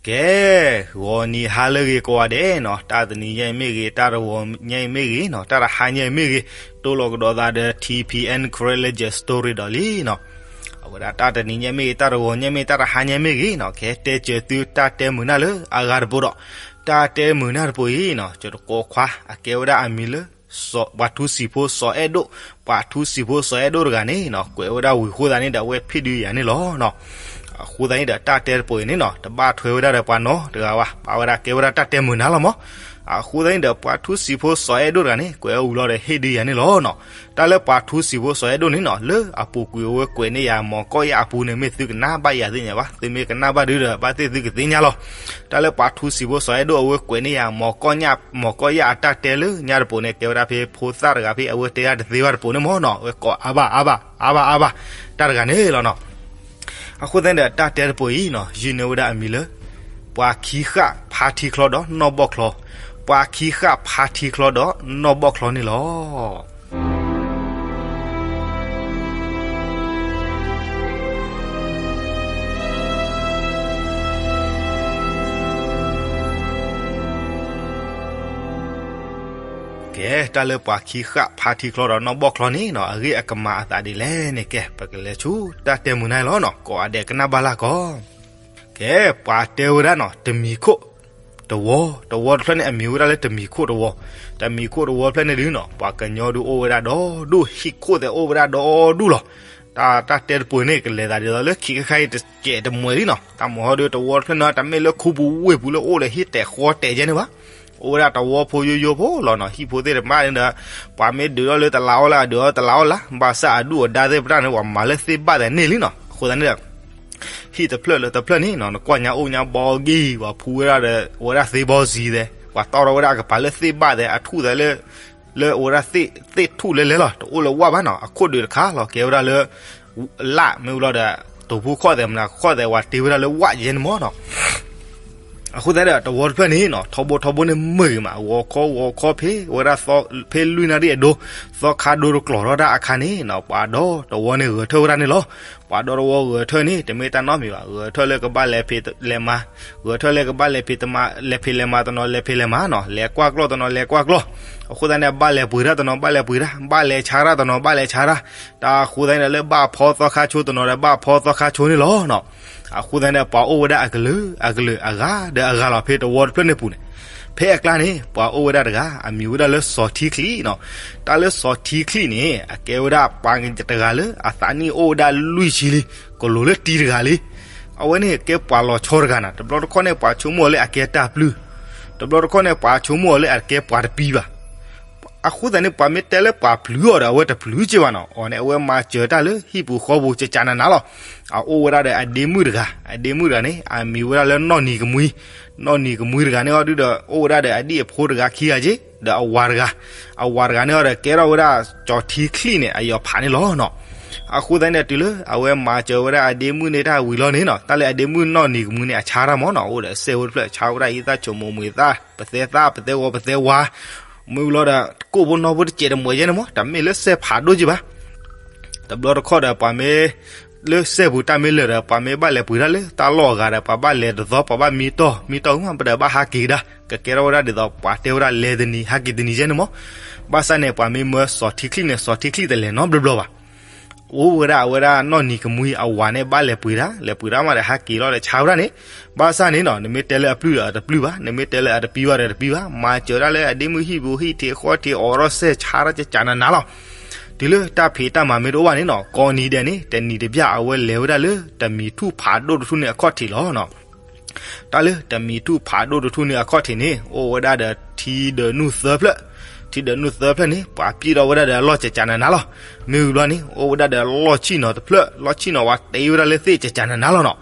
ကဲ, ဂီၤနံၤဟါလၢအဂ့ၤကိးဂၤဒဲးနီၤ, တၢ်တနံၤညါအံၤမ့ၢ်ဂ့ၤ, တၢ်တဂီၤညါအံၤမ့ၢ်ဂ့ၤနီၤ, တၢ်တဟါညါအံၤမ့ၢ်ဂ့ၤ, တိၢ်လီၤကဒီးသးဒီး ထံ ပီ အ့ၣ် အ့ၣ် Karen Legend Story ဒီးလံနီၤ. အဝဲဒၣ်တၢ်တနံၤညါမ့ၢ်ဂ့ၤ, တၢ်တဂီၤညါမ့ၢ်, တၢ်တဟါညါမ့ၢ်ဂ့ၤနီၤ, ကဟဲတဲစၢၤသုတၢ်တဲမုာ်နၢ်လၢအဂၤတပိၤဒီး, တၢ်တဲမုာ်နၢ်တပိၤအံၤနီၤ, ကၠီၤတကိးခွါ အကဲဝဲဒၣ်အမံၤလၢ ပှၤထူစံာ်ဖိစီၤအဲၣ်ဒိၣ်, ပှၤထူစံာ်ဖိစီၤအဲၣ်ဒိၣ်တဂၤန့ၣ်နီၤ, ကွဲးဝဲဒၣ်ဝံၤအဃိသတးန့ၣ်ဒီး အဝဲဖ့ၣ်ဒုးယၤန့ၣ်လီၤနီၤ. အဃိသတးန့ၣ်ဒီး တၢ်တဲတပိၤအံၤန့ၣ်နီၤ, တဘၣ်ထွဲဝဲဒၣ်ဒီးပှၤနီတဂၤဘၣ်, ဘၣ်ဝဲဒၣ်ကဲဝဲဒၣ်တၢ်တဲမုာ်နၢ်လီၤမး. အဃိသတးန့ၣ်ဒီး ပှၤထူစံာ်ဖိစီၤအဲၣ်ဒိၣ်တဂၤန့ၣ် ကွဲးဝဲဝံၤလီၤဒီး ဟ့ၣ်ဒုးယၤန့ၣ်လီၤနီၤ. တၢ်လၢပှၤထူစံာ်ဖိစီၤအဲၣ်ဒိၣ်န့ၣ်နီၤ, လၢအပူၤကွံာ်အဝဲကွဲးန့ၢ်ယၤ မီၤကီၢ်ယၢ်အပူၤန့ၣ် မ့ၢ်သုကနၣ်ဘၣ်ယၤသ့ၣ်ညါဘၣ်, သုမ့ၢ်ကနၣ်ဘၣ်ဒုဒီး ဘၣ်သ့ၣ်သုကသ့ၣ်ညါလီၤ. တၢ်လၢပှၤထူစံာ်ဖိစီၤအဲၣ်ဒိၣ်အဝဲကွဲးန့ၢ်ယၤ မီၤကီၢ်ညၣ်, မီၤကီၢ်ယၢ်အတၢ်တဲလၢညါတပိၤန့ၣ် ကဲဝဲဒၣ်ဖဲဖိသၣ်တဂၤဖဲအဝဲတဲဒၣ်တသ့ဘၣ်တပိၤန့ၣ်မးနီၤ, အဝဲကိးအါဘၣ်အါဘၣ် အါဘၣ်အါဘၣ် တၢ်တဂၤန့ၣ်လီၤနီၤ. အဃိသတးန့ၣ်ဒီး တၢ်တဲတပိၤအံၤနီၤ, ယုၢ်န့ၢ်ဝဲဒၣ်အမံၤလၢ ပှၤခံဃၣ်ဖါထံချီဒီးနီၢ်ဘီၣ်ချီ, ပှၤခံဃၣ်ဖါထံချီဒီးနီၢ်ဘီၣ်ချီန့ၣ်လီၤ. ကဲ, တၢ်လၢပှၤခံဃၣ်ဖါထံချီဒီးနီၢ်ဘီၣ်ချီန့ၣ်နီၤ, အဂ့ၢ်အကမၤအသးဒ်လဲၣ်န့ၣ်, ကဲ, ပကလဲၤဆူတၢ်တဲမုာ်နၢ်လီၤနီၤ, ကိးဂၤဒဲးကနၣ်ဘၣ်လၢကီး. ကဲ, ပှၤတဲဝဲဒၣ်နီၤ, တမံၤခိၣ်တဝီ, တဝီတဖျၢၣ်န့ၣ် အမံၤဝဲဒၣ်လၢတမံၤခိၣ်တဝီ, တမံၤခိၣ်တဝီတဖျၢၣ်န့ၣ်ဒုနီၤ, ပှၤကညီဒုအိၣ်ဝဲဒၣ်ဒီဒူၣ်, ဟံၣ်ခိၣ်သဲးအိၣ်ဝဲဒၣ်ဒီဒူၣ်လီၤ. တၢ်, တၢ်တဲတပိၤန့ၣ် ကလဲၤသးဒ်သိးလၢခံခါခါအံၤတစဲးတမှဲးလံနီၤ, တၢ်မၤဟီဒုတဝီတဖျၢၣ်န့ၣ် တမ့ၢ်လၢခူပူၤဝ့ၢ်ပူၤလၢအိၣ်ဒီးဟံၣ်တဲာ်ဃီတဲာ်ကဲန့ၣ်ဘၣ်. အိၣ်ဝဲဒၣ်တဝီဖိယိယိဖိလီၤနီၤ, ဟံၣ်ဖိသ့ၣ်တဖၣ်န့ၣ်ဒီး ပှၤမ့ၢ်ဒုးထီၣ်လၢတလးအီၣ်လၢအဒုးအီၣ်တလးအီၣ်လၢ, ဘၣ်ဆၣ်အဒူၣ်အဒါသ့ၣ်တဖၣ်န့ၣ် ပှၤမၤလၢသ့ၣ်ဘၣ်သဲးန့ၣ်လံနီၤ. အဃိသတးန့ၣ်ဒီး ဟံၣ်တဖျၢၣ်လၢတဖျၢၣ်န့ၣ်နီၤ, နကွၢ်ညါအိၣ်ညါဘီဂံၢ်, ပှၤဖူဝဲဒၣ်ဒီး အဝဲဒၣ်သ့ဘီစံသဲး, ပှၤတီၢ်ထီၣ်ဝဲဒၣ်အကပၤလၢသ့ၣ်ဘၣ်သဲး, အထူၣ်သဲးလၢ လၢအဝဲဒၣ်သ့ၣ်ထူၣ်လဲလဲလီၤ, တအိၣ်လၢဝၣ်ဘၣ်နီၤ, အခိၣ်ဒုးတခါလီၤ, ကဲဝဲဒၣ်လၢ လၣ်မ့ၢ်ဝံၤလီၤဒီး တိာ်ဖိခီၣ်သဲးမနုၤခီၣ်သဲး ပှၤတ့ဝဲဒၣ်လၢဝၣ်ယဲန့ၣ်မးနီၤ. အဃိသတးဒီး တဝီတဖျၢၣ်န့ၣ်နီၤ, ထီဘိထီဘိန့ၣ်မုာ်ဂ့ၤမး, ဂီၤခီဂီၤခီဖဲ အဝဲဒၣ်ဖဲလွံၢ်နၣ်ရံၣ်အဒိ, သီခါဒိတကျိၤထီၣ်တၢ်အခါန့ၣ်နီၤ, ပှၤဒီတဝီန့ၣ်ဂဲၤထၢၣ်ဝဲဒၣ်န့ၣ်လီၤ. ပှၤဒီတဝီဂဲၤထၢၣ်န့ၣ် တမ့ၢ်တၢ်နီတမံၤဘၣ်, ဂဲၤထၢၣ်လၢကဘၣ်လဲၤဖံးလဲၤမၤ, ဂဲၤထၢၣ်လၢကဘၣ်လဲၤဖံးလဲၤမၤတနီၤ လဲၤဖံးလဲၤမၤနီၤ, လဲၤကွၢ်ကျီၢ်တနီၤ လဲၤကွၢ်ကျီၢ်. အဃိသတးန့ၣ် ဘၣ်လဲၤပှ့ၤတၢ်တနီၤ ဘၣ်လဲၤပှ့ၤတၢ်, ဘၣ်လဲၤဆါတၢ်တနီၤ ဘၣ်လဲၤဆါတၢ်. တၢ်အဃိသတးန့ၣ်ဒီး လၢဘၣ်ဖီသီခါဆိတနီၤဒီး ဘၣ်ဖီသီခါဆိန့ၣ်လီၤနီၤ. အဃိသတးန့ၣ် ပှၤအိၣ်ဝဲဒၣ်အကလုာ်အကလုာ် အဂၤဒီးအဂၤလီၤ ဖဲတဝီတဖျၢၣ်န့ၣ်ပူၤန့ၣ်. ဖဲအကျါန့ၣ် ပှၤအိၣ်ဝဲဒၣ်တဂၤ အမံၤဝဲဒၣ်လၢစီၤထံချံနီၤ. တၢ်လၢစီၤထံချံန့ၣ် အကဲဝဲဒၣ်ပှၤတဂၤလၢအသးနံၣ်အိၣ်ဝဲဒၣ်လွံၢ်ဆံလံ, ကလိၤလၢတံၤတဂၤလံ. အဝဲန့ၣ်ကဲပှၤလီၤဆီတဂၤနီၤ. တဘျီတခီၣ်န့ၣ် ပှၤဆိကမိၣ်အီၤလၢအကဲတၢ်ပျုၢ်, တဘျီတခီၣ်န့ၣ် ပှၤဆိကမိၣ်အီၤလၢအကဲပှၤတပံၤဘၣ်. အဃိသတးန့ၣ် ပှၤမ့ၢ်တဲလၢပှၤပျုၤအီၤဒီး အဝဲတပျုၤက့ဘၣ်နီၤ. အီၤန့ၣ် အဝဲမၤစၢၤတၢ်လၢဟံၣ်ပူၤဃီပူၤ ကကနးနးလီၤ. အအိၣ်ဝဲဒၣ်ဒီးအဒ့မုၣ်တဂၤ, အဒ့မုၣ်တဂၤန့ၣ် အမံၤဝဲဒၣ်လၢနီၢ်နံၤကမှံ. နီၢ်နံၤကမှံတဂၤန့ၣ်အီၤဒုဒီး အိၣ်ဝဲဒၣ်ဒီးအဒံၣ်အဖိတဂၤခံဂၤက့, ဒီးအဝၤတဂၤ, အဝၤတဂၤန့ၣ်အီၤဒီး ကဲထီၣ်ဝဲဒၣ်စီၤထံချံန့ၣ် အယီၤဖးန့ၣ်လီၤနီၤ. အဃိသတးန့ၣ် တုၤလၢအဝဲမၤစၢၤဝဲဒၣ်အဒ့မုၣ်န့ၣ်တၢ်ဝံၤလီၤန့ၣ်နီၤ, တၢ်လၢအဒ့မုၣ်နီၢ်နံၤကမှံန့ၣ် အဆါတၢ်မးနီၤ, အိၣ်ဒီးစဲးဖိတဖျၢၣ် ဆါဝဲဒၣ်အံသၣ်ဆိမိၣ်မှံသၣ်, ပသဲသၣ်, ပသဲဂီၤ, ပသဲဝါ, မ့ၢ်ဝံၤလီၤဒီး ကိၣ်ဖိနီၢ်ဖိတစဲးတမှဲးယဲန့ၣ်မး, တမ့ၢ်လၢစဲးဖးဒိၣ်က့ဘၣ်. တဘျီတခီၣ်ဒီး ပှၤမ့ၢ် လၢစဲးပူၤတၢ်မ့ၢ်လၢာ်ဒီး ပှၤမ့ၢ်ဘၣ်လဲၤပှ့ၤတၢ်လၢတၢ်လီၢ်အဂၤဒီး ပှၤဘၣ်လဲၤတသီ ပှၤဘၣ်မံတီၢ်, မံတီၢ်မး ပဒီးဘၣ်ဟးက့ၤကဒါ, ကကဲထီၣ်ဝဲဒၣ်ဒ်သိး ပှၤတဲဝဲဒၣ်လဲၤတနံၤ ဟးက့ၤတနံၤယဲန့ၣ်မး. ဘၣ်ဆၣ်န့ၣ် ပှၤမ့ၢ်မၢစီၤထံချံန့ၣ် စီၤထံချံတလဲၤနီတဘျီဘၣ်. အိၣ်ဝဲဒၣ်အဝဲဒၣ်နီၢ်နံၤကမှံအဝၤန့ၣ် ဘၣ်လဲၤပှ့ၤတၢ်, လဲၤပှ့ၤတၢ်မးဒီးဟးက့ၤလီၤဒီးဆါဝဲဒၣ်န့ၣ်. ဘၣ်ဆၣ်န့ၣ်နီၤ နမ့ၢ်တဲလၢအပျုၢ်ဒီးအတပျုၢ်ဘၣ်, နမ့ၢ်တဲလၢအတပံၤဘၣ်ဒီးတပံၤဘၣ်, မၤစၢၤဒၣ်လၢအဒ့မုၣ်ဟံၣ်ပူၤ ဟံၣ်ထံးဃီထံး အိးထီၣ်စဲး ဆါတၢ်ကကနးနးလီၤ. တုၤလၢတၢ်ဖံးတၢ်မၤမ့ၢ်တအိၣ်ဘၣ်န့ၣ်နီၤ, ကိးနံၤဒဲးန့ၣ် တနံၤတဘျီ အဝဲလဲၤဝဲဒၣ်လၢတမံၤထူၣ်ဖးဒိၣ်တထူၣ်န့ၣ်အခီၣ်ထံးလီၤနီၤ. တၢ်လၢတမံၤထူၣ်ဖးဒိၣ်တထူၣ်န့ၣ်အခီၣ်ထံးန့ၣ် အိၣ်ဝဲဒၣ်ဒီးထံဒၢးနုၢ်သၢဖျၢၣ်, ထံဒၢးနုၢ်သၢဖျၢၣ်န့ၣ် ပှၤပျံၢ်ထီၣ်ဝဲဒၣ်ဒီးအလီၢ်ကကနးနးလီၤ. မ့ၢ်ဝံၤဘျီန့ၣ် အိၣ်ဝဲဒၣ်ဒီးလီၢ်ဆံၣ်နီၤတဖျၢၣ်, လီၢ်ဆံၣ်နီၤဝဲတ့ဝဲဒၣ်လၢသ့ၣ်ကကနးနးလီၤနီၤ.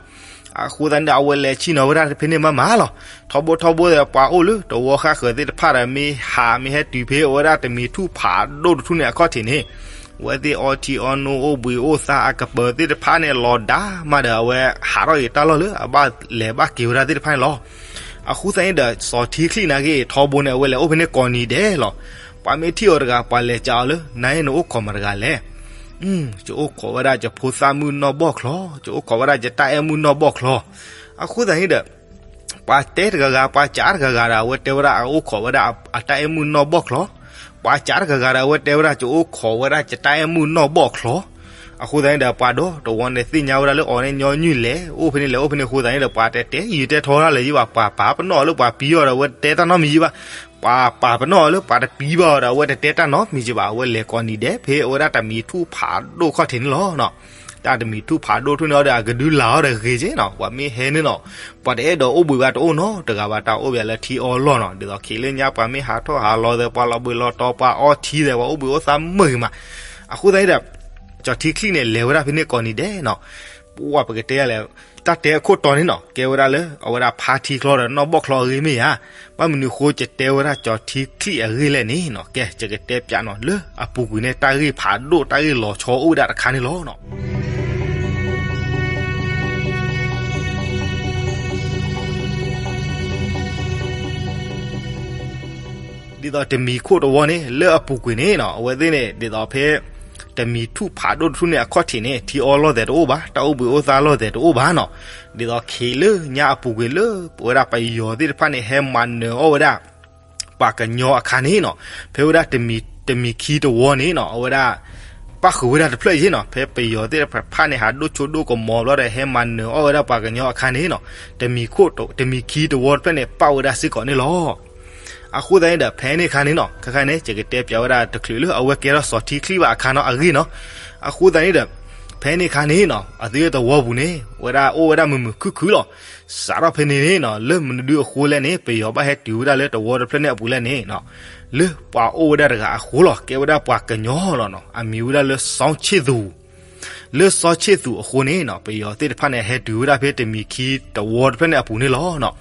အဃိသတးန့ၣ်ဒီး အဝဲလဲၤဆံၣ်နီၤဝဲဒၣ်ဖဲန့ၣ်မးမးလီၤ. ထီဘိထီဘိဒီး ပှၤအိၣ်လၢတဝီဃၣ်ဃၢၤသ့ၣ်တဖၣ်ဒီး မ့ၢ်ဟးမ့ၢ်ဟဲတုၤဖဲအဝဲဒၣ်တမံၤထူၣ်ဖးဒိၣ်တထူၣ်န့ၣ်အခီၣ်ထံးန့ၣ်, အဝဲသ့ၣ်အီထံအီနိအိၣ်ဘှံးအိၣ်သါအကပၢၤသ့ၣ်တဖၣ်န့ၣ် လီၤဒါမးဒီး အဝဲဟးထီၣ်က့ၤတၢ်လီၢ်လၢအဘၣ်လဲၤဘၣ်က့ၤဝဲဒၣ်သ့ၣ်တဖၣ်န့ၣ်လီၤ. အဃိသတးန့ၣ်ဒီး စီၤထံချံန့ၣ်က့ၤ ထီဘိန့ၣ် အဝဲလဲၤအိၣ်ဖဲန့ၣ်ကိးနံၤဒဲးလီၤ. ပှၤမ့ၢ်ထံၣ်အီၤတဂၤ ပှၤလဲၤစံးအီၤလၢ နၤအံၤနအိၣ်ခိးမတၤတဂၤလဲၣ်. ယအိၣ်ခိးဝဲဒၣ်ယဖိသၣ်မုၣ်နီၢ်ဘီၣ်ချီ, ယအိၣ်ခိးဝဲဒၣ်ယတၢ်အဲၣ်မုၣ်နီၢ်ဘီၣ်ချီ. အဃိသတးန့ၣ်ဒီး ပှၤတဲတဂၤဂၤ ပှၤကးတဂၤဂၤဒီး အဝဲတဲဝဲဒၣ်အအိၣ်ခိးဝဲဒၣ်အတၢ်အဲၣ်မုၣ်နီၢ်ဘီၣ်ချီ, ပှၤကးတဂၤဂၤဒီး အဝဲတဲဝဲဒၣ်ကအိၣ်ခိးဝဲဒၣ်ကတၢ်အဲၣ်မုၣ်နီၢ်ဘီၣ်ချီ. အဃိသတးန့ၣ်ဒီး ပှၤဒီတဝီန့ၣ်သ့ၣ်ညါဝဲဒၣ်လၢအီၤန့ၣ်ညီနုၢ်လဲၣ်, အိၣ်ဖဲန့ၣ်လဲၣ်, အိၣ်ဖဲန့ၣ်အဃိသတးန့ၣ်ဒီး ပှၤတဲတဲယံာ်တဲထီတၢ်လၢၤယံၤဘၣ်, ပှၤပာ်ပနီၣ်အီၤလၢပှၤပံအီၤဒီး အဝဲတဲတၢ်နီတမံၤယံၤဘၣ်, ပှၤပာ်ပနီၣ်အီၤလၢ ပှၤတပံဘၣ်အီၤဒီး အဝဲတတဲတၢ်နီတမံၤယံၤဘၣ်, အဝဲလဲၤကိးနံၤဒဲး ဖဲအဝဲဒၣ်တမံၤထူၣ်ဖးဒိၣ်ခီၣ်ထံးန့ၣ်လီၤ. တၢ်တမံၤထူၣ်ဖးဒိၣ်ထူၣ်န့ၣ်အီၤဒီး အကဒုလာ်အီၤဒီးဂ့ၤက့နီၤ, ပှၤမ့ၢ်ဟဲန့ၣ်နီၤ, ပှၤတအဲၣ်ဒိးအိၣ်ဘှံးဘၣ်တအိၣ်နီတဂၤဘၣ်, တၢ်အိၣ်ဘှံးလၢထံအီလီၢ်နီၤ, ဒ်သိးခံးလၢညါပှၤမ့ၢ်ဟးထီၣ်ဟးလီၤသဲး ပှၤလီၤဘှံးလီၤတီၤ ပှၤအီထံသဲး ပှၤအိၣ်ဘှံးအိၣ်သါမုာ်ဂ့ၤမး. အဃိသတးန့ၣ်ဒီး ကၠီၤထံချံၣ်န့ၣ် လဲၤဝဲဒၣ်ဖဲန့ၣ်ကိးနံၤဒဲးနီၤ, ပှၤပကတဲယၤလဲၣ်, တၢ်တဲအခိၣ်တီန့ၣ်နီၤ ကဲဝဲဒၣ်လၢ အဝဲဒၣ်ဖါထံချီဒီးနီၢ်ဘီၣ်ချီအဂ့ၢ်မ့ၢ်ဧါ, ဘၣ်မနုၤအဃိ ယတဲဝဲဒၣ်ကၠီၤထံချံၣ်အဂ့ၢ်လဲၣ်န့ၣ်နီၤ, ကဲ ယကတဲပၠးနီၤ လၢအပူၤကွံာ်န့ၣ် တၢ်ဂ့ၢ်ဖးဒိၣ် တၢ်ဂ့ၢ်လီၤဆီအိၣ်ဝဲဒၣ်တခါန့ၣ်လီၤနီၤ. ဒ်သိးတမံၤခိၣ်တဝီန့ၣ် လၢအပူၤကွံာ်န့ၣ်နီၤ အဝဲသ့ၣ်န့ၣ် ဒ်သိးဖဲ တမံၤထူၣ်ဖးဒိၣ်တထူၣ်န့ၣ် အခီၣ်ထံးန့ၣ် ထံအီလီၢ်သဲးတအိၣ်ဘၣ်, တၢ်အိၣ်ဘှံးအိၣ်သါလီၢ်သဲးတအိၣ်ဘၣ်နီၤ. ဒ်သိးခံးလၢညါအပူၤကွံာ်လၢ ပဝဲဒၣ်ပယီၤသ့ၣ်တဖၣ်န့ၣ် ဟဲမၤနၢၤအီၣ်ဝဲဒၣ် ပှၤကညီအခါန့ၣ်နီၤ, ဖဲဝဲဒၣ်တမံၤခံတဝီန့ၣ်နီၤ အဝဲဒၣ် ပၣ်ဃုာ်ဝဲဒၣ်တဖျၢၣ်ယ့ၢ်နီၤ, ဖဲပယီၤသ့ၣ်တဖၣ်န့ၣ် ဟးဒိၣ်ဆိဒိၣ်ကမီၤဘျီဒီး ဟဲမၤနၢၤအီၣ်ဝဲဒၣ်ပှၤကညီအခါန့ၣ်နီၤ, တမံၤခိၣ် တမံၤခံတဝီတဖျၢၣ်န့ၣ် ပၣ်ဝဲဒၣ်စ့ၢ်ကီးန့ၣ်လီၤ. အဃိသတးန့ၣ်ဒီး ဖဲန့ၣ်အခါန့ၣ်နီၤ ခဲခါန့ၣ် ယကတဲပၠးဝဲဒၣ်တချုးလၢအဝဲကဲထီၣ်စီၤထံချံၣ်ဘၣ်အခါနီၤ အဂ့ၢ်နီၤ. အဃိသတးန့ၣ်ဒီး ဖဲန့ၣ်အခါန့ၣ်နီၤ အသုတဝီပူၤန့ၣ် ဝဲဒၣ်အိၣ်ဝဲဒၣ်မုာ်မုာ်ခုၣ်ခုၣ်လီၤ. စးထီၣ်ဖဲန့ၣ်န့ၣ်နီၤ လၢမနုၤဒုအဃိလဲၣ်န့ၣ် ပယီၤဘၣ်ဟဲတုၤဝဲဒၣ်လၢတဝီတဖျၢၣ်န့ၣ်အပူၤလဲၣ်န့ၣ်နီၤ, လၢပှၤအိၣ်ဝဲဒၣ်တဂၤအဃိလီၤ, ကဲဝဲဒၣ်ပှၤကညီလီၤနီၤ, အမံၤဝဲဒၣ်လၢစီၤဆ့ၣ်သူး လၢစီၤဆ့ၣ်သူးအဃိန့ၣ်နီၤ ပယီၤသ့ၣ်တဖၣ်န့ၣ် ဟဲတုၤဝဲဒၣ်ဖဲတမံၤခံတဝီတဖျၢၣ်န့ၣ်အပူၤန့ၣ်လီၤနီၤ.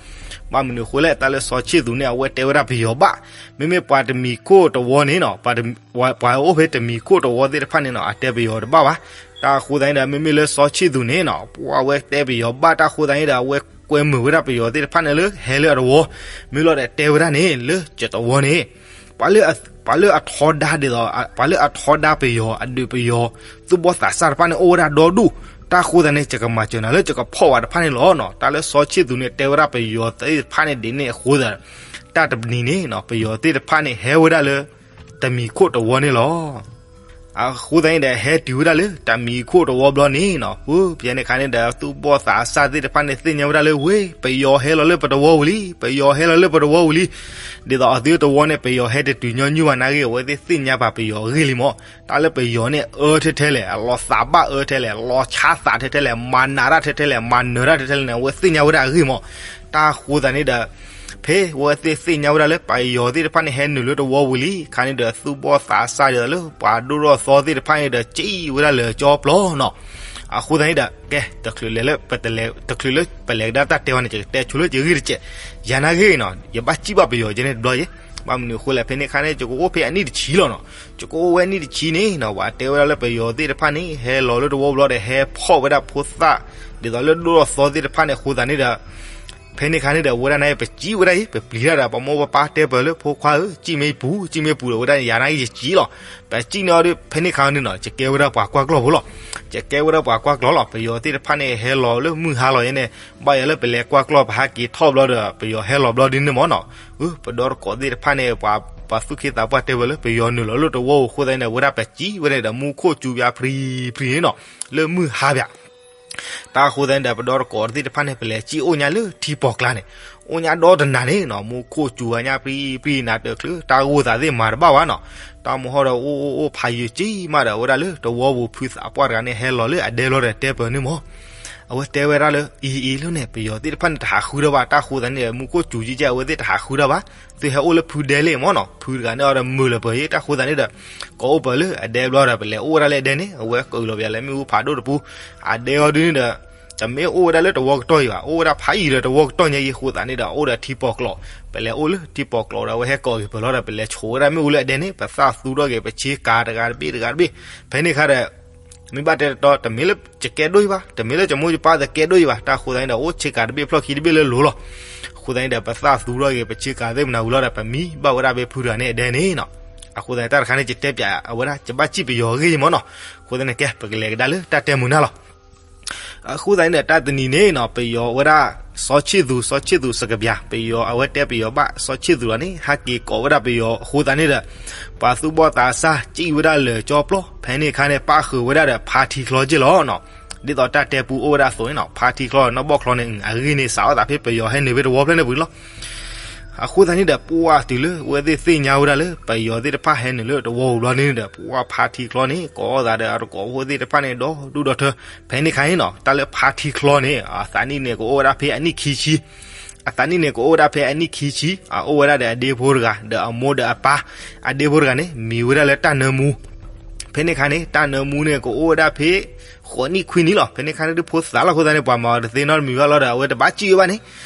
ဘၣ်မနုၤအဃိလဲၣ် တၢ်လၢစီၤဆ့ၣ်သူးန့ၣ် အဝဲတဲဝဲဒၣ်ပယီၤဘၣ်, မ့မ့ၢ်ပှၤတမံၤခိၣ်တဝီန့ၣ်နီၤ ပှၤအိၣ်ဖဲတမံၤခိၣ်တဝီသ့ၣ်တဖၣ်န့ၣ်နီၤ အတဲပယီၤတဘၣ်ဘၣ်. တၢ်အဃိသတးန့ၣ်ဒီး မ့မ့ၢ်လၢစီၤဆ့ၣ်သူးန့ၣ်နီၤ ပှၤအဝဲတဲပယီၤဘၣ် တၢ်အဃိသတးန့ၣ်ဒီး အဝဲကွဲမုာ်ဝဲဒၣ်ပယီၤသ့ၣ်တဖၣ်န့ၣ်လၢဟဲလၢအတဝီ, မ့ၢ်လီၤဒီးတဲဝဲဒၣ်န့ၣ် လၢကၠီၤတဝီန့ၣ် ပှၤလၢအထီဒါဒ်သိး ပှၤလၢအထီဒါပယီၤ အဒုးပယီၤ သူၣ်ဘီၣ်သးစၢ်တဖၣ်န့ၣ် အိၣ်ဝဲဒၣ်ဒီဒူၣ်, တၢ်အဃိသတးန့ၣ် ယကမၤစၢၤနၤလၢယကဖီၣ်ဝဲတဖၣ်န့ၣ်လီၤနီၤ. တၢ်လၢစီၤဆ့ၣ်သူးန့ၣ် တဲဝဲဒၣ်ပယီၤသ့ၣ်တဖၣ်န့ၣ်ဒ်န့ၣ်အဃိသတး တၢ်တနံၤန့ၣ်နီၤ ပယီၤသ့ၣ်တဖၣ်န့ၣ် ဟဲဝဲဒၣ်လၢ တမံၤခိၣ်တဝီန့ၣ်လီၤ. အဃိသတးန့ၣ်ဒီး ဟဲတုၤဝဲဒၣ်လၢ တမံၤခိၣ်တဝီဘျီန့ၣ်နီၤ ပူၤဖဲန့ၣ်အခါန့ၣ်ဒီး သူၣ်ဘီၣ်သးစၢ်သ့ၣ်တဖၣ်န့ၣ် သ့ၣ်ညါဝဲဒၣ်လၢ ဝ့ၢ် ပယီၤဟဲလီၤလၢပတဝီပူၤလံ, ပယီၤဟဲလီၤလၢပတဝီပူၤလံ. ဒ်သိးအသုတဝီန့ၣ် ပယီၤဟဲတတုၤညီနုၢ်ဘၣ်နာ်ဂ့ၢ် အဝဲသ့ၣ်သ့ၣ်ညါပာ်ပယီၤအဂ့ၢ်လံမး. တၢ်လၢပယီၤန့ၣ် အၢထဲထဲလဲၣ်, အလီၤသးဘၣ်အၢထဲလဲၣ်, လီၤဆါသးထဲထဲလဲၣ်, မၤနးတၢ်ထဲထဲလဲၣ်, မၤနၢၤတၢ်ထဲထဲလဲၣ်န့ၣ် အဝဲသ့ၣ်ညါဝဲဒၣ်အဂ့ၢ်မး. တၢ်ဃိသတးန့ၣ်ဒီး ဖဲအဝဲသ့ၣ်သ့ၣ်ညါဝဲဒၣ်လၢ ပယီၤသ့ၣ်တဖၣ်န့ၣ် ဟဲနုာ်လၢတဝီပူၤလံအခါန့ၣ်ဒီး သူၣ်ဘီၣ်သးစၢ်ဒ်သိးလၢ ပှၤဒိၣ်ထီၣ်သီသ့ၣ်တဖၣ်န့ၣ်ဒီး စံၣ်ဝဲဒၣ်လၢာ်ကၠီပျီနီၤ. အဃိသတးန့ၣ်ဒီး ကဲ တချုးလဲၤလၢ တချုးလၢပလဲၤကဒါတၢ်တဲဝဲန့ၣ် ယကတဲဆိလၢယဂ့ၢ်တစဲး. ယၤနာ်ဂ့ၢ်နီၤ ယဘၣ်စံၣ်ဘၣ်ပယီၤကဲန့ၣ်တဘျီယဲ. ဘၣ်မနုၤအဃိလဲၣ် ဖဲန့ၣ်အခါန့ၣ် ယကအိၣ်ဖဲအနံၣ်တဆံလီၤနီၤ. ယကအိၣ်ဝဲအနံၣ်တဆံန့ၣ်နီၤ ပှၤတဲဝဲဒၣ်လၢပယီၤသ့ၣ်တဖၣ်န့ၣ် ဟဲလီၤလၢတဝီပူၤလီၤဒီး ဟဲဖီၣ်ဝဲဒၣ်ဖိသၣ် ဒ်သိးလၢဒိၣ်ထီၣ်သီသ့ၣ်တဖၣ်န့ၣ် အဃိသတးန့ၣ်ဒီး ဖဲန့ၣ်အခါန့ၣ်ဒီး ဝဲဒၣ်န့ၣ် ပစံၣ်ဝဲဒၣ်အံၤ ပပျံၤတၢ်ဒီး ပမိၢ်ပပၢ်တဲပၢၢ်လၢ ဖိခွါဧၢ စံၣ်မ့ၢ်ပူၤ စံၣ်မ့ၢ်ပူၤဒီး ဝဲဒၣ်န့ၣ် ယၤနာ်ဂ့ၢ်ယစံၣ်လီၤ. ပစံၣ်န့ၢ်အီၤဒီး ဖဲန့ၣ်အခါန့ၣ်နီၤ ယကဲဝဲဒၣ်ပှၤကွၢ်ကျီၢ်ဖိလီၤ. ယကဲဝဲဒၣ်ပှၤကွၢ်ကျီၢ်လီၤ. ပယီၤသ့ၣ်တဖၣ်န့ၣ် ဟဲလီၤလၢမုၢ်ဟါလီၤယဲန့ၣ် ဘၣ်ယၤလၢပလဲၤကွၢ်ကျီၢ် ပဟးက့ၤထီၣ်ဘျီဒီး ပယီၤဟဲလီၤဘျီဒ်န့ၣ်မးနီၤ. ပဒီတကိးသ့ၣ်တဖၣ်န့ၣ် ပှၤသူၣ်က့သးပှၢ်တဲပၢၢ်လၢ ပယီၤနုာ်လီၤလၢတဝီပူၤအဃိသတးန့ၣ်ဒီး ဝဲဒၣ်ပစံၣ်ဝဲဒၣ်ဒီး မူခိၣ်စူၤပၠးဖျံဖျံန့ၣ်နီၤ လၢမုၢ်ဟါပၠး တၢ်အဃိသတးန့ၣ်ဒီး ပဒီတကိးသ့ၣ်တဖၣ်န့ၣ် ပလဲၤစံၣ်အိၣ်ညါလၢထံပီၢ်ကျါန့ၣ် အိၣ်ညါဒီတနၤန့ၣ်နီၤ မူခိၣ်စူၤဝဲညါပြံပြံ နၤတၢၢ်ချုး တၢ်ဂိၢ်သးသ့ၣ်မၤတဘၣ်ဘၣ်နီၤ. တၢ်မုၢ်ဟီၣ်ဒီး အိၣ်အိၣ်အိၣ်ဖးယံၤက့ၤမးဒီး အဝဲဒၣ်လၢတဝီပူၤဖုသးပှၢ်တဂၤန့ၣ် ဟဲလီၤလၢအဒဲဘျီဒီးတဲပၢၤန့ၣ်မး အဝဲတဲဝဲဒၣ်လၢ အံၤအံၤလၢန့ၣ် ပယီၤသ့ၣ်တဖၣ်န့ၣ် တဟးဃုထီၣ်ဘၣ် တၢ်ဃိသတးန့ၣ်ဒီး မူခိၣ်စူၤက့ၤက့ၤ အဝဲသ့ၣ်တဟးဃုထီၣ်ဘၣ် သုဟဲအိၣ်လၢဖုဒဲလံမးနီၤ ဖုတဂၤန့ၣ်အီၤဒီးမုာ်လၢၤပၢၤအံၤ တၢ်ဃိသတးန့ၣ်ဒီး ကိးအိၣ်ပၢၤလၢအဒဲဘျီဒီး ပလဲၤအိၣ်ဝဲဒၣ်လၢအဒဲန့ၣ် အဝဲကအုးလီၤပယၤလၢမ့ၣ်အူဖးဒိၣ်တပူၤ အဒဲအီၤဒ်န့ၣ်ဒီး တမ့ၢ်အိၣ်ဝဲဒၣ်လၢတဝီကတီၢ်အံၤဘၣ် အိၣ်ဝဲဒၣ်ဖးယံၤဒီးတဝီကတီၢ်ညါအံၤအဃိသတးန့ၣ်ဒီး အိၣ်ဒီးထံပီၢ်ကျိး ပလဲၤအိၣ်လၢထံပီၢ်ကျိးဒီး အဝဲဟဲကိးက့ၤပၢၤလီၤဒီး ပလဲၤဆိးဝဲဒၣ်မ့ၣ်အူလၢအဒဲန့ၣ် ပသၣ်သူထီၣ်က့ၤ ပဆ့ကၤတဂၤတဘ့ၣ်တဂၤတဘ့ၣ် ဖဲန့ၣ်အခါဒီး မ့ၢ်ဘၣ်တဲတတီ တမ့ၢ်လၢယကဲဒိၣ်အံၤဘၣ် တမ့ၢ်လၢယမိၢ်ယပၢ်သကဲဒိၣ်အံၤဘၣ် တၢ်ဃိသတးန့ၣ်ဒီး အိၣ်ဆ့ကၤတဘ့ၣ်ဖျီၣ်ခံတဘ့ၣ်လၢလိၤလီၤ. အဃိသတးန့ၣ်ဒီး ပသၣ်သူထီၣ်က့ၤ ပဆ့ကၤသ့ၣ်မနၤဝံၤလီၤဒီး ပမံဘၣ်ဝဲဒၣ်ဖဲဖုတဂၤန့ၣ်အဒဲန့ၣ်နီၤ. အဃိသတးန့ၣ် တၢ်တခါန့ၣ် ယတဲပၠးအဝဲဒၣ် ယဘၣ်စံၣ်ပယီၤအဂ့ၢ်မးနီၤ. အဃိသတးန့ၣ် ကဲ ပကလဲၤကဒါလၢတၢ်တဲမုာ်နၢ်လီၤ. အဃိသတးန့ၣ်ဒီး တၢ်တနံၤန့ၣ်နီၤ ပယီၤဝဲဒၣ် စီၤဆ့ၣ်သူး, စီၤဆ့ၣ်သူးစကပျၤ, ပယီၤအဝဲတဲပယီၤဘၣ် စီၤဆ့ၣ်သူးလီၤန့ၣ် ဟဲက့ၤကိးဝဲဒၣ်ပယီၤအဃိသတးန့ၣ်ဒီး ပှၤသူၣ်ဘီၣ်သးစၢ် စံၣ်ဝဲဒၣ်လၢာ်ကၠီပျီ, ဖဲန့ၣ်အခါန့ၣ် ပၣ်ဃုာ်ဝဲဒၣ်ဒီးဖါထံချီက့ၢ်လီၤနီၤ. ဒ်သိးတၢ်တဲပူအိၣ်ဝဲဒၣ်အသိးန့ၣ်နီၤ ဖါထံချီဒီးနီၢ်ဘီၣ်ချီန့ၣ် အဂ့ၢ်န့ၣ် စးထီၣ်သးဖဲပယီၤဟဲနုာ်ဖဲတဝီဖျၢၣ်န့ၣ်ပူၤလီၤ. အဃိသတးန့ၣ်ဒီး ပှၤတုၤလၢအဝဲသ့ၣ်သ့ၣ်ညါဝဲဒၣ်လၢ ပယီၤသ့ၣ်တဖၣ်ဟဲနုာ်လၢတဝီပူၤဘျီန့ၣ်ဒီး ပှၤဖါထံချီန့ၣ် ကိးအီၣ်သးဒီးအတကိးဖိသ့ၣ်တဖၣ်န့ၣ် ဒီဒူၣ်ဒီထၢ, ဖဲန့ၣ်အခါန့ၣ်နီၤ တၢ်လၢဖါထံချီန့ၣ် အသးနံၣ်န့ၣ် ကအိၣ်ဝဲဒၣ်ဖဲအနံၣ်ခံဆံ အသးနံၣ်န့ၣ် ကအိၣ်ဝဲဒၣ်ဖဲအနံၣ်ခံဆံ, အအိၣ်ဝဲဒၣ်ဒီးအဒ့ဖိတဂၤ ဒီးအမိၢ်ဒီးအပၢ်, အဒ့ဖိတဂၤန့ၣ် မံၤဝဲဒၣ်လၢတၢ်နၢမူ, ဖဲန့ၣ်အခါန့ၣ် တၢ်နၢမူန့ၣ် ကအိၣ်ဝဲဒၣ်ဖဲ ဃိးနံၣ်ခွံနံၣ်လီၤ. ဖဲန့ၣ်အခါန့ၣ် ဒုးဖိသၣ်လီၤအဃိသတးန့ၣ် ပှၤမၤအီၤတသ့နီတမံၤဘၣ်လီၤဒီး အဝဲတဘၣ်စံၣ်ဝဲဘၣ်န့ၣ်,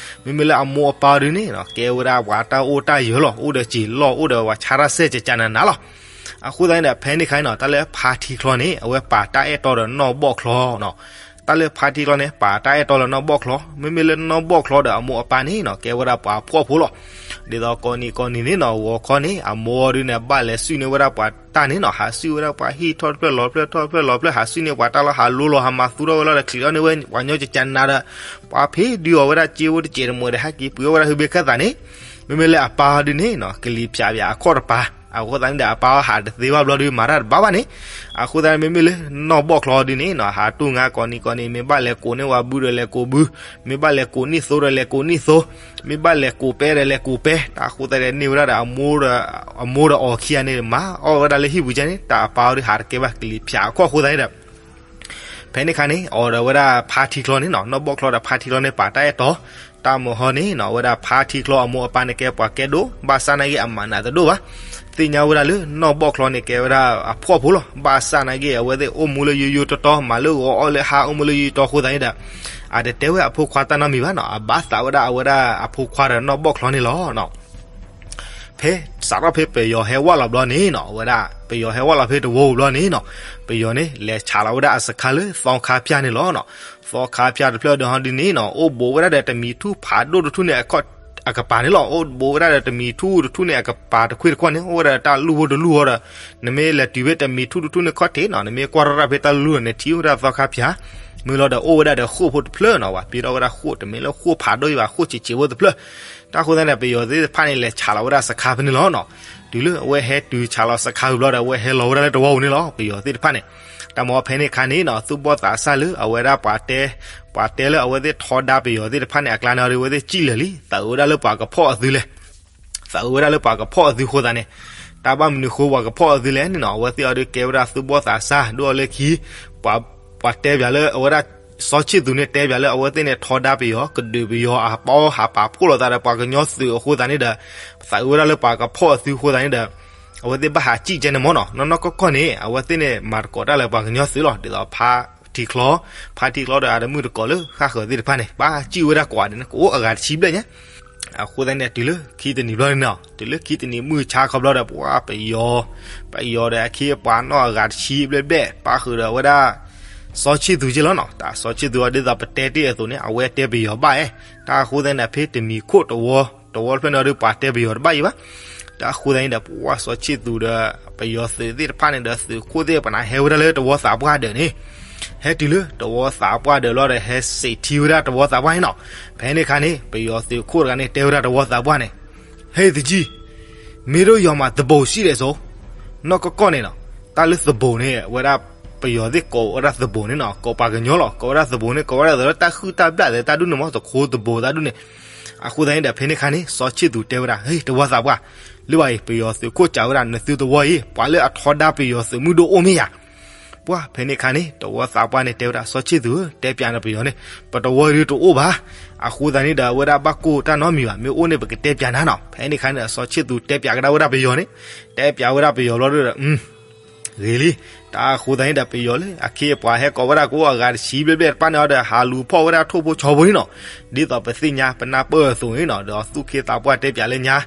မ့မ့ၢ်လၢအမိၢ်အပၢ်ဒုန့ၣ်နီၤ ကဲဝဲဒၣ်ပှၤတၢ်အိၣ်တၢ်ယၢၤလီၤ, အိၣ်ဒီးစံာ်လီၢ် အိၣ်ဒီးပှၤဆါတၢ်စဲၣ်ကကနးနးလီၤ. အဃိသတးန့ၣ်ဒီး ဖဲန့ၣ်အခါန့ၣ်နီၤ တၢ်လၢဖါထံချီန့ၣ် အဝဲပာ်တၢ်အဲၣ်တီဒီးနီၢ်ဘီၣ်ချီနီၤ, တၢ်လၢဖါထံချီန့ၣ် ပာ်တၢ်အဲၣ်တီလၢနီၢ်ဘီၣ်ချီ, မ့မ့ၢ်လၢနီၢ်ဘီၣ်ချီဒီးအမိၢ်အပၢ်န့ၣ်နီၤ ကဲဝဲဒၣ်ပှၤဖှီၣ်ဖိလီၤ. ဒ်သိးကိးနံၤကိးနံၤန့ၣ်နီၤ ဂီၤခီန့ၣ် အမိၢ်ဒုန့ၣ် ဘၣ်လဲၤစံၣ်န့ၢ်ဝဲဒၣ်ပှၤတၢ်န့ၣ်နီၤ ဟးစံၣ်ဝဲဒၣ်ပှၤဟံၣ်ထီၣ်တဖျၢၣ်လီၤဖျၢၣ် ထီၣ်တဖျၢၣ်လီၤဖျၢၣ် ဟးစံၣ်န့ၢ်ပှၤတၢ်လီၤ ဟးလိလီၤ ဟးမၤသူထီၣ်ဝဲလီၤဒီး ချံးထီၣ်န့ၢ်ဝဲပှၤကညီကကနးဒီး ပှၤဖံးဒုးအီၤဝဲဒၣ်စ့ဖိတစဲးတမှဲၤဒီး ဟဲက့ၤပှ့ၤအီၣ်ဝဲဒၣ်ဟုဘ့ၣ်ခၢၣ်သးန့ၣ်, မ့မ့ၢ်လၢအပၢ်ဒုန့ၣ်နီၤ ကလံၤဖၠးပၠးအခီၣ်တပၤ, အဃိသတးန့ၣ်ဒီး အပၢ်ဟးတသ့ဘၣ်ဘျီဒု မၤတၢ်တဘၣ်ဘၣ်န့ၣ်, အဃိသတးန့ၣ် မ့မ့ၢ်လၢနီၢ်ဘီၣ်ချီဒုန့ၣ်နီၤ ဟးတူၢ်ငါကိးနံၤကိးနံၤ မ့ၢ်ဘၣ်လဲၤကိးန့ၢ်ဝဲဘုဒီးလဲၤကိးဘု, မ့ၢ်ဘၣ်လဲၤကိးနံၣ်သိဒီးလဲၤကိးနံၣ်သိ, မ့ၢ်ဘၣ်လဲၤကိးပဲဒီးလဲၤကိးပဲ, တၢ်အဃိသတးန့ၣ်န့ၢ်ဝဲဒၣ်ဒီး အမိၢ်ဒီးအီၤခံဂၤန့ၣ် မၤအီၣ်ဝဲဒၣ်လၢဟံၣ်ပူၤကဲန့ၣ် တၢ်အပၢ်အီၤဒုးဟးတကဲဘၣ် ကလံၤဖၠးအခီၣ်အဃိသတးန့ၣ်ဒီး ဖဲန့ၣ်အခါန့ၣ် အီၤဒီးဝဲဒၣ်ဖါထံချီန့ၣ်နီၤ နီၢ်ဘီၣ်ချီဒီးဖါထံချီန့ၣ် ပာ်တၢ်အဲၣ်တီ, တၢ်မုၢ်ဟီန့ၣ်နီၤ အဝဲဒၣ်ဖါထံချီအမိၢ်အပၢ်န့ၣ် ကဲပှၤကဲဒိၣ် ဘၣ်ဆၣ်နာ်က့အမၤနးတဒိၣ်ဘၣ်, သ့ၣ်ညါဝဲဒၣ်လၢနီၢ်ဘီၣ်ချီန့ၣ် ကဲဝဲဒၣ်အဖှီၣ်ဖိလီၤ, ဘၣ်ဆၣ်နာ်က့ အဝဲသ့ၣ်အိၣ်မူလၢယိယိတီတီ မၤလၢဂီၤအီၣ်လၢဟါအိၣ်မူလၢယိယိတီအဃိသတးန့ၣ်ဒီး အတတဲဝဲအဖိခွါတၢ်နီတမံၤဘၣ်နီၤ အဘၣ်သးဝဲဒၣ်အဝဲဒၣ်အဖိခွါဒီးနီၢ်ဘီၣ်ချီန့ၣ်လီၤ. ဖဲစးထီၣ်ဖဲပယီၤဟဲဝဲလီၤဘျီန့ၣ်နီၤ အဝဲဒၣ်ပယီၤဟဲဝဲလီၤဖဲတဝီပူၤဘျီန့ၣ်နီၤ ပယီၤန့ၣ် လဲၤဆးလီၤဝဲဒၣ်အစခါလၢသီခါဖၠၣ်န့ၣ်လီၤ. သီခါဖၠၣ်တဖျၢၣ်ဒီးဟီဒ်န့ၣ်နီၤ အိၣ်ဘူးဝဲဒၣ်ဒီးတမံၤထူၣ်ဖးဒိၣ်တထူၣ်န့ၣ် အကပၤန့ၣ်လီၤ. အိၣ်ဘူးဝဲဒၣ်ဒီးတမံၤထူၣ်တထူၣ်န့ၣ် အကပၤတခွ့ၣ်တခီၣ်န့ၣ် အိၣ်ဝဲဒၣ်တၢ်လူၢ်ဖိတလူၢ်အီၤဒီး နမ့ၢ်လဲၤတုၤဖဲတမံၤထူၣ်တထူၣ်န့ၣ်ခီၣ်ထံးနီၤ နမ့ၢ်ကွၢ်ထီၣ်တၢ်ဖဲတၢ်လူၢ်န့ၣ် ထံၣ်ဝဲဒၣ်သီခါဖၠၣ် မ့ၢ်လီၤဒီးအိၣ်ဝဲဒၣ်ဒီးဃိၣ်ဖိတဖျၢၣ်နီၤ ပှၤပ့ၤထီၣ်ဝဲဒၣ်ဃိၣ် တမ့ၢ်လၢဃိၣ်ဖးဒိၣ်အံၤဘၣ် ဃိၣ်ဆံးဆံးဖိတဖျၢၣ်, တၢ်အဃိသတးန့ၣ် ပယီၤသ့ၣ်တဖၣ်န့ၣ် လဲၤဆးလီၤဝဲဒၣ်စခါဖဲန့ၣ်လီၤနီၤ. တုၤလၢအဝဲဟဲတုၤဆးလီၤစခါဝံၤဘျီဒီး အဝဲဟဲလီၤဝဲဒၣ်လၢတဝီပူၤန့ၣ်လီၤ ပယီၤသ့ၣ်တဖၣ်န့ၣ်, တၢ်မ့ၢ်ဖဲန့ၣ်အခါန့ၣ်နီၤ သူၣ်ဘီၣ်သးစၢ်လၢအဝဲဒၣ်ပှၤတဲ, ပှၤတဲလၢအဝဲသ့ၣ်ထီဒါပယီၤသ့ၣ်တဖၣ်န့ၣ် အကျါန့ၣ်ဒီး အဝဲသ့ၣ်စံၣ်လၢာ်လံ သးအုးဝဲဒၣ်လၢပှၤကဖီၣ်အသုလဲၣ် သးအုးဝဲဒၣ်လၢပှၤကဖီၣ်အသုအဃိသတးန့ၣ်, တၢ်ဘၣ်မနုၤအဃိပှၤကဖီၣ်အသုလဲၣ်န့ၣ်နီၤ အဝဲသ့ၣ်အီၤဒုးကဲဝဲဒၣ်သူၣ်ဘီၣ်သးစၢ် ဒိၣ်အီၤလၢခံ, ပှၤ, ပှၤတဲပၠးလၢအဝဲဒၣ် စီၤဆ့ၣ်သူးန့ၣ်တဲပၠးလၢအဝဲသ့ၣ်န့ၣ်ထီဒါပယီၤ ကဒုးပယီၤအပီဟးပာ်ဖှိၣ်လိာ်သးဒီးပှၤကညီသုးအဃိသတးန့ၣ်ဒီး, သးအုးဝဲဒၣ်လၢပှၤကဖီၣ်အသုအဃိသတးန့ၣ်ဒီး, အဝဲသ့ၣ်ဘၣ်ဟးစံၣ်ကဲန့ၣ်မ့ၢ်နီၤ နီၢ်နီၢ်ကီၢ်ကီၢ်န့ၣ် အဝဲသ့ၣ်န့ၣ်မၤသကိးတၢ်လၢပှၤကညီသုးလီၤ ဒ်သိးဖါထံချီ, ဖါထံချီဒီးအတမုၣ်တကိးလၢဃၣ်ဃၢၤသ့ၣ်တဖၣ်န့ၣ် ဘၣ်စံၣ်ဝဲဒၣ်ကိးဂၤဒဲးန့ၣ် ကအိၣ်အဂၤတဆံဘျဲၣ်ညါ အဃိသတးန့ၣ် တုၤလၢခံတနံၤဘျီန့ၣ်နီၤ တုၤလၢခံတနံၤမုၢ်ဆါခီဘျီဒီး ပှၤပယီၤ, ပယီၤဒီးအခ့အပှၤနီၢ်အဂၤတဆံဘျဲၣ်ဘျဲၣ် ပၣ်ဃုာ်ဒီးအဝဲဒၣ် စီၤဆ့ၣ်သူးက့ၢ်လီၤနီၤ တၢ်စီၤဆ့ၣ်သူးအီၤဒ်သိးပတဲတ့ၢ်အသိးန့ၣ် အဝဲတဲပယီၤဘၣ်အဲၣ်, တၢ်အဃိသတးန့ၣ် ဖဲတမံၤခိၣ်တဝီ, တဝီတဖျၢၣ်န့ၣ်ဒီးပှၤတဲပယီၤတဘၣ်အံၤဘၣ် တၢ်အဃိသတးန့ၣ်ဒီး ပှၤစီၤဆ့ၣ်သူးဒီး ပယီၤသုးသ့ၣ်တဖၣ်န့ၣ်ဒီးသုးခိၣ်သ့ၣ်ပနၢ်ဟဲဝဲဒၣ်လၢတဝီသးပှၢ်ဒၢးန့ၣ်, ဟဲတုၤလၢတဝီသးပှၢ်ဒၢးလီၤဒီးဟဲစံးထံဝဲဒၣ်တဝီသးပှၢ်န့ၣ်နီၤ, ဖဲန့ၣ်အခါန့ၣ် ပယီၤသုးခိၣ်တဂၤန့ၣ်တဲဝဲဒၣ်တဝီသးပှၢ်န့ၣ်, ဟဲသကံၢ် မ့ၢ်ဒိၣ်ယွၤမးသဘိးစံၣ်ဒဲးစိ, နီၢ်ကီၢ်ကီၢ်န့ၣ်နီၤ, တၢ်လၢသဘိးန့ၣ် အဝဲဒၣ်ပယီၤသ့ၣ်ကိးဝဲဒၣ်သဘိးန့ၣ်နီၤ ကိးပှၤကညီလီၤ ကိးဝဲဒၣ်သဘိးန့ၣ် ကိးဝဲဒၣ်သဘိးလၢတၢ်ဟုၣ်တၢ်ဘျၣ်သဲးတၢ်ဒူၣ်န့ၣ်မ့ၢ် သခူသဘိးတၢ်ဒူၣ်န့ၣ်, အဃိသတးန့ၣ်ဒီး ဖဲန့ၣ်အခါန့ၣ် စီၤဆ့ၣ်သူးတဲဝဲဒၣ် ဟ့ၣ် တဝီသးပှၢ်, လၢဘၣ်အံၤ ပယီၤသုးခိၣ်စံးဝဲဒၣ် နသုတဝီအံၤ ပှၤလၢအထီဒါပယီၤသုးမုၢ်ဒိၣ်အိၣ်မ့ၢ်ယၤ ပှၢ် ဖဲန့ၣ်အခါန့ၣ် တဝီသးပှၢ်န့ၣ်တဲဝဲဒၣ် စီၤဆ့ၣ်သူးဧၢ တဲပၠးနပယီၤန့ၣ် ပတဝီဒုတအိၣ်ဘၣ်, အဃိသတးန့ၣ်ဒီး အဝဲဒၣ်ဘၣ်ကိၢ်တၢ်နီတမံၤဘၣ် မ့ၢ်အိၣ်န့ၣ် ပကတဲပၠးနၤနီၤ, ဖဲန့ၣ်အခါန့ၣ်ဒီး စီၤဆ့ၣ်သူးတဲပၠးကဒါဝဲဒၣ်ပယီၤန့ၣ်, တဲပၠးဝဲဒၣ်ပယီၤဘျီဒီး ဂ့ၤလံ, တၢ်အဃိသတးန့ၣ်ဒီး ပယီၤလၢအခ့အပှၤဟဲကိးဝဲဒၣ် ကအိၣ်အဂၤတဆံဘျဲၣ်ဘျဲၣ်တဖၣ်န့ၣ်ဒီး ဟးလူၤဖီၣ်ဝဲဒၣ်ထိၣ်ဖိဆီဖိန့ၣ်နီၤ, ဒ်သိးပသ့ၣ်ညါပနၢ်ပၢၢ်အသိးန့ၣ်နီၤ ဒီးသူၣ်က့သးပှၢ်တဲပၠးလၢညါ,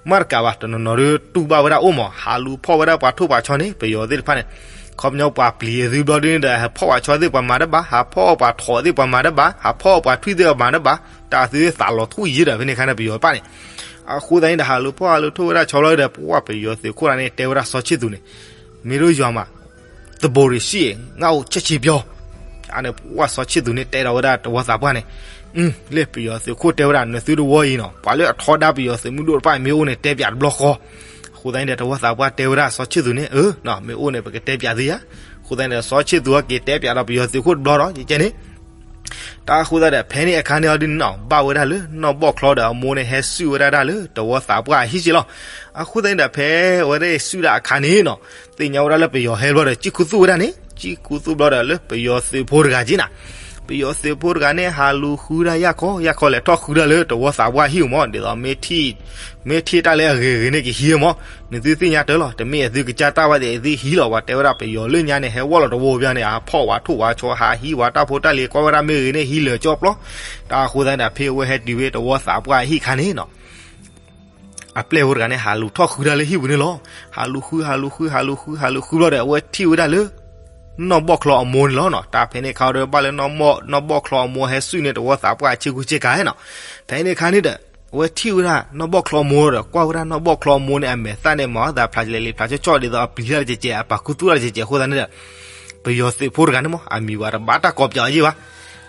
မ့ၢ်တကးဘၣ် တနီၤနီၤဒီးတူၢ်ဘၣ်ဝဲဒၣ်အိၣ်မး ဟးလူၤဖီၣ်ဝဲဒၣ်ပှၤထိၣ်ပှၤဆီန့ၣ် ပယီၤသ့ၣ်တဖၣ်န့ၣ်, ခီပညီပှၤပျံၤအသုဘျီဒုန့ၣ်ဒီး ဟးဖီၣ်ပှၤဆီသ့ၣ်ပှၤမၤတဘၣ် ဟးဖီၣ်ပှၤထိၣ်သ့ၣ်ပှၤမၤတဘၣ် ဟးဖီၣ်ပှၤထွံၣ်သ့ၣ်ပှၤမၤတဘၣ် တၢ်သုသးလီၤထူၣ်ယံၤဒီး ဖဲန့ၣ်အခါန့ၣ် ပယီၤတဖၣ်န့ၣ်, အဃိသတးန့ၣ်ဒီး ဟးလူၤဖီၣ်ဟးလူၤထိၣ်ဝဲဒၣ်ဆီဘျီဒီး ပှၢ် ပယီၤသုးခိၣ်တဂၤန့ၣ် တဲဝဲဒၣ်စီၤဆ့ၣ်သူးန့ၣ်, မ့ၢ်ဒိၣ်ယွၤမး သဘိးရံၤစံၣ် ငါအိၣ်ဆဲးဆံးပျီ, အန့ၣ် ပှၢ်စီၤဆ့ၣ်သူးန့ၣ်တဲဒီးဝဲဒၣ်တဝီသးပှၢ်န့ၣ်, လၢပယီၤသုးခိၣ်တဲဝဲဒၣ် နသုတဝီအံၤနီၤ ပှၤလၢအထီဒါပယီၤသုးမုၢ်ဒိၣ်တဖၣ်မ့ၢ်အိၣ်န့ၣ် တဲပၠးတဘျီဃီ. အဃိသတးန့ၣ်ဒီး တဝီသးပှၢ်တဲဝဲဒၣ်စီၤဆ့ၣ်သူးန့ၣ်, အၢ မ့ၢ်အိၣ်န့ၣ် ပကတဲပၠးသုယၤ. အဃိသတးန့ၣ်ဒီး စီၤဆ့ၣ်သူးအက့ၤတဲပၠးဒီးပယီၤသုးခိၣ်တဘျီဒီး ကဲန့ၣ် တၢ်အဃိသတးဒီး ဖဲန့ၣ်အခါန့ၣ်အီၤဒ်န့ၣ်နီၤ ဘၣ်ဝဲဒၣ်လၢနီၢ်ဘီၣ်ချီဒီးအမိၢ်န့ၣ် ဟဲစုၣ်ဝဲဒၣ်တၢ်လၢတဝီသးပှၢ်အဟံၣ်က့လီၤ. အဃိသတးန့ၣ်ဒီး ဖဲအဝဲသ့ၣ်စုၣ်တၢ်အခါန့ၣ်နီၤ သ့ၣ်ညါဝဲဒၣ်လၢပယီၤဟဲဘျီဒီး စံၣ်ခူသူၣ်ဝဲဒၣ်န့ၣ် စံၣ်ခူသူၣ်ဘျီဒီးလၢပယီၤသုးဖိတဂၤက့နီၤ ပယီၤသုးဖိတဂၤန့ၣ် ဟးလူၤဃုဒၣ်ယၢ်ခီယၢ်ခီ လဲၤထီၣ်ဃုဒၣ်လၢတဝီသးပှၢ်ဟံၣ်အမၢ် ဒ်သိး မ့ၢ်ထံၣ်တၢ်လၢအဂ့ၤဂ့ၤန့ၣ် ကဟံးမၢ်. နသုသ့ၣ်ညါတၢ်လီၤ တမ့ၢ်အသုကစၢ်တၢ်ဘၣ်သ့ၣ် အသုဟံးလီၤ. ပှၤတဲဝဲဒၣ်ပယီၤလၢညါန့ၣ် ဟဲဝီၣ်လီၤတဝီဘၣ်န့ၣ် အဖီၣ်ဝဲထိၣ်ဝဲဆီ ဟးဟံးဝဲတၢ်ဖိတၢ်လံၤ ကွၢ်ဝဲဒၣ်မ့ၢ်ဂ့ၤန့ၣ် ဟံးလၢာ်ကၠီပျီ. တၢ်အဃိသတးန့ၣ်ဒီး ဖဲအဝဲဟဲတုၤဝဲတဝီသးပှၢ်အဟံၣ်အခါန့ၣ်နီၤ အပျဲၢ်ဖိတဂၤန့ၣ် ဟးလူၤထီၣ်ဃုဒၣ်လၢဟံၣ်ပူၤန့ၣ်လီၤ. ဟးလူၤဃု ဟးလူၤဃု ဟးလူၤဃု ဟးလူၤဃုဘျီဒီး အဝဲထံၣ်ဝဲဒၣ်လၢ နီၢ်ဘီၣ်ချီအမိၢ်န့ၣ်လီၤ. တၢ်ဖဲန့ၣ်အခါဒီး ဘၣ်လၢ နီၢ်ဘီၣ်ချီအမိၢ်ဟဲစုၣ်န့ၣ် တဝီသးပှၢ်အဆ့ကူဆ့ကၤနီၤ. ဖဲန့ၣ်အခါန့ၣ်ဒီး အဝဲထံၣ်ဝဲဒၣ်နီၢ်ဘီၣ်ချီအမိၢ်ဒီး ကွၢ်ဝဲဒၣ်နီၢ်ဘီၣ်ချီအမိၢ်န့ၣ် အမဲာ်သၣ်န့ၣ်မၤအသးဖျါလဲၤလံဖျါဆီဆီ ဒ်သိးအပျံၤတၢ်တကဲးကဲး အပာ်ခူသူၣ်တၢ်တကဲးကဲးအဃိသတးန့ၣ်ဒီး ပယီၤသုးဖိတဂၤန့ၣ်မၢ် အမံၤဝဲတဘၣ်တၢ်ကိးပၠးအီၤယဲၢ်ဘၣ်.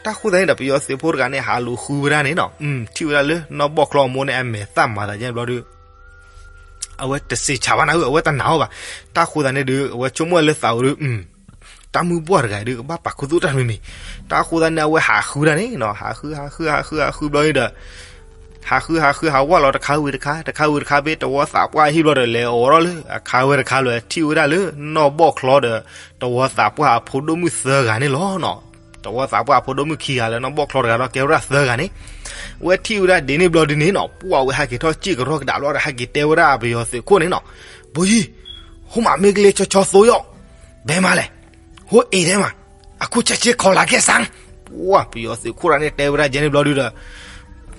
တၢ်အဃိသတးန့ၣ်ဒီး ပယီၤသုးဖိတဂၤန့ၣ် ဟးလူၤဃုဝဲဒၣ်န့ၣ်နီၤ ထံၣ်ဝဲဒၣ်လၢနီၢ်ဘီၣ်ချီအမိၢ်န့ၣ် အမဲာ်သၣ်မၤသးယဲၢ်ဘျီဒီး အဝဲတစံးဆၢဘၣ်နၤဧၢ အဝဲတနာ်အီၤဘၣ်. တၢ်အဃိသတးန့ၣ်ဒီး အဝဲဆိကမိၣ်လၢသးဝဲဒီး တၢ်မုၢ်ဘှီၣ်တဂၤအံၤဒီး ကဘၣ်ပာ်ခူသူၣ်တၢ်တမံၤမံၤ. တၢ်အဃိသတးန့ၣ် အဝဲဟးဃုဒၣ်န့ၣ်နီၤ ဟးဃု ဟးဃု ဟးဃု ဟးဃုဘျီန့ၣ်ဒီး ဟးဃု ဟးဃု ဟးဝီၣ်လီၤတခါဝံၤတခါ တခါဝံၤတခါ ဖဲတဝီသးပှၢ်အဟံၣ်ဘျီဒီး လဲၤအိးထီၣ်လၢအခါဝဲတခါလၢ ထံၣ်ဝဲဒၣ်လၢနီၢ်ဘီၣ်ချီဒီး တဝီသးပှၢ်အဖိဒိၣ်မုၣ်သၢဂၤန့ၣ်လီၤနီၤ. တဝီသးပှၢ်အဖိဒိၣ်မုၣ်ခံဂၤလၢနီၢ်ဘီၣ်ချီတဂၤဒီး ကဲဝဲဒၣ်သၢဂၤန့ၣ် အဝဲထံၣ်ဝဲဒၣ်ဒ်န့ၣ်ဘျီဒ်န့ၣ်နီၤ ပှၢ်ဝဲဟဲက့ၤထီၣ်စံၣ်ကရီကဒါဘျီဒီး ဟဲက့ၤတဲဝဲဒၣ်ပယီၤသုးခိၣ်န့ၣ်နီၤ ဘိယံၤ, ဟိမးမ့ၢ်ကလ့ ချီချီသိယီၣ်, ဘဲမးလဲၣ်, ဟိအ့ၣ်ဒဲမး, အခုချက်ချင်းခေါ်လာခဲ့စမ်း. ပှၢ်ပယီၤသုးခိၣ်တဂၤန့ၣ် တဲဝဲဒၣ်ယဲန့ၣ်ဘျီဒုဒီး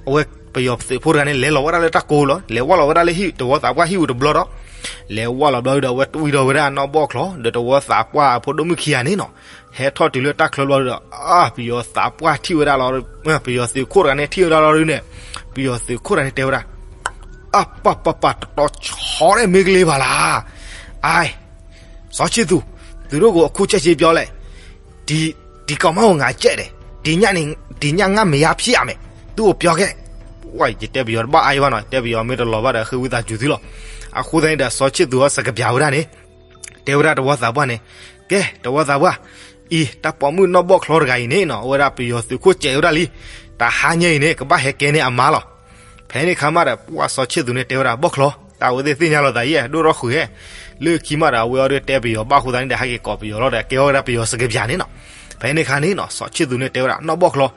အဝဲပယီၤသုးဖိတဂၤန့ၣ် လဲၤလီၤဝဲဒၣ်လၢတၢ်ကိးလီၤ. လဲၤဝီၣ်လီၤဝဲဒၣ်လၢဟံၣ် တဝီသးပှၢ်ဟံၣ်ပူၤတဘျီဒီး လဲၤဝီၣ်လီၤဘျီဒုဒီး အဝဲတွံၢ်ဒီးဝဲဒၣ်နီၢ်ဘီၣ်ချီ ဒီးတဝီသးပှၢ်အဖိဒိၣ်မုၣ်ခံဂၤန့ၣ်နီၤ ဟဲထီၣ်တုၤလၢတၢ်ချၢဘျီဒုဒီး အါ ပယီၤသးပှၢ်ထံၣ်ဝဲဒၣ်လီၤ. ပယီၤသုးခိၣ်တဂၤန့ၣ် ထံၣ်ဝဲဒၣ်လီၤဒုန့ၣ် ပယီၤသုးခိၣ်တဂၤန့ၣ် တဲဝဲဒၣ် အါ ပၢ်ပၢ်ပၢ် တတီၤဆီဒဲးမ့ၢ်ကလ့ဘၣ်လၢ အါ စီၤဆံသူး သူတို့ကိုအခုချက်ချင်းပြောလိုက်, ဒီ ဒီကောင်မကိုငါကြိုက်တယ်, ဒီညနေ ဒီညငါမယားဖြစ်ရမယ်, သူ့ကိုပြောခဲ့. ဝဲ ယတဲပယီၤတဘၣ်အါယံၤဘၣ်နီၤ, တဲပယီၤမ့ၢ်တလီၤဘၣ်ဒီး ဃ့ဝံသးစူၤသုလီၤ. အဃိသတးန့ၣ်ဒီး စီၤဆံသူးအီၤစကပျးဝဲဒၣ်န့ၣ် တဲဝဲဒၣ်တဝီသးပှၢ်န့ၣ်, ကဲ တဝီသးပှၢ်, အံၤ တၢ်ပိာ်မုၣ်နီၢ်ဘီၣ်ချီတဂၤအံၤန့ၣ်နီၤ အဝဲဒၣ်ပယီၤသုးခိၣ်စဲးဝဲဒၣ်လံ, တဟါညါအံၤန့ၣ် ကဘၣ်ဟဲကဲန့ၢ်အမါလီၤ. ဖဲန့ၣ်အခါမးဒီး ပှၢ်စီၤဆံသူးန့ၣ်တဲဝဲဒၣ် ဘီၣ်ချီ, တၢ်အဝဲသ့ၣ်သ့ၣ်ညါလိာ်သးယဲၢ် ဒိၣ်ထီၣ်ဃုာ်ဧဲ, လၢခံမးဒီး အဝဲအီၤဒုးတဲပယီၤဘၣ်အဃိသတးန့ၣ်ဒီး ဟဲက့ၤကိးပယီၤလီၤဒီး ကဲထီၣ်ဝဲဒၣ်ပယီၤစကပျးန့ၣ်နီၤ. ဖဲန့ၣ်အခါန့ၣ်နီၤ စီၤဆံသူးန့ၣ်တဲဝဲဒၣ် နီၢ်ဘီၣ်ချီ,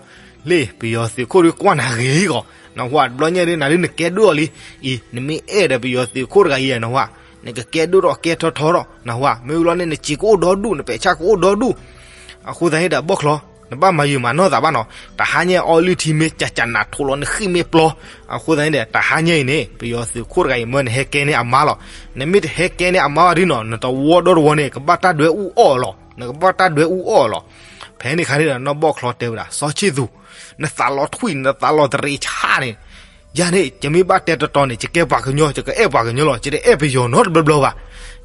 လၢပယီၤသုးခိၣ်ဒုးကွၢ်နၤဂ့ၤဂီၤ, နဟါ တဘျီညါဒုး နၤဒုးနကဲဒိၣ်အီၤလံ, အံၤ နမ့ၢ်အဲၣ်ဒီးပယီၤသုးခိၣ်တဂၤအံၤနီၤဟါ, နကကဲဒိၣ်ထီၣ်ကဲထီထီထီၣ် နဟါ, မ့ၢ်ဝံၤလီၤန့ၣ် နစံးကအိၣ်ဒီဒူၣ် နပဲာ်ဆၣ်ကအိၣ်ဒီဒူၣ်. အဃိသတးန့ၣ်ဒီး ဘီၣ်ချီ, နဘၣ်မၤယုာ်မၤနီၢ်သးဘၣ်နီၤ, တဟါညါအီလုၢ်ထံမ့ၢ်ကၠးကၠးနးထိးလီၤ နဃံၣ်မ့ၢ်ပျီ, အဃိသတးန့ၣ်ဒီး တဟါညါအံၤန့ၣ် ပယီၤသုးခိၣ်တဂၤအံၤ မၢနဟဲကဲန့ၢ်အမါလီၤ. နမ့ၢ်တဟဲကဲန့ၢ်အမါဘၣ်ဒုးနီၤ နတဝီဒီတဝီန့ၣ် ကဘၣ်တၢ်ဒွဲအူအီၣ်လီၤ, နကဘၣ်တၢ်ဒွဲအူအီၣ်လီၤ. ဖဲန့ၣ်အခါန့ၣ်ဒီး နီၢ်ဘီၣ်ချီတဲဝဲဒၣ် စီၤဆံသူး, နသးလီၤထွံၣ် နသးလီၤတရံးဆါန့ၣ် ယၤန့ၣ် ယမ့ၢ်ဘၣ်တဲတတီၤန့ၣ် ယကဲပှၤကညီ ယကအဲၣ်ပှၤကညီလီၤ, ယတအဲၣ်ပယီၤနီတဘျီဘျီဘၣ်.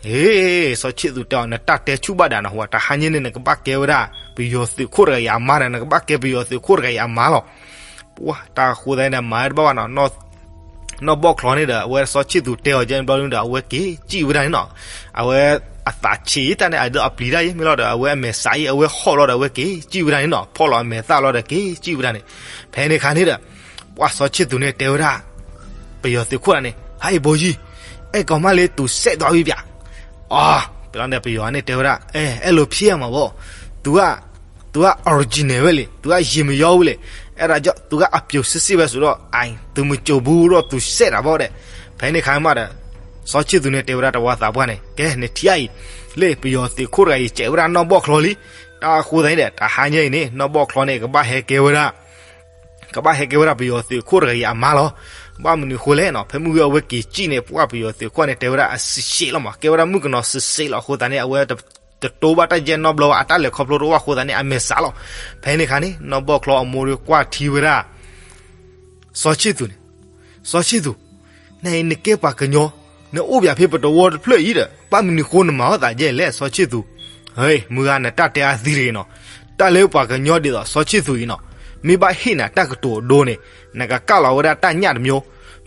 ဟ့ၣ် စီၤဆံသူးတဲအီၤ နတၢ်တဲဆူၣ်ဘၣ်ဒၣ်နဟါ, တဟါညါန့ၣ် နကဘၣ်ကဲဝဲဒၣ် ပယီၤသုးခိၣ်တဂၤအံၤအမါဒီး နကဘၣ်ကဲပယီၤသုးခိၣ်တဂၤအံၤအမါလီၤ. ပှၢ် တၢ်အဃိသတးန့ၣ်ဒီး မၤဝဲတဘၣ်ဘၣ်နီၤ နီၢ်ဘီၣ်ချီန့ၣ်ဒီး အဝဲစီၤဆံသူးတဲအီၤကဲန့ၣ်ဘျီဒုဒီး အဝဲက့ၤစံၣ်ဝဲဒၣ်န့ၣ်နီၤ. အဝဲအသးဆံးတၢ်န့ၣ် အဒုးအပျံၤတၢ်ယဲၢ်မ့ၢ်လီၤဒီး အဝဲအမဲာ်စးအံၤ အဝဲဟီၣ်လီၤဒီး အဝဲက့ၤစံၣ်ဝဲဒၣ်န့ၣ်နီၤ. ဖီၣ်လီၤအမဲာ်သၣ်လီၤဒီးက့ၤစံၣ်ဝဲဒၣ်န့ၣ်. ဖဲန့ၣ်အခါန့ၣ်ဒီး ပှၢ်စီၤဆံသူးန့ၣ်တဲဝဲဒၣ် ပယီၤသုးခိၣ်တဂၤန့ၣ် ဟါအံၤဘိယံၤ, အဲကောင်မလေး သူစက်သွားပြီဗျာ, အီၤ ပလီန့ၣ် ပယီၤန့ၣ်တဲဝဲဒၣ် အဲ အဲလိုဖြစ်ရမှာပေါ့, သူက သူက original ပဲလေ, သူကရေမရောဘူးလေ, အဲဒါကြောင့် သူကအပျိုစစ်စစ်ပဲဆိုတော့ အဲ သူမကြိုဘူးတော့ သူစက်တာပေါ့တဲ့. ဖဲန့ၣ်အခါမးဒီး စီၤဆံသူးန့ၣ်တဲဝဲဒၣ်တဝီသးပှၢ်န့ၣ် ကဲ နထံၣ်အံၤ, လၢပယီၤသုးခိၣ်တဂၤအံၤ စဲးဝဲဒၣ်နီၢ်ဘီၣ်ချီလံ. တၢ်အဃိသတးန့ၣ်ဒီး တဟါညါအံၤန့ၣ် နီၢ်ဘီၣ်ချီန့ၣ် ကဘၣ်ဟဲကဲဝဲဒၣ် ကဘၣ်ဟဲကဲဝဲဒၣ်ပယီၤသုးခိၣ်တဂၤအံၤအမါလီၤ. ဘၣ်မနုၤဃိလဲၣ်နီၤ, ဖဲမုၢ်ဂီၤအဝဲက့ၤစံၣ်န့ၣ် ပှၢ်ပယီၤသုးခိၣ်န့ၣ် တဲဝဲဒၣ်အစံးဆံးလီၤမး, ကဲဝဲဒၣ်မုၣ်ကနီၤစံးဆံးလီၤအဃိသတးန့ၣ် အဝဲတတိၢ်ဘၣ်တၢ်ယဲၢ်နီတဘျီဘၣ်, အတၢ်လဲၤခီဖျိတအိၣ်ဘၣ်အဃိသတးန့ၣ် အမဲာ်စးလီၤ. ဖဲန့ၣ်အခါန့ၣ် နီၢ်ဘီၣ်ချီအမိၢ်ဒီးကွၢ်ထံဝဲဒၣ် စီၤဆံသူးန့ၣ်, စီၤဆံသူး, နအံၤနကဲပှၤကညီ, နအိၣ်ပၠးဖဲပတဝီတဖျၢၣ်အံၤဒီး ဘၣ်မနုၤဃိနမၤအီၣ်သးယဲၢ်လဲၣ် စီၤဆံသူး. ဟဲ မုၢ်ဂၤ နတၢ်တဲအါသံတဂ့ၤနီၤ, တၢ်လၢပှၤကညီဒ်သိးစီၤဆံၣ်သူးအံၤနီၤ, မ့ၢ်ဘၣ်ဟ့ၣ်နၤတၢ်ကတိၤအဒိန့ၣ်, နကကၢ်လီၤဝဲဒၣ်တၢ်ညၣ်တမျိုး,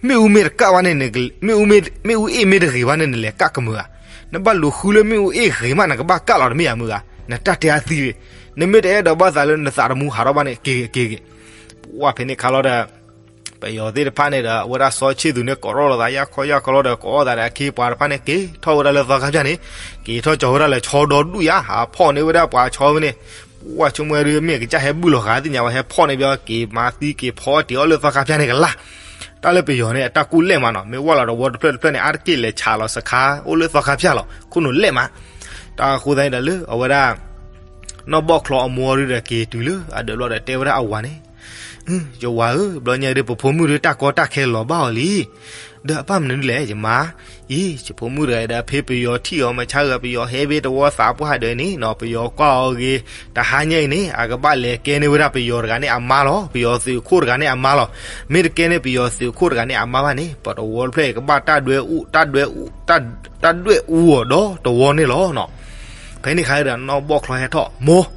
မ့ၣ်အူမ့ၢ်တကၢ်ဘၣ်န့ၣ်, မ့ၣ်အူမ့ၢ်တဂ့ၤဘၣ်န့ၣ် နလဲၤကၢ်ကမုာ်ဧါ. နဘၣ်လူၤဃုလၢမ့ၣ်အူအ့ၣ်ဂ့ၤမး နကဘၣ်ကၢ်လီၤတမ့ၢ်ဧါမုၢ်ဧါ. နတၢ်တဲအသံဂ့ၤ, နမ့ၢ်တအဲၣ်ဒိးဘၣ်သးလၢနသးတမူဟးထီၣ်ဘၣ်န့ၣ် က့ၤဂ့ၤက့ၤဂ့ၤ. ပှၢ်ဖဲန့ၣ်ခါလီၤဒီး ပယီၤသ့ၣ်တဖၣ်န့ၣ်ဒီး အဝဲဒၣ်စီၤဆံၣ်သူးန့ၣ် ကိးထီၣ်လိာ်သးယၢ်ခီယၢ်ခီလီၤဒီး ကိးအီၣ်သးဒီးအခ့အပှၤတဖၣ်န့ၣ် က့ၤထီၣ်ဝဲဒၣ်လၢသီခါဖၠၣ်န့ၣ်, က့ၤထီၣ်ကၠီၤဝဲဒၣ်လၢဆီဒီဒူၣ်ယါ ဟးဖီၣ်န့ၢ်ဝဲဒၣ်ပှၤဆီဝဲန့ၣ်, ပှၢ်ဆိကမိၣ်ဒုး မ့ၢ်အကစၢ်ဟဲဘုၣ်လီၤဃာ်သ့ၣ်ညါဝဲ ဟဲဖီၣ်န့ၢ်ဘျီ က့ၤမၤသံက့ၤဖီအီၣ်တ့ၤအီၣ်လၢသီခါဖၠၣ်န့ၣ်ကလာ်. တၢ်လၢပယီၤန့ၣ် အတၢ်ကူၣ်လဲၢ်မးနီၤ, မ့ၢ်ဝဲလီၤတဝီတဖျၢၣ်တဖျၢၣ်န့ၣ် အါတက့ၢ်လဲၤဆးလီၤစခါ အိၣ်လၢသီခါဖၠၣ်လီၤ, ခိၣ်နူာ်လဲၢ်မး. တၢ်အဃိသတးန့ၣ်ဒီးလၢအဝဲဒၣ် နီၢ်ဘီၣ်ချီအမိၢ်ဒုးဒီးက့ၤတုၤလၢအဒၢးဘျီဒီးတဲဝဲဒၣ်အဝၤန့ၣ်, ယဝၤဧၢ, ဘျီညါဒုးပဖိမုၣ်ဒုးတၢ်ကီတၢ်ခဲလီၤဘၣ်အီၤလံ, ဒီးအဘၣ်မနုၤဒ်လဲၣ် ယမါ, အံၤ ယဖိမုၣ်တဂၤဒီးဖဲပယီၤထံၣ်အီၤမဆါဂၤ ပယီၤဟဲဘ့ၣ်တဝီသးပှၢ်ဒၢးန့ၣ်နီၤ, ပယီၤကွၢ်အီၤဂ့ၤ, တဟါညါအံၤန့ၣ် အကဘၣ်လဲၤကဲန့ၢ်ဝဲဒၣ်ပယီၤတဂၤန့ၣ်အမါလီၤ, ပယီၤသုးခိၣ်တဂၤန့ၣ်အမါလီၤ. မ့ၢ်တကဲန့ၢ်ပယီၤသုးခိၣ်တဂၤန့ၣ်အမါဘၣ်န့ၣ် ပတဝီတဖျၢၣ်အံၤကဘၣ်တၢ်ဒွဲၣ်အူ, တၢ်ဒွဲၣ်အူ, တၢ်ဒွဲၣ်အူအီၤဒီးတဝီန့ၣ်လီၤနီၤ. ဖဲန့ၣ်ခါဒီးနီၢ်ဘီၣ်ချီဟဲထီၣ်, မိၢ်,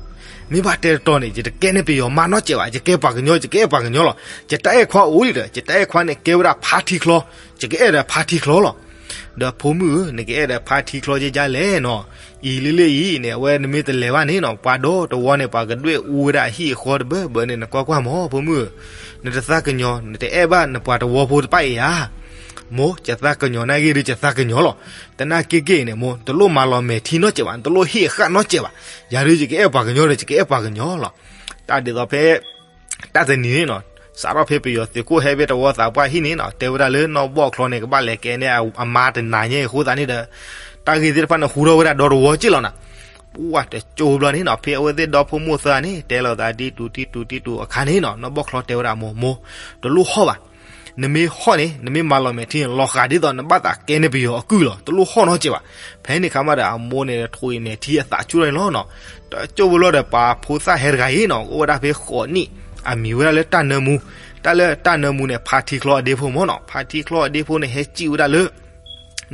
မ့ၢ်ဘၣ်တဲတတီၤန့ၣ် ယတကဲန့ၢ်ပယီၤမါနီတစဲးဘၣ်, ယကဲပှၤကညီ ယကအဲၣ်ပှၤကညီလီၤ. ယတၢ်အဲၣ်ခွါအိၣ်လံဒီး ယတၢ်အဲၣ်ခွါန့ၣ်ကဲဝဲဒၣ်ဖါထံချီ, ယကအဲၣ်ဒီးဖါထံချီလီၤ. ဒီးဖိမုၣ်ဧၢ, နကအဲၣ်ဒီးဖါထံချီကဲကဲလဲၣ်နီၤ, အံၤလ့လ့အံၤန့ၣ် အဝဲနမ့ၢ်တလဲၤဘၣ်န့ၣ်နီၤ ပှၤဒီတဝီန့ၣ် ပှၤကဒွဲၣ်အူဝဲဒၣ်အဟံၣ်အဃီတဘၢဘၢန့ၣ် နကွၢ်ကွၢ်မး ဖိမုၣ်ဧၢ, နတသးကညီၤ နတအဲၣ်ဘၣ်နပှၤတဝီဖိတဖၣ်အံၤဧါ. မိၢ်, ယသးကညီၤနာ်ဂ့ၢ်ဒုး ယသးကညီၤလီၤ. တနာ်က့ၢ်က့ၢ်အံၤန့ၣ် မိၢ်, တလိၣ်မၤလီၤမဲာ်ထံနီတစဲးဘၣ်, နတလိၣ်ဟ့ၣ်အဃၣ်နီတစဲးဘၣ်. ယၤဒုး ယကအဲၣ်ပှၤကညီဒီး ယကအဲၣ်ပှၤကညီလီၤ. တၢ်ဒ်သိးဖဲ တၢ်တနံၤန့ၣ်နီၤ, စးထီၣ်ဖဲပယီၤသုးခိၣ်ဟဲဘ့ၣ်တဝီသးပှၢ်ဟံၣ်န့ၣ်နီၤ, တဲဝဲဒၣ်လၢနီၢ်ဘီၣ်ချီန့ၣ် ကဘၣ်လဲၤကဲန့ၢ်အမါတနၤညါအံၤအဃိသတးန့ၣ်ဒီး တၢ်ဂ့ၢ်သ့ၣ်တဖၣ်န့ၣ် ဟူထီၣ်ဝဲဒၣ်ဒီတဝီက့ၢ်လီၤနၤ. ပှၢ်တကၠိဘျီန့ၣ်နီၤ, ဖဲအဝဲသ့ၣ် ဒီဖိမိၢ်သၢဂၤန့ၣ် တဲလိာ်သးဒ်တူၤဒ်တူၤဒ်တူၤအခါန့ၣ်နီၤ, နီၢ်ဘီၣ်ချီတဲဝဲဒၣ်မိၢ်, မိၢ်, တလိၣ်ဟီၣ်ဘၣ်. နမ့ၢ်ဟီၣ်န့ၣ် နမ့ၢ်မၤလီၤမဲာ်ထံန့ၣ် လီၤဃာ်ဒ်သိးနဘၣ်သးကဲန့ၢ်ပယီၤအကုၢ်လီၤ. တလိၣ်ဟီၣ်နီတစဲးဘၣ်. ဖဲန့ၣ်ခါမးဒီး အမိၢ်န့ၣ်ထိးအံၤမဲာ်ထံအသးဆူၣ်ထီၣ်န့ၣ်လီၤနီၤ. တကၠိဖိလီၤဒီး ပှၤဖိသၣ်ဟဲတဂၤအံၤနီၤ, အိၣ်ဝဲဒၣ်ဖဲဃိးနံၣ်, အမံၤဝဲဒၣ်လၢတၢ်နၢမူ. တၢ်လၢတၢ်နၢမူန့ၣ် ဖါထံချီအဒ့ဖိမးနီၤ. ဖါထံချီအဒ့ဖိန့ၣ် ဟဲစံၣ်ဝဲဒၣ်လၢ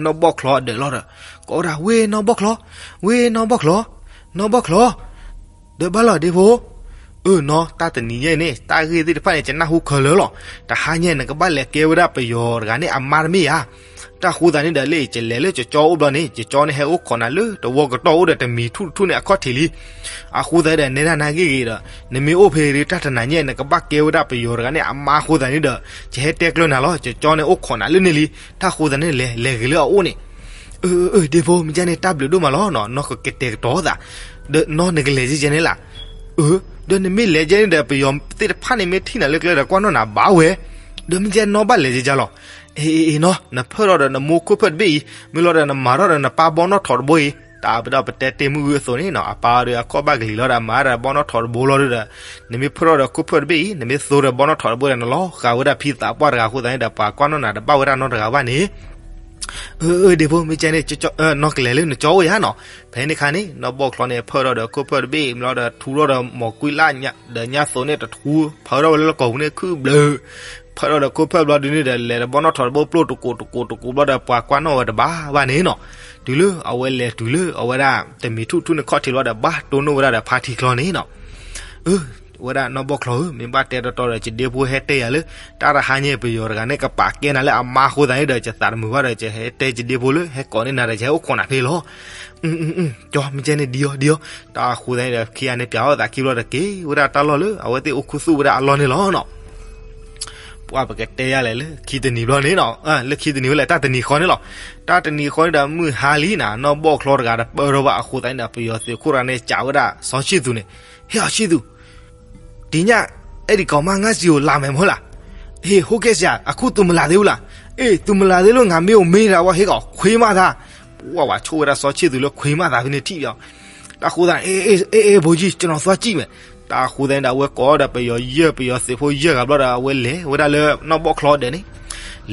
နီၢ်ဘီၣ်ချီအဒၢးလီၤဒီး ကိးဝဲဒၣ် ဝ့ၢ်နီၢ်ဘီၣ်ချီ, ဝ့ၢ်နီၢ်ဘီၣ်ချီ, နီၢ်ဘီၣ်ချီ, ဒၢးဘၣ်လီၤဒ့ဖိ. အၢ နီၢ်, တၢ်တနံၤညါအံၤန့ၣ် တၢ်ဂ့ၢ်သ့ၣ်တဖၣ်န့ၣ် ယနၢ်ဟူခဲလၢာ်လီၤ. တဟါညါအံၤ နကဘၣ်လဲၤကဲဝဲဒၣ်ပယီၤတဂၤန့ၣ်အမါတမ့ၢ်ဧါ. တၢ်ဃိသတးန့ၣ်ဒီး လၢယကၠီအိၣ်ဘျီန့ၣ် ယကၠီန့ၣ်ဟဲအိၣ်ခိးနၤလၢတဝီကတီၢ်အိၣ်ဒီး တမံၤထူၣ်တထူၣ်န့ၣ်အခီၣ်ထံးလံ. အဃိသတးဒီး နဲဒၣ်နၤဂ့ၢ်ဂ့ၤဒီး နမ့ၢ်အိၣ်ဖဲအံၤဒီး တၢ်တနၤညါအံၤ နကဘၣ်ကဲဝဲဒၣ်ပယီၤတဂၤန့ၣ်အမါအဃိသတးန့ၣ်ဒီး ယဟဲတဲကျၢၤနၤလီၤ. ယကၠီန့ၣ်အိၣ်ခိးနၤလၢန့ၣ်လံ. တၢ်ဃိသတးန့ၣ် လဲၤ လဲၤဂ့ၤလၢအအိၣ်န့ၣ်. အၢ အၢ ဒ့ဖိ မ့ၢ်ကဲန့ၣ် တၢ်ဘျုးဒိၣ်မးလီၤနီၤ, နီၢ်ကကတဲာ်ကတီၤသး. ဒီးနီၢ် နကလဲၤကဲကဲန့ၣ်လၢ်. အၢ ဒီးနမ့ၢ်လဲၤကဲန့ၣ်ဒီး ပယီၤသ့ၣ်တဖၣ်န့ၣ် မ့ၢ်ထံၣ်နၤလၢကျဲဒီး ကွၢ်နီၣ်နၤဘၣ်ဝဲ. ဒီးမ့ၢ်ကဲနီၢ်ဘၣ်လဲၤကဲကဲလီၤ. အ့ အ့ အ့ နီၢ်, နဖၢၣ်ထီၣ်ဒီးနမိၢ်ခိၣ်ဖၢၣ်တဘ့ၣ်အံၤ, မ့ၢ်လီၤဒီးနမၤထီၣ်ဒီးနပၢ်ဘီနီၣ်ထိးတဘိအံၤ, တၢ်ပဒီးပတဲတ့ၢ်မုၢ်ဂုၢ်အသိးန့ၣ်နီၤ, အပၢ်ဒီးအခီၣ်ဘၣ်ကလံၤလီၤဒီး မၤဒီးဘီနီၣ်ထိးတဘိလီၤဒီး, နမ့ၢ်ဖၢၣ်ထီၣ်ဒီးခိၣ်ဖၢၣ်တဘ့ၣ်အံၤ, နမ့ၢ်သိဒီးဘီနီၣ်ထိးတဘိဒီး နလီၤဃာ်ဝဲဒၣ်ဖံသးပှၢ်တဂၤအဃိသတးန့ၣ်ဒီး ပှၤကွၢ်နီၣ်နၤတဘၣ်ဝဲဒၣ်နီတဂၤဘၣ်န့ၣ်. အၢ အၢ ဒ့ဖိ မ့ၢ်ကဲန့ၣ် နီၢ်ကလဲၤလၢနကၠီအိၣ်ယါနီၤ. ဖဲန့ၣ်ခါန့ၣ် နီၢ်ဘီၣ်ချီန့ၣ် ဖၢၣ်ထီၣ်ဒီးခိၣ်ဖၢၣ်တဘ့ၣ် မ့ၢ်လီၤဒီးထူထီၣ်ဒီးမိၢ်ကွံလၢ်ဒီးညါသိးန့ၣ်တထူ, ဖၢၣ်ထီၣ်ဝဲလၢလီၢ်ကီၢ်ပူၤန့ၣ်ခုၣ်ဘျၢ, ဖၢၣ်ထီၣ်ဒီးခိၣ်ဖၢၣ်ဘျီဒုန့ၣ်ဒီး လဲၤဒီးဘီနီၣ်ထိးတဘိပျိၢ်တကိးတကိးတကိးဘျီဒီး ပှၤကွၢ်နီၣ်ဝဲတဘၣ်ဘၣ်န့ၣ်နီၤ. တုၤလၢအဝဲလဲၤတုၤလၢအဝဲဒၣ်တမံၤထူၣ်ထူၣ်န့ၣ်ခီၣ်ထံးလီၤဒီး ဘၣ်တိၢ်နီၣ်ဝဲဒၣ်ဒီးဖါထံချီန့ၣ်နီၤ. အၢ ဝဲဒၣ်နီၢ်ဘီၣ်ချီဧၢ, မ့ၢ်ဘၣ်တဲတီတီဒီး ယဒ့ဖိဟဲတဲယၤလၢ တၢ်တဟါညါပယီၤတဂၤန့ၣ် ကပာ်ကဲနၤလၢအမါအဃိသတးန့ၣ်ဒီး ယသးတမုာ်ဘၣ်ဒီး ယဟဲတဲယဒ့ဖိလၢ ဟဲကိးန့ၢ်နၤဒီး ယဟဲအိၣ်ခိးနၤဖဲလီၤ. ကၠီ မ့ၢ်ကဲန့ၣ်ဒ်အီၤဒ်အီၤ, တၢ်အဃိသတးန့ၣ်ဒီး ခံဂၤန့ၣ်ပၠးအီၣ်သးခံဘျီဒီး က့ၤဝဲဒၣ်တၢ်လီၢ်လၢ အဝဲသ့ၣ်အိၣ်ခူသူၣ်ဝဲဒၣ်အလီၢ်န့ၣ်လီၤနီၤ. ပှၤပကတဲယၤလဲၣ်လၢခံတနံၤဘျီန့ၣ်နီၤ, လၢခံတနံၤဝဲလဲၣ် တၢ်တနံၤဃီန့ၣ်လီၤ. တၢ်တနံၤဃီန့ၣ်ဒီး မုၢ်ဟါလံနၤ နီၢ်ဘီၣ်ချီတဂၤတပၢၢ်ထီၣ်ဘၣ်အဃိသတးန့ၣ်ဒီး ပယီၤသုးခိၣ်တဂၤန့ၣ် စံးဝဲဒၣ်စီၤဆံၣ်သူးန့ၣ်, ဟ့ၣ်အီၤဆံၣ်သူး, ဒီည အဲဒီကောင်မငါ့ဆီကိုလာမယ်မဟုတ်လား, ဟေး ဟုတ်ကဲ့ဆရာ, အခုသူမလာသေးဘူးလား, အေး သူမလာသေးလို့ ငါမင်းကိုမေးနေတာပေါ့, ဟ့ၣ်ကီး ခွေးမသား, ပှၤဝဲဆိၣ်ဝဲဒၣ်စီၤဆံၣ်သူးလၢခွေးမသားဖဲန့ၣ်ထံၣ်ဘၣ်, တၢ်ဃိသတးန့ၣ် အေး အေး ဗိုလ်ကြီး ကျွန်တော်သွားကြည့်မယ်, တၢ်ဃိသတးန့ၣ်ဒီး အဝဲကိးဒီးပယီၤယဲၢ် ပယီၤသုးဖိယဲၢ်ဂၤဘျီဒီး အဝဲလဲၤဝဲဒၣ်လၢနီၢ်ဘီၣ်ချီဒၢးန့ၣ်,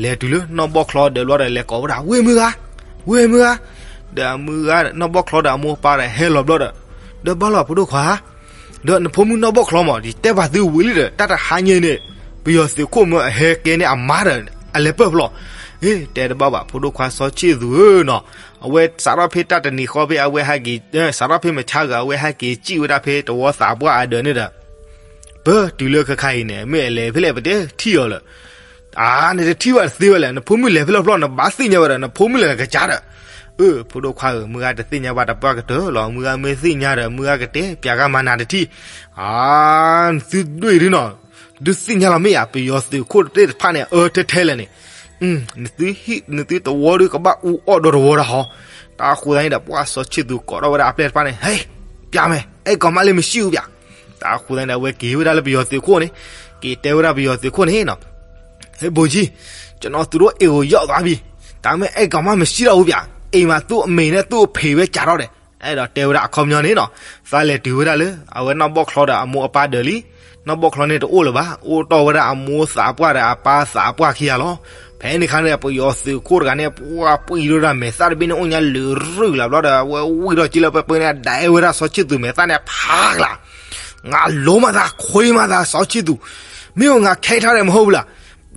လဲၤတုၤလၢနီၢ်ဘီၣ်ချီဒၢးဘျီဒီး လဲၤကိးဝဲဒၣ် ဝ့ၢ်မုၢ်ဂၤ, ဝ့ၢ်မုၢ်ဂၤ, ဒီးအမုၢ်ဂၤ နီၢ်ဘီၣ်ချီဒီးအမိၢ်အပၢ်ဒီးဟဲလီၤဘျီဒီး, ဒီးဘၣ်လီၤဖိဒိၣ်ခွါ ဒီးနဖိမုၣ်နီၢ်ဘီၣ်ချီမး ယတဲပာ်သုဝံၤလံဒီး တၢ်တဟါညါအံၤန့ၣ် ပယီၤသုးခိၣ်မၢအဟဲကဲန့ၢ်အမါဒီး အလဲၤပၢၢ်ဖျီၣ်, ဟ့ၣ် တဲတဘၣ်ဘၣ် ဖိဒိၣ်ခွါစီၤဆ့ၣ်သူဧၢနီၤ, အဝဲစးထီၣ်ဖဲတၢ်တနံၤဃီဖဲအဝဲဟဲက့ၤ စးထီၣ်ဖဲမဆါဂၤ အဝဲဟဲက့ၤစံၣ်ဝဲဒၣ်ဖဲတဝီသးပှၢ်အဒၢးန့ၣ်ဒီး ပတုၤလၢခဲခါအံၤန့ၣ် မ့ၢ်အလဲၤဖဲလဲၣ် ပတထံၣ်အီၤလၢၤ. အါ နတထံၣ်ဘၣ်တသ့ဝဲလဲၣ်, နဖိမုၣ်လဲၤဖဲလဲၣ်ဖျီၣ် နဘၣ်သ့ၣ်ညါဝဲဒီး နဖိမုၣ်လဲၤနကစၢ်ဒီး. အၢ ဖိဒိၣ်ခွါဧၢ မုၢ်ဂၤတသ့ၣ်ညါဘၣ်တပှၢ်ကတၢၢ်လီၤ, မုၢ်ဂၤမ့ၢ်သ့ၣ်ညါဒီး မုၢ်ဂၤကတဲပၠးဂၤမၤနၤတထံၣ်. အါ နသုဒွဲၣ်ဒုနီၤ, ဒုးသ့ၣ်ညါလီၤမ့ၢ်ဧါ, ပယီၤသုးခိၣ်တသ့ၣ်တဖၣ်န့ၣ် အၢထဲထဲလဲၣ်န့ၣ် နသုဟံၣ် နသုတဝီဒုကဘၣ်အူအီၣ်ဒီးတဝီတၢ်ဟီ. တၢ်ဃိသတးန့ၣ်ဒီး ပှၢ်စီၤဆ့ၣ်သူကိးထီၣ်ဝဲဒၣ်အပျဲၢ်တဖၣ်န့ၣ် ဟဲ ပၠးမဲာ် အဲၣ်ကီၤမးလၢမ့ၢ်ဆံၣ်အူပၠး. တၢ်ဃိသတးန့ၣ်ဒီး အဝဲက့ၤဝဲဒၣ်လၢပယီၤသုးခိၣ်န့ၣ်, က့ၤတဲဝဲဒၣ်ပယီၤသုးခိၣ်န့ၣ်နီၤ, ဟဲ ဗိုလ်ကြီး, ကျွန်တော်သူတို့အိမ်ကိုရောက်သွားပြီ, ဒါပေမဲ့ အဲၣ်ကီၤမး မရှိတော့ဘူးဗျာ, အိမ်မှာ သူ့အမေနဲ့ သူ့အဖေပဲ ကျန်တော့တယ်. အဲၣ်ဒိးတဲဝဲဒၣ်အခီပညီန့ၣ်နီၤ, သးလဲၤတုၤဝဲဒၣ်လၢ အဝဲနီၢ်ဘီၣ်ချီဒီးအမိၢ်အပၢ်ဒၢးလံ. နီၢ်ဘီၣ်ချီန့ၣ်တအိၣ်လၢၤဘၣ်, အိၣ်တီၢ်ဝဲဒၣ်အမိၢ်သးပှၢ်ဒီးအပၢ်သးပှၢ်ခံဂၤလီၤ. ဖဲန့ၣ်အခါန့ၣ် ပယီၤသုးခိၣ်တဂၤန့ၣ် ပှၢ်ပှံၢ်ဒိၣ်ဒၣ်မဲာ်သၣ်တဘ့ၣ်န့ၣ် အိၣ်ညါလုာ်ရုၢ်လၢ်ဘျီဒီး အဝဲဝံၣ်ထီၣ်က့လၢပှဲၤပှဲၤန့ၣ် ဒဲဝဲဒၣ်စီၤဆ့ၣ်သူမဲာ်သၣ်န့ၣ် ဖးကျါ ငါလိုမှသာ ခွေးမှသာ စီၤဆ့ၣ်သူ, မင်းကို ငါ ခဲထားတယ် မဟုတ်ဘူးလား.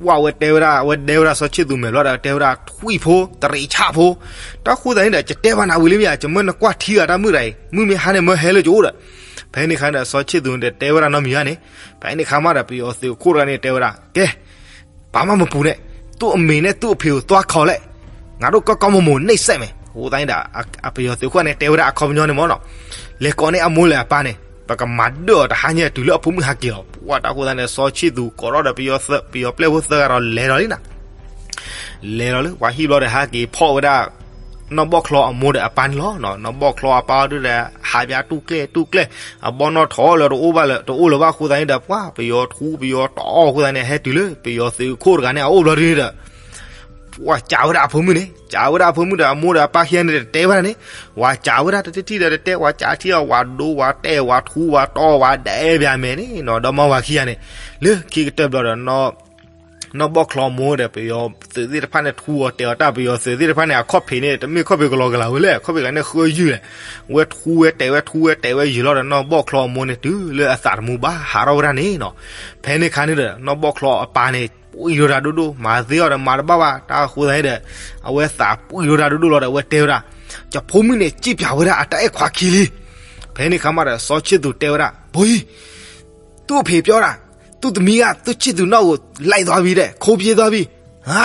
ပှၢ်ဝဲတဲဝဲဒၣ် အဝဲဒဲဝဲဒၣ်စီၤဆ့ၣ်သူမဲာ်ဘျီဒီး တဲဝဲဒၣ်ထွံၣ်ဖိ တရံးဆၣ်ဖိ, တၢ်ဃိသတးန့ၣ်ဒီး ယတဲဘၣ်နၤဝံၤလံမ့ၢ်ဧါ, ယမၢနကွၢ်ထံဂၤတၢ်မုၢ်တဂၤအံၤ, မုၢ်မ့ၢ်ဟါန့ၣ် မၢဟဲလၢယအိၣ်ဒီး. ဖဲန့ၣ်အခါဒီး စီၤဆ့ၣ်သူန့ၣ်ဒီး တဲဝဲဒၣ်နီတမံၤဘၣ်န့ၣ်, ဖဲန့ၣ်အခါမးဒီး ပယီၤသုးခိၣ်တဂၤန့ၣ် တဲဝဲဒၣ် ကဲ ဘာမှမပူနဲ့, သူ့အမေနဲ့သူ့အဖေကိုသွားခေါ်လိုက်, ငါတို့ကောင်းကောင်းမွန်မွန်နှိပ်စက်မယ်. အဃိသတးန့ၣ်ဒီး အပယီၤသုးခိၣ်န့ၣ် တဲဝဲဒၣ်အခီပညီန့ၣ်မ့ၢ်နီၤ, လဲၤကိးန့ၢ်အမိၢ်လၢအပၢ်န့ၣ်, ပကမၤဒၢၣ်အီၤတဟါညါ တုၤလၢအဖိမုၣ်ဟးက့ၤလီၤ. ပှၢ်တၢ်ဃိသတးန့ၣ် စီၤဆ့ၣ်သူကိးထီၣ်ဒီး ပယီၤပျဲၢ်ဖိသၢဂၤဒီးလဲၤဒီးလံနၤ လဲၤဒီးလၢပှၤဟံၣ်ဘျီဒီး ဟဲက့ၤဖီၣ်ဝဲဒၣ် နီၢ်ဘီၣ်ချီအမိၢ်ဒီးအပၢ်န့ၣ်လီၤ. နီၢ်ဘီၣ်ချီအပၢ်ဒုဒီး ဟးပၠးတူၢ်ကျဲၣ်တူၢ်ကျဲၣ်, အဘီနီၣ်ထိးလၢတအိၣ်ဘၣ်လၢ တအိၣ်လၢၤဘၣ်အဃိသတးန့ၣ်ဒီး ပှၢ်ပယီၤထူပယီၤတီၢ်အဃိသတးန့ၣ် ဟဲတုၤလၢပယီၤသုးခိၣ်တဂၤန့ၣ် အအိၣ်ဘျီဒုန့ၣ်ဒီး ပှၢ်ကးဝဲဒၣ်အဖိမုၣ်န့ၣ်, ကးဝဲဒၣ်အဖိမုၣ်ဒီး အမိၢ်ဒီးအပၢ်ခံဂၤန့ၣ်ဒီး တဲဝဲဒၣ်န့ၣ်, ဝၤကးဝဲဒၣ်တထံၣ်ဒီးတတဲ, ဝၤကးထံၣ်အီၤ ဝၤဒိဝၤတဲာ်ဝၤထူဝၤတီၢ်ဝၤဒဲပၠးမဲာ်န့ၣ်နီၤ, ဒီမါဝၤခံဂၤန့ၣ်, လၢခံကတၢၢ်ဘျီဒီး နီၢ်ဘီၣ်ချီမိၢ်ဒီး ပယီၤသုးသ့ၣ်တဖၣ်န့ၣ် ထူအီၤတဲာ်အီၤတၢ်, ပယီၤသုးသ့ၣ်တဖၣ်န့ၣ် အခီၣ်ဖံးန့ၣ် တမ့ၢ်ခီၣ်ဖံးကလီကလီဝဲလဲၣ်, အခီၣ်ဖံးကလီန့ၣ် ဃၢယုၢ်လဲၣ်, ဝဲထူဝဲတဲာ်ဝဲထူဝဲတဲာ်ဝဲယုၢ်လီၤဒီး နီၢ်ဘီၣ်ချီအမိၢ်န့ၣ် တုၤလၢအသးတမူဘၣ်ဟးထီၣ်ဝဲဒၣ်န့ၣ်နီၤ. ဖဲန့ၣ်အခါန့ၣ်ဒီး နီၢ်ဘီၣ်ချီအပၢ်န့ၣ် ပှံၢ်လိာ်တၢ်ဒိၣ်ဒိၣ်, မၤသ့အီၤဒီးမၤတဘၣ်ဘၣ်, တၢ်အဃိသတးန့ၣ်ဒီး အဝဲသးပှံၢ်လိာ်တၢ်ဒိၣ်ဒိၣ်လီၤဒီး အဝဲတဲဝဲဒၣ်, ယဖိမုၣ်န့ၣ် ကြည့်ပြဝဲဒၣ် အတၢ်အဲၣ်ခွါခံလံ. ဖဲန့ၣ်အခါမးဒီး စီၤဆ့ၣ်သူတဲဝဲဒၣ်, ဗိုလ်ကြီး, သူ့အဖေပြောတာ, သူ့သမီးက သူ့ချစ်သူနောက်ကို လိုက်သွားပြီတဲ့, ခိုးပြေးသွားပြီ. ဟါ,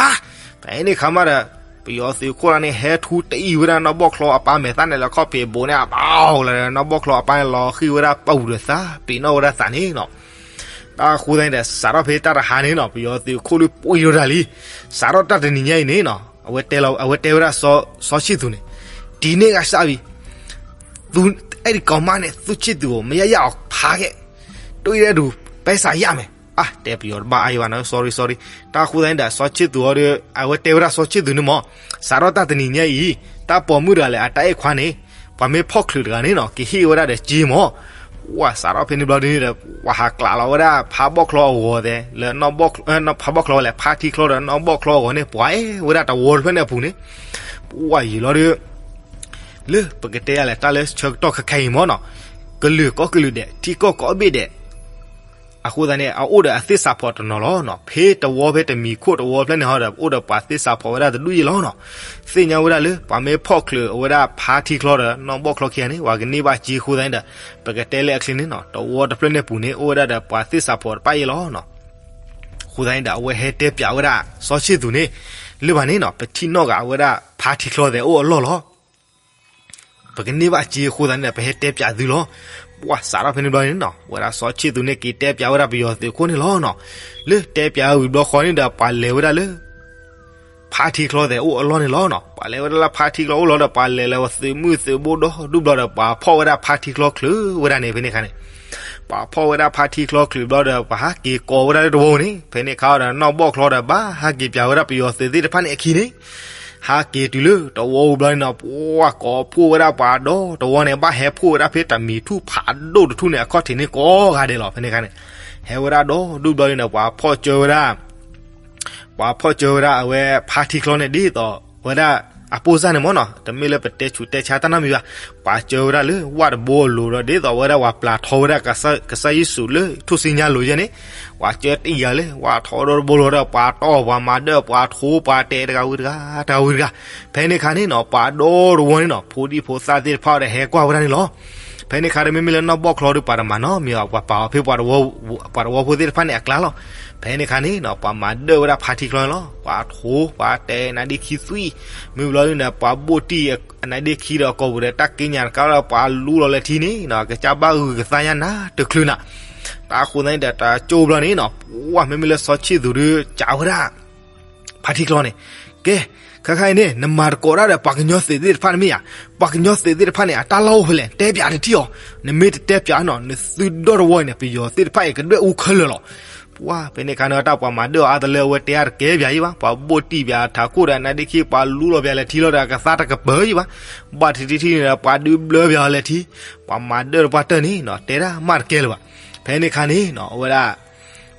ဖဲန့ၣ်အခါမးဒီး ပယီၤသုးခိၣ်တဂၤန့ၣ် ဟဲထူတအံၣ်ဝဲဒၣ် နီၢ်ဘီၣ်ချီအပၢ်မဲာ်သၣ်န့ၣ်လၢ ခီၣ်ဖံးအဘိန့ၣ် အဘၣ်လီၤဒီး နီၢ်ဘီၣ်ချီအပၢ်န့ၣ် လီၤဃံၢ်ဝဲဒၣ်ပူၤဒီးသး ပ့ၤနီၣ်ဝဲဒၣ်သးန့ၣ်နီၤ. တၢ်အဃိသတးန့ၣ်ဒီး စးထီၣ်ဖဲတၢ်တဟါန့ၣ်နီၤ ပယီၤသုးခိၣ်လၢပှံၢ်လိာ်တၢ်လံ, စးထီၣ်တၢ်တနံၤညါအံၤန့ၣ်နီၤ အဝဲတဲလီၤ အဝဲတဲဝဲဒၣ်စီၤဆ့ၣ်သူန့ၣ်, ဒီနေ့ကစပြီး သူ အဲဒီကောင်မနဲ့ သူ့ချစ်သူကို မရရအောင်ဖမ်းခဲ့, တွေ့တဲ့သူပဲစာရမယ်. အါ တဲပယီၤတဘၣ်အါယံၤဘၣ်နီၤ sorry sorry. တၢ်အဃိသတးန့ၣ်ဒီး စီၤဆ့ၣ်သူအီၤဒီး အဝဲတဲဝဲဒၣ်စီၤဆ့ၣ်သူန့ၣ်မး, စးထီၣ်တၢ်တနံၤညါအံၤ တၢ်ပိာ်မုၣ်တဂၤလၢအတၢ်အဲၣ်ခွါန့ၣ် ပှၤမ့ၢ်ဖီၣ်ချုးတဂၤန့ၣ်နီၤ ကဟ့ၣ်ဝဲဒၣ်ဒီးစ့မး. ပှၢ်စးထီၣ်ဖဲန့ၣ်ဘျီဒ်န့ၣ်ဒီး ပှၤဟးကျးလီၤဝဲဒၣ်ဖးဘီၣ်ချီအဂီၤသဲး လၢ ဖးဘီၣ်ချီဝဲလဲၣ် ဖါထံချီဒီးနီၢ်ဘီၣ်ချီအဂီၤန့ၣ် ပှၤအဲၣ်ဝဲဒၣ်တဝီတဖျၢၣ်န့ၣ်အပူၤန့ၣ်, ပှၢ်ယံာ်လီၤဒီး လၢပကတဲယၤလဲၣ် တၢ်လၢဆၢကတီၢ်ခဲခါအံၤမးနီၤ, ကလုာ်ကိးကလုာ်ဒဲး ထံကီၢ်ကိးဘ့ၣ်ဒဲး အဃိသတးန့ၣ် အအိၣ်ဒီးအသ့ၣ်စးဖီးတနီၤလီၤနီၤ. ဖဲတဝီဖဲတမံၤခိၣ်တဝီဖျၢၣ်န့ၣ်ဟီဒီး အိၣ်ဒီးပှၤသ့ၣ်စးဖီးဝဲဒၣ်တဒူၣ်ယံၤလီၤနီၤ. သ့ၣ်ညါဝဲဒၣ်လၢ ပှၤမ့ၢ်ဖီၣ်ချုးအဝဲဒၣ်ဖါထံချီဒီး နီၢ်ဘီၣ်ချီခံဂၤန့ၣ် ပှၤကန့ၢ်ဘၣ်စ့အဃိသတးန့ၣ်ဒီး ပကတဲလၢအချ့န့ၣ်နီၤ တဝီတဖျၢၣ်န့ၣ်ပူၤန့ၣ် အိၣ်ဝဲဒၣ်ဒီးပှၤသ့ၣ်စးဖီးတဖၣ်အံၤလီၤနီၤ. အဃိသတးန့ၣ်ဒီး အဝဲဟဲတဲပၠးဝဲဒၣ်စီၤဆ့ၣ်သူန့ၣ် လၢဘၣ်န့ၣ်နီၤ ပထံၣ်နီၣ်ဂၤအဝဲဒၣ်ဖါထံချီသဲးအိၣ်အလီၢ်လီၤ. ပကန့ၢ်ဘၣ်စ့အဃိသတးန့ၣ်ဒီး ပဟဲတဲပၠးသုလီၤ. ပှၢ်စးထီၣ်ဖဲန့ၣ်ဘျီန့ၣ်နီၤ ဝဲဒၣ်စီၤဆ့ၣ်သူန့ၣ် က့ၤတဲပၠးဝဲဒၣ်ပယီၤသုးခိၣ်န့ၣ်လီၤနီၤ. လၢတဲပၠးဝံၤဘျီဃီန့ၣ်ဒီး ပှၤလဲၤဝဲဒၣ်လၢ ဖါထံချီသဲးအိၣ်အလီၢ်န့ၣ်လီၤနီၤ. ပှၤလဲၤဝဲဒၣ်လၢဖါထံချီအိၣ်လီၤဒီး ပှၤလဲၤလၢသုးမုၢ်သုးဘိဒီဒူၣ်ဘျီဒီး ပှၤဖီၣ်ဝဲဒၣ်ဖါထံချီချုးဝဲဒၣ်န့ၣ် ဖဲန့ၣ်အခါန့ၣ် ပှၤဖီၣ်ဝဲဒၣ်ဖါထံချီချုးဘျီဒီး ပှၤဟးက့ၤကိးဝဲဒၣ်လၢတဝီန့ၣ် ဖဲန့ၣ်အခါဒီး နီၢ်ဘီၣ်ချီဒီး ဘၣ်ဟဲက့ၤပၠးဝဲဒၣ်ပယီၤသုးသ့ၣ်တဖၣ်န့ၣ်အခံန့ၣ် ဟးက့ၤတုၤလၢတဝီဝံၤဘျီန့ၣ်နီၤ ပှၤကိးဖှိၣ်ဝဲဒၣ်ပှၤဒီတဝီန့ၣ် ဘၣ်ဟဲဖှိၣ်ဝဲဒၣ်ဖဲတမံၤထူၣ်ဖးဒိၣ်တထူၣ်န့ၣ် အခီၣ်ထံးန့ၣ်ကိးဂၤဒဲးလီၤ ဖဲန့ၣ်အခါန့ၣ် ဟဲဝဲဒၣ်ဒီဒူၣ်ဘျီန့ၣ်ဒီး ပှၤဖီၣ်ကၢဝဲဒၣ် ပှၤဖီၣ်ကၢဝဲဒၣ်အဝဲဖါထံချီန့ၣ် ဒ်သိးဝဲဒၣ် အပိၢ်စၢ်န့ၣ်မ့ၢ်နီၤ, တမ့ၢ်လၢပတဲဆူးတဲဆါတၢ်နီတမံၤဘၣ်. ပှၤကၢဝဲဒၣ်လၢဝၣ်တဘိအလိၤဒီး ဒ်သိးဝဲဒၣ်ပှၤပျၢ်ထီဝဲဒၣ်ကစၢ်ယ့ၣ်ၡူးလၢထူၣ်စုညါလိၤယဲန့ၣ်, ပှၤကၢတ့ၢ်ယၤလၢ ဝၣ်ထီဒီတဘိလိၤဒီး ပှၤတီၢ်ပှၤမၤဒၢၣ်ပှၤထိပှၤတဲာ်တဂၤဝံၤတဂၤ တဂၤဝံၤတဂၤ. ဖဲန့ၣ်ခါန့ၣ်နီၤ ပှၤဒီတဝီန့ၣ်နီၤ ဖိဒံဖိသၣ်သ့ၣ်တဖၣ်ဒီးဟဲကွၢ်ဝဲဒၣ်န့ၣ်လီၤ. ဖဲန့ၣ်ခါဒီး မ့မ့ၢ်လၢနီၢ်ဘီၣ်ချီဒီး ပှၤတမၤနီတမံၤဘၣ်, ပှၤပာ်အီၤဖဲ ပှၤတဝီဖိသ့ၣ်တဖၣ်န့ၣ်အကျါလီၤ. ဖဲန့ၣ်ခါန့ၣ်နီၤ ပှၤမၤဒၢၣ်ဝဲဒၣ်ဖါထံချီန့ၣ်လီၤ. ပှၤထိပှၤတဲာ်နါဒ့ခံသွံၣ်, မ့ၢ်ဘျီဒ်န့ၣ်ဒီး ပှၤဘိၣ်တံၢ်အနါဒ့ခံဒီးအကိာ်ပူၤဒီး တၢ်က့ညါတကးဒီး ပှၤလူလီၤလၢထံန့ၣ်နီၤ ကစၢ်ဘၣ်ဂုာ်ကသါညါနၤတချုးနၤ. တၢ်အဃိသတးန့ၣ်ဒီး တကၠိဘျီန့ၣ်နီၤ ပှၤမ့မ့ၢ်လၢစီၤဆံၣ်သူးဒီး ကးဝဲဒၣ် ဖါထံချီန့ၣ်, ကဲ, ခဲခါအံၤန့ၣ် နမၤသကိးတၢ်ဒီးပှၤကညီသုးသ့ၣ်တဖၣ်န့ၣ်မ့ၢ်ဧါ, ပှၤကညီသုးသ့ၣ်တဖၣ်န့ၣ် အတၢ်လီၢ်အိၣ်ဖဲလဲၣ် တဲပၠးတထံၣ်အီၤ, နမ့ၢ်တတဲပၠးနီၤ နသုဒီတဝီအံၤန့ၣ် ပယီၤသ့ၣ်တဖၣ်အံၤကဒွဲၣ်အူခဲလၢာ်လီၤ. ပှၤဖဲန့ၣ်ခါန့ၣ် တၢ်ပှၤမၤဒၢၣ်အီၤအါတလၢအဝဲတဲအါတကဲပၠးယံၤဘၣ်, ပှၤဘိၣ်တံၢ်ပၠးထးခိၣ်ဒီးနါဒ့ခံ ပှၤလူလီၤပၠးလဲၤထံလီၤဒီး အကသါတကပၢၤယံၤဘၣ်, ဘၣ်ထံထံထံန့ၣ်ဒီး ပှၤဒုးဘျၢပၠးအီၤလဲၤထံ, ပှၤမၤဒၢၣ်တပှၢ်တၢၢ်န့ၣ်နီၤ တဲဒၣ်မးတကဲလၢၤဘၣ်. ဖဲန့ၣ်ခါန့ၣ်နီၤ အဝဲဒၣ်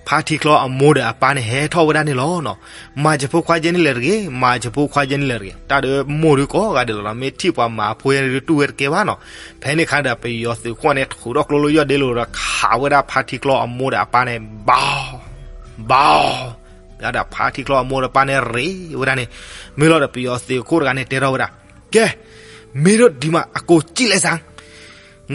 ဖါထံချီအမိၢ်ဒီးအပၢ်န့ၣ် ဟဲထီၣ်ဝဲဒၣ်န့ၣ်လီၤနီၤ. မၤစၢၤဖိခွါယဲန့ၣ်လဲၣ်တဂ့ၤ, မၤစၢၤဖိခွါယဲန့ၣ်လဲၣ်တဂ့ၤ, တၢ်ဒီးမိၢ်ဒုးကိးဂၤဒဲးလီၤနီၤ, မ့ၢ်ထံၣ်ပှၤမၤအဖိယဲန့ၣ်ဒုးတူၢ်ဝဲတကဲဘၣ်နီၤ. ဖဲန့ၣ်ခါဒီး ပယီၤသုးခိၣ်န့ၣ် ထုးထီၣ်ကျိလၢယီၢ်ဒ့လိၤဒီး ခးဝဲဒၣ်ဖါထံချီအမိၢ်ဒီးအပၢ်န့ၣ် ဘီ, ဘီ, ဒီးဖါထံချီအမိၢ်ဒီးပၢ်န့ၣ်ရ့ဝဲဒၣ်န့ၣ်, မ့ၢ်လီၤဒီးပယီၤသုးခိၣ်တဂၤန့ၣ် တဲထီၣ်ဝဲဒၣ်, ကဲ, မ့ၢ်ဒိၣ်ဒံးမး အကိးကံၣ်လဲးစၢ်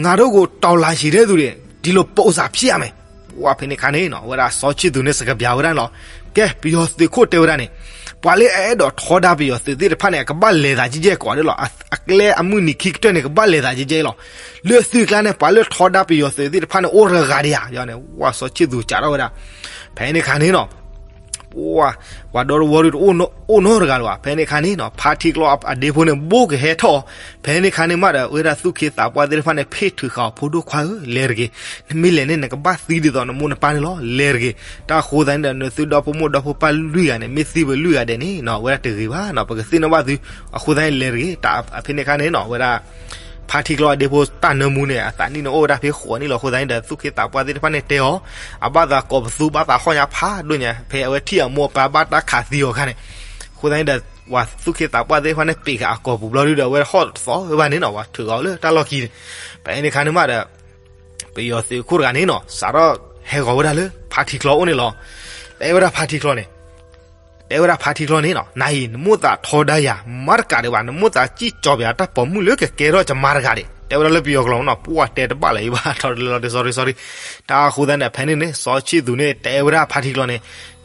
ငါတို့ကို တော်လှန်ရေးတဲ့သူတွေ ဒီလို ပုံစံ ဖြစ်ရမယ်. ပှၤဖဲန့ၣ်ခါန့ၣ်နီၤ အဝဲဒၣ်စီၤဆံၣ်သူးန့ၣ် စကပျးဝဲဒၣ်န့ၣ်လီၤ. ကဲ ပယီၤသုးခိၣ်တဲဝဲဒၣ်န့ၣ်, ပှၤလၢအအဲၣ်ဒိးထီဒါပယီၤသုးသ့ၣ်တဖၣ်န့ၣ် ကဘၣ်လဲၤသးကဲကဲကိးဂၤဒဲးလီၤ. အကျဲအမုၢ်နံၤခံကတၢၢ်န့ၣ် ကဘၣ်လဲၤသးကဲကဲလီၤ. လၢသုကျါန့ၣ် ပှၤလၢထီဒါပယီၤသုးသ့ၣ်တဖၣ်န့ၣ် အိၣ်တဂၤဂၤဒံးဧါန့ၣ် ဝဲစီၤဆံၣ်သူးကးထီၣ်ဝဲဒၣ်. ဖဲန့ၣ်ခါန့ၣ်နီၤ ပှၤ ပှၤဒီတဝီဒီးတအိၣ်နီတဂၤလၢၤဘၣ်. ဖဲန့ၣ်ခါန့ၣ်နီၤ ဖါထံကျီအဒ့ဖိန့ၣ် ဘိၣ်ကဟဲထီၣ်အီၤ. ဖဲန့ၣ်ခါန့ၣ်မးဒီး အဝဲဒၣ်သူၣ်က့သးပှၢ်သ့ၣ်တဖၣ်န့ၣ် ဖ့ၣ်ထုးဃာ်အီၤ ဖိဒိၣ်ခွါဧၢ, လဲၤတဂ့ၤ. နမ့ၢ်လဲၤန့ၣ် နကဘၣ်သံဒ်သိးနမိၢ်နပၢ်န့ၣ်လီၤ. လဲၤတဂ့ၤ. တၢ်အဃိသတးန့ၣ်ဒီး နသုဒီဖိမိၢ်ဒီဖိပၢ်လွံၢ်ဂၤန့ၣ် မ့ၢ်သံပလွံၢ်ဂၤဒဲးန့ၣ်နီၤ အဝဲဒၣ်တဂ့ၤဘၣ်နီၤ, ပကသ့ၣ်နီၣ်ဘၣ်သု. အဃိသတးန့ၣ် လဲၤတဂ့ၤ. တၢ်ဖဲန့ၣ်ခါန့ၣ်နီၤ အဝဲဒၣ် ဖါထံကျီအဒ့ဖိတၢ်နၢမူန့ၣ် အသးနံၣ်န့ၣ်အိၣ်ဝဲဒၣ်ဖဲဃိးနံၣ်လီၤ. အဃိသတးန့ၣ်ဒီး သူၣ်က့သးပှၢ်သ့ၣ်တဖၣ်န့ၣ်တဲအီၤ, အဘၣ်သးကိးပသူဘၣ်သးဟီၣ်ညါဖးဒိၣ်ညါ ဖဲအဝဲထံၣ်အမိၢ်အပၢ်ဘၣ်တၢ်ခးသံအီၤအခါန့ၣ်. အဃိသတးန့ၣ်ဒီး ပှၤသူၣ်က့သးပှၢ်သ့ၣ်တဖၣ်န့ၣ် ပ့ၤဃာ်အကိာ်ပူၤဘျီဒုဒီး အဝဲဟီၣ်တသီဝဲဘၣ်န့ၣ်နီၤ ပှၤထုးအီၤလၢတၢ်လီၢ်ခံန့ၣ်. ဖဲန့ၣ်ခါန့ၣ်မးဒီး ပယီၤသုးခိၣ်တဂၤန့ၣ်နီၤ စးထီၣ်ဟဲဂီၤဝဲဒၣ်လၢဖါထံကျီအအိၣ်န့ၣ်လီၤ. တဲဝဲဒၣ်ဖါထံကျီန့ၣ် တဲဝဲဒၣ်ဖါထံကျီန့ၣ်နီၤ, နၤအံၤ နမိၣ်သးထီဒါယၤ မၤတကးဒံးဘၣ်, နမိၣ်သးစံၣ်ကၠီၤပယၤတၢ်ပိာ်မုၣ်လၢကကဲထီၣ်ကမါတဂၤဒံး. တဲဝဲဒၣ်လၢပယီၤကျိာ်နီၤ, ပှၤတဲတဘၣ်လၢၤအံၤဘၣ်, ထီၣ်တလၢလီၤတဲ sorry sorry. တၢ်အဃိသတးန့ၣ် ဖဲန့ၣ်န့ၣ် စီၤဆံၣ်သူးန့ၣ် တဲဝဲဒၣ်ဖါထံကျီန့ၣ်,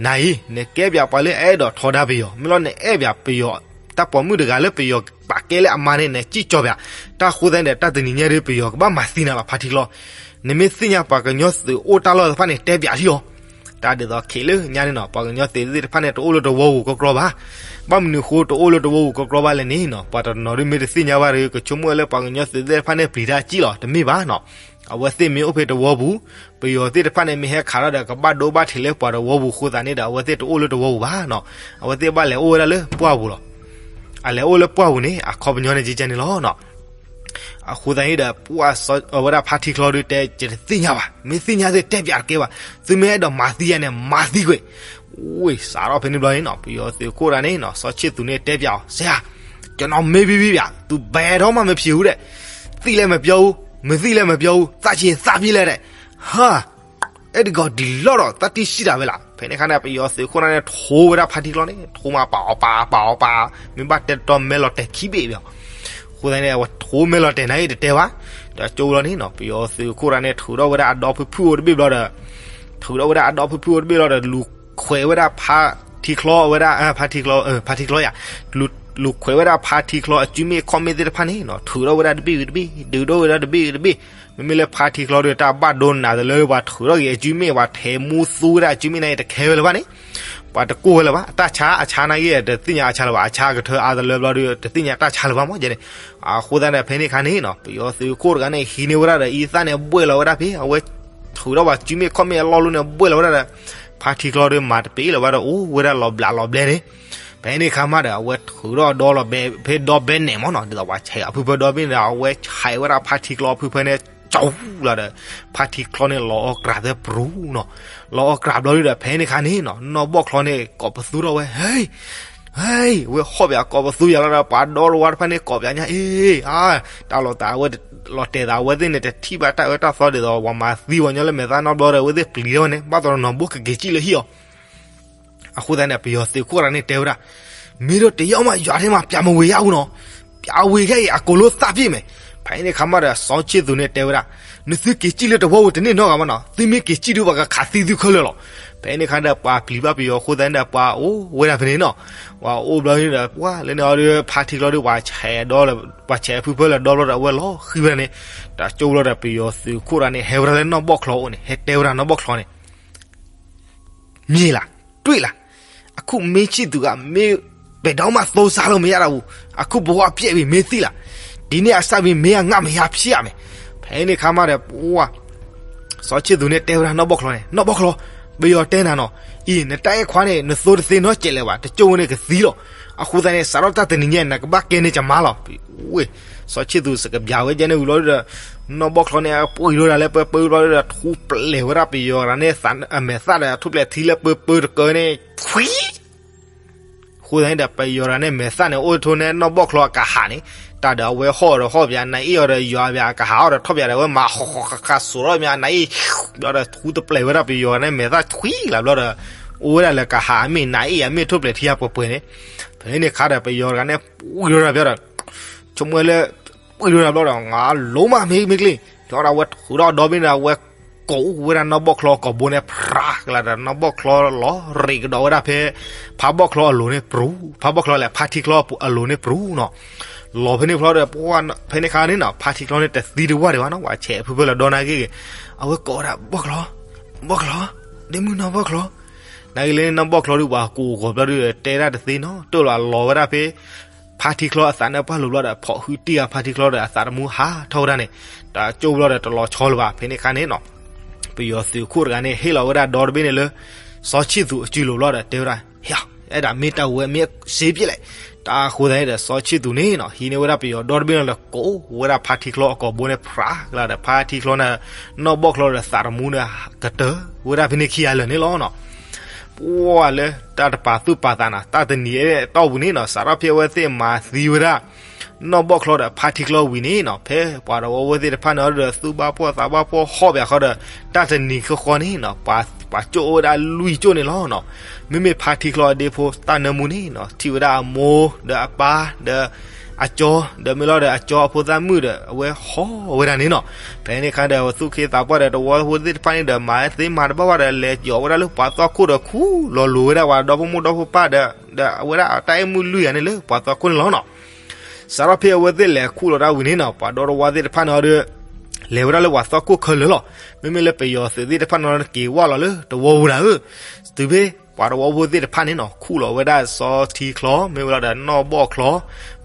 နၤအံၤ နကဲပယၤပှၤလၢအအဲၣ်ဒိးထီဒါပယီၤ, မ့ၢ်လီၤနအဲၣ်ပယၤပယီၤ တၢ်ပိာ်မုၣ်တဂၤလၢပယီၤပာ်ကဲလၢအမါန့ၣ် နစံၣ်ကၠီၤပယၤ. တၢ်အဃိသတးန့ၣ်ဒီး တၢ်တနံၤညါဒီး ပယီၤကဘၣ်မၤသံနၤလီၤ ဖါထံကျီ. နမ့ၢ်သ့ၣ်ညါပှၤကညီသုးအိၣ်တၢ်လီၢ်သ့ၣ်တဖၣ်န့ၣ် တဲပၠးထံၣ်အီၤ. တၢ်ဒ်သိးခဲလၢာ်ညါန့ၣ်နီၤ ပှၤကညီသုးသ့ၣ်တဖၣ်န့ၣ် တအိၣ်လၢတဝီပူၤကီကီဘၣ်. ဘၣ်မနုၤဃိတအိၣ်လၢတဝီပူၤကီကီဘၣ်လဲၣ်န့ၣ်နီၤ, ပှၤတနီၤဒုးမ့ၢ်တသ့ၣ်ညါဘၣ်ဒီး ကဆိကမိၣ်ဝဲလၢပှၤကညီသုးသ့ၣ်တဖၣ်န့ၣ် ပျံၤတၢ်စံၣ်လီၤတမ့ၢ်ဘၣ်နီၤ. အဝဲသ့ၣ်မ့ၢ်အိၣ်ဖဲတဝီပူၤ, ပယီၤသ့ၣ်တဖၣ်န့ၣ် မ့ၢ်ဟဲခးထီၣ်ဒီး ကဘၣ်ဒိဘၣ်ထံးလၢပှၤတဝီပူၤအဃိသတးန့ၣ်ဒီး အဝဲသ့ၣ်တအိၣ်လၢတဝီပူၤဘၣ်နီၤ. အဝဲသ့ၣ်ဘၣ်လဲၤအိၣ်ဝဲဒၣ်လၢပှၢ်ပူၤလီၤ. အလဲၤအိၣ်လၢပှၢ်ပူၤန့ၣ် အခီပညီန့ၣ်ကဲကဲန့ၣ်လီၤနီၤ. အဃိသတးန့ၣ်ဒီး ပှၤစီၤ အဝဲဒၣ်ဖါထံကျီဒုးတဲ ယတသ့ၣ်ညါဘၣ်, မ့ၢ်သ့ၣ်ညါသ့ၣ်တဲပၠးတကဲဘၣ်, သုမ့ၢ်အဲၣ်ဒိးမၤသံယၤန့ၣ် မၤသံကွံာ်. ဝ့ၢ် စးထီၣ်ဖဲန့ၣ်ဘျီန့ၣ်နီၤ ပယီၤသုးခိၣ်တဂၤန့ၣ်နီၤ စီၤဆံၣ်သူးန့ၣ်တဲပၠးအီၤ ဆရာ, ကျွန်တော်မေးပြီးပြီဗျာ, သူဘယ်တော့မှမဖြေဘူးတဲ့, သိလည်းမပြောဘူး, မသိလည်းမပြောဘူး, သတ်ချင်သတ်ပြီလေတဲ့, ဟာ အဲဒဂီၤဒံးလီၤဒီး သတ္တိရှိတာပဲလား. ဖဲန့ၣ်ခါန့ၣ် ပယီၤသုးခိၣ်န့ၣ် ထိဝဲဒၣ်ဖါထံကျီန့ၣ် ထိမးပာ်အီၤပာ် ပာ်အီၤပာ်, မ့ၢ်ဘၣ်တဲတတီမဲလီၤတဲာ်ခံဘ့ၣ်ဘၣ်. အဃိသတးန့ၣ် အဝဲထိမဲလီၤတဲာ်န့ၣ်တတဲဘၣ်. ဒီးကၠိလီၤန့ၣ်နီၤ ပယီၤသုးခိၣ်တဂၤန့ၣ် ထုးထီၣ်ဝဲဒၣ်အဒီဖုၣ်ဖုၣ်အိၣ်တဘ့ၣ်ဘျီဒီး ထုးထီၣ်ဝဲဒၣ်အဒီဖုၣ်ဖုၣ်အိၣ်တဘ့ၣ်ဘျီဒီး လူၤခွဲးဝဲဒၣ်ဖါထံကျီဝဲဒၣ် ဖါထံကျီ ဖါထံကျီယၤ လူၤခွဲးဝဲဒၣ်ဖါထံကျီအစုမ့ၣ်ခီၣ်မ့ၣ်သ့ၣ်တဖၣ်န့ၣ်နီၤ ထုးထီၣ်ဝဲဒၣ်တဘ့ၣ်ဝံၤတဘ့ၣ် ဒုးဒိၣ်ဝဲဒၣ်တဘ့ၣ်ဝံၤတဘ့ၣ်. မ့မ့ၢ်လၢဖါထံကျီဒီး တၢ်ဘၣ်ဒိနးတလၢ ပှၤထုးထီၣ်က့ၤအစုမ့ၣ် ပှၤထဲးမူသူဝဲဒၣ်အစုမ့ၣ်န့ၣ် တခဲဝဲလၢၤဘၣ်န့ၣ် ပှၤတကိၢ်ဝဲလၢၤဘၣ်. တၢ်ဆါအဆါနာ်က့ တသ့ၣ်ညါအဆါလၢၤဘၣ်. အဆါကထၢအါတလၢဘျီဒီး တသ့ၣ်ညါတၢ်ဆါလၢၤဘၣ်မ့ၢ်န့ၣ်. အဃိသတးန့ၣ် ဖဲန့ၣ်ခါန့ၣ်နီၤ ပယီၤသုးခိၣ်တဂၤန့ၣ် ဟံးန့ၢ်ဝဲဒၣ်ဒီး အံသၣ်န့ၣ် ဘှဲၣ်လီၤဝဲဒၣ်ဖဲ အဝဲထုးထီၣ်ပှၤစုမ့ၣ်ခီၣ်မ့ၣ်အလီၢ်လၢန့ၣ် ဘှဲၣ်လီၤဝဲဒၣ်ဒီး ဖါထံကျီဒီး မၤတပ့ၤလၢၤဘၣ်ဒီး အိၣ်ဝဲဒၣ်လီၤဘျးလီၤဘျဲန့ၣ်. ဖဲန့ၣ်ခါမးဒီး အဝဲထုးထီၣ်ဒီလီၤဘဲ ဖဲဒီဘဲနဲၣ်မ့ၢ်နီၤ ဒ်သိးပှၤဆဲးအဖုဖၢဒီဘ့ၣ်န့ၣ်ဒီး အဝဲဆဲးဝဲဒၣ်ဖါထံကျီအဖုဖၢန့ၣ် ကၠူလီၤဒီး ဖါထံကျီန့ၣ် လီၤအီၣ်ကြးသၢပရူၤနီၤ. လီၤအီၣ်ကြးဘျီဒီး ဖဲန့ၣ်ခါန့ၣ်နီၤ နီၢ်ဘီၣ်ချီန့ၣ် ကိးပသူထီၣ်ဝဲ ဟဲ ဟဲ, ဝဲဟီၣ်ပၠးကိးပသူပၠးလီၤဒီး ပှၤဒီတဝါတဖၣ်န့ၣ်ကိးပၠးညါ, အ့, အါ, တၢ်လီၤတၢ်ဝဲ, လီၤတဲာ်သးဝဲသ့ၣ်န့ၣ် တထံၣ်ဘၣ်တၢ်အၢတၢ်သီဒ်သိး ပှၤမၤသံဝဲညီလၢမဲာ်သၣ်နီတဘျီဒီး အဝဲသ့ၣ်ပျံၤထီၣ်ဝဲန့ၣ် ဘၣ်သိးနီၢ်ဘိကက့ၤစံၣ်လၢဟံၣ်အီၤ. အဃိသတးန့ၣ် ပယီၤသုးခိၣ်တဂၤန့ၣ်တဲဝဲဒၣ်, မ့ၢ်ဒီးတယီမး ယွၤထဲမှာ ပျံဝေခဲ့ရဘူးနော်, ပျံဝေခဲ့ရင် အကုန်လုံးသတ်ပစ်မယ်. ဖဲန့ၣ်အခါမးဒီး စီၤဆံၣ်သူးန့ၣ်တဲဝဲဒၣ်, နသုက့ၤစံၣ်လၢတဝီပူၤတန့ၢ်နီတဂၤဘၣ်နီၤ, သုမ့ၢ်က့ၤစံၣ်ဒီး ပှၤကခးသံသုခဲလၢာ်လီၤ. ဖဲန့ၣ်အခါဒီး ပှၤပျံၤဘၣ်ပယီၤအဃိသတးန့ၣ်ဒီး ပှၤအိၣ်ဝဲဒၣ်ဖဲန့ၣ်နီၤ, ပှၤအိၣ်ဘျီန့ၣ်ဒီး ပှၤလၢန့ၣ်အီၤဒီး ဖါထံချီဒီး ပှၤဆဲးဒီး, ပှၤဆဲးဖုဖၢလၢဒီဘျီဒီး အဝဲလီၤဃံၤဝဲဒၣ်န့ၣ်, တၢ်ကၠိဘျီဒီး ပယီၤသုးခိၣ်တဂၤန့ၣ် ဟဲဝဲဒၣ်လၢနီၢ်ဘီၣ်ချီအအိၣ်န့ၣ် ဟဲတဲဝဲဒၣ်နီၢ်ဘီၣ်ချီန့ၣ် မြင်လား, တွေ့လား, အခုမင်းချစ်သူက မင်းဘယ်တော့မှ သုံးစားလို့မရတော့ဘူး, အခုဘဝပျက်ပြီ မင်းသိလား, ဒီနေ့အစပြီး မင်းက ငါ့မယားဖြစ်ရမယ်. ဖဲန့ၣ်အခါမးဒီး ပှၤ စီၤဆံၣ်သူးန့ၣ်တဲဝဲဒၣ်နီၢ်ဘီၣ်ချီန့ၣ်, နီၢ်ဘီၣ်ချီ, ပယီၤတဲနၤနီၤ, အံၤ နတၢ်အဲၣ်ခွါန့ၣ် နသိတသ့နီတစဲးလၢၤဘၣ်, တကၠိဝဲန့ၣ်ကသံလီၤ. အဃိသတးန့ၣ် စးထီၣ်တၢ်တနံၤညါ နကဘၣ်ကဲန့ၢ်ကမါလီၤ. ဝ့ၢ်, စီၤဆံၣ်သူးစကဘျးဝဲကဲန့ၣ်ဝံၤဘျီဒီး နီၢ်ဘီၣ်ချီန့ၣ် အပှံၤလိာ်ဒၣ်လၢပၢပၢဘျီဒီး ထူပျဲးဝဲဒၣ်ပယီၤတဂၤန့ၣ် အမဲာ်သၣ်ဒီး ထူပျဲးထံလၢပၢပၢတကၢန့ၣ် ထွံ အဃိသတးန့ၣ်ဒီး ပယီၤတဂၤန့ၣ် မဲာ်သၣ်န့ၣ် အိၣ်ထိၣ်န့ၢ်နီၢ်ဘီၣ်ချီအကဟးန့ၣ်, တၢ်ဒီးအဝဲဟီၣ်ဒီးဟီၣ်ပၠး နအ့ၣ်အီၤဒီးယွၤပၠး အကဟးအီၤဒီးထီၣ်ပၠးဒီး အဝဲမၤဃီဃီဃီဃီစိာ်ထီၣ်ပၠး နအ့ၣ်, ဘျီဒီးထူတပျဲးဝဲဒၣ်ပယီၤတဂၤန့ၣ် မဲာ်သၣ်ထွံလၢဘျီဒီး အိၣ်ဝဲဒၣ်လၢကဟး အမ့ၢ်နအ့ၣ် အမ့ၢ်ထူပျဲးထံအပှဲၤပှဲၤန့ၣ်, ဖဲန့ၣ်အခါဒီး ပယီၤတဂၤန့ၣ် ပှံၤလိာ်ဒၣ်ဘျီဒီး ဆိကမိၣ်ဝဲလၢ ပှံၤလိာ်ဒၣ်ဘျီဒီး ငါလိၤမးမ့ၢ်မ့ၢ်ကျ့, ဒီးအဝဲထုးထီၣ်ဒီဘ့ၣ်န့ၣ် အဝဲကိးအိၣ်ဝဲဒၣ်နီၢ်ဘီၣ်ချီအကိာ်ဘိန့ၣ် ဖြးကလာ်ဒီး နီၢ်ဘီၣ်ချီလီၤရ့းကဒီးဝဲဒၣ်ဖဲ ဖါဘီၣ်ချီအလိၤန့ၣ်ပြူၤ, ဖါဘီၣ်ချီလဲၣ် ဖါထံချီအလိၤန့ၣ်ပြူၤနီၤ. လီၤဖဲန့ၣ်ဖျီဒီး ဖဲန့ၣ်အခါန့ၣ်နီၤ ဖါထံချီန့ၣ်တသံတဝၢ်ဒံးဘၣ်နီၤ, ပှၤဆဲးဖုဖၢလၢဒီနာ်က့ဂ့ၤ, အဝဲကိးဝဲဒၣ် ဘီၣ်ချီ, ဘီၣ်ချီ, ဒ့မုၣ်နီၢ်ဘီၣ်ချီ, နာ်က့လၢနီၢ်ဘီၣ်ချီဒုး ပှၤကိးဂီၤဘျီဒုး တဲဒၣ်တသ့နီၤ, တၢၢ်လီၤအလီၤဝဲဒၣ်ဖဲ ဖါထံချီအသးန့ၣ်ပှၢ်လိၤဘျီဒီး ဖိးဟုတံၢ်ဂၤဖါထံချီဒီးအသးတမူဟးထီၣ်ဝဲဒၣ်န့ၣ်, တၢ်ကၠိဘျီဒီးတလီၤဆီလၢၤဘၣ်. ဖဲန့ၣ်အခါန့ၣ်နီၤ ပယီၤသုးခိၣ်တဂၤန့ၣ် ဟ့ၣ်လီၤဝဲဒၣ်ဒီတဘ့ၣ်န့ၣ်လၢ စီၤဆံၣ်သူးအစုလိၤဘျီဒီး တဲဝဲဒၣ် ဟ့ၣ်, အဲဒါမင်းတာဝန် မင်းစ့ပြစ်လိုက်. တၢ်အဃိသတးန့ၣ်ဒီး စီၤဆံၣ်သူးန့ၣ်နီၤ ဟံးန့ၢ်ဝဲဒၣ်ပယီၤဒီတဘ့ၣ်န့ၣ်လၢ ကိးဝဲဒၣ်ဖါထံချီအကိာ်ဘိန့ၣ် ဖြးကလာ်ဒီး ဖါထံချီန့ၣ် နီၢ်ဘီၣ်ချီဒီးသးတမူန့ၣ် ကတၢၢ်ဝဲဒၣ်ဖဲန့ၣ်ခံဂၤလၢာ်န့ၣ်လီၤနီၤ. ပှၤလၢတၢ်တပာ်သူၣ်ပာ်သးနီၤ တၢ်တနံၤအတီၢ်ပူၤန့ၣ်နီၤ စးထီၣ်ဖဲအဝဲသ့ၣ်မၤသံဝဲဒၣ် နီၢ်ဘီၣ်ချီဒီးဖါထံချီဝံၤန့ၣ်နီၤ ဖဲပှၤတဝီဖိသ့ၣ်တဖၣ်န့ၣ်ဒီး သူၣ်ဘၣ်ဖှီၣ်သးဘၣ်ဖှီၣ်ဟီၣ်ပၠးဃီဒီး တၢ်တနံၤဃီဃီန့ၣ်နီၤ ပှၤကၠိၣ်ဝဲဒၣ်လွံၢ်ကၠိၣ်န့ၣ်လီၤနီၤ. မ့မ့ၢ်ဖါထံချီအဒ့ဖိတၢ်နၢမူန့ၣ်နီၤ ထံၣ်ဝဲဒၣ်အမိၢ်ဒီးအပၢ်ဒီး အကၠီ ဒီးမ့ၢ်လီၤဒီးအကၠီအဖိသၣ်မုၣ်ဒီး အဝဲဟီၣ်ဝဲဒၣ်န့ၣ်နီၤ. ဖဲန့ၣ်အခါဒီး သူၣ်က့သးပှၢ်ဒီးတဝီဖိသ့ၣ်တဖၣ်န့ၣ်ဒီး မၤသ့မၤတဘၣ်ဘၣ်ဒီး လဲၤယီၤဝဲဒၣ်လၢပှၤသီခိၣ်ဒီး ခူၣ်လီၤလိၤဝဲဒၣ်ပှၤဒီဖိမိၢ်ဒီဖိပၢ်ဒီး ဒီးအဝဲဒၣ်တၢ်အဲၣ်မုၣ်လွံၢ်ဂၤန့ၣ်လၢပှၤသီခိၣ်န့ၣ်လီၤနီၤ. စးထီၣ်ဖဲအဝဲသ့ၣ်လဲၤခူၣ်လီၤဒၣ်ဝံၤန့ၣ်နီၤ ပှၤဒီတဝီသ့ၣ်တဖၣ်န့ၣ်ဒီး လဲၤဝဲဒၣ်လၢပှၤသီခိၣ်ခဲလၢာ်လီၤ. မ့မ့ၢ်လၢပယီၤသုးသ့ၣ်တဖၣ်န့ၣ် က့ၤဝၢ်လီၤလၢတဝီပူၤဒၣ်ဧၢ, တုၤဖဲပှၤတဝီဖိသ့ၣ်တဖၣ်န့ၣ်နီၤ ခူၣ်လီၤဝဲဒၣ်စီၤထံချီ မ့ၢ်ဝံၤလီၤဒီးနီၢ်ဘီၣ်ချီ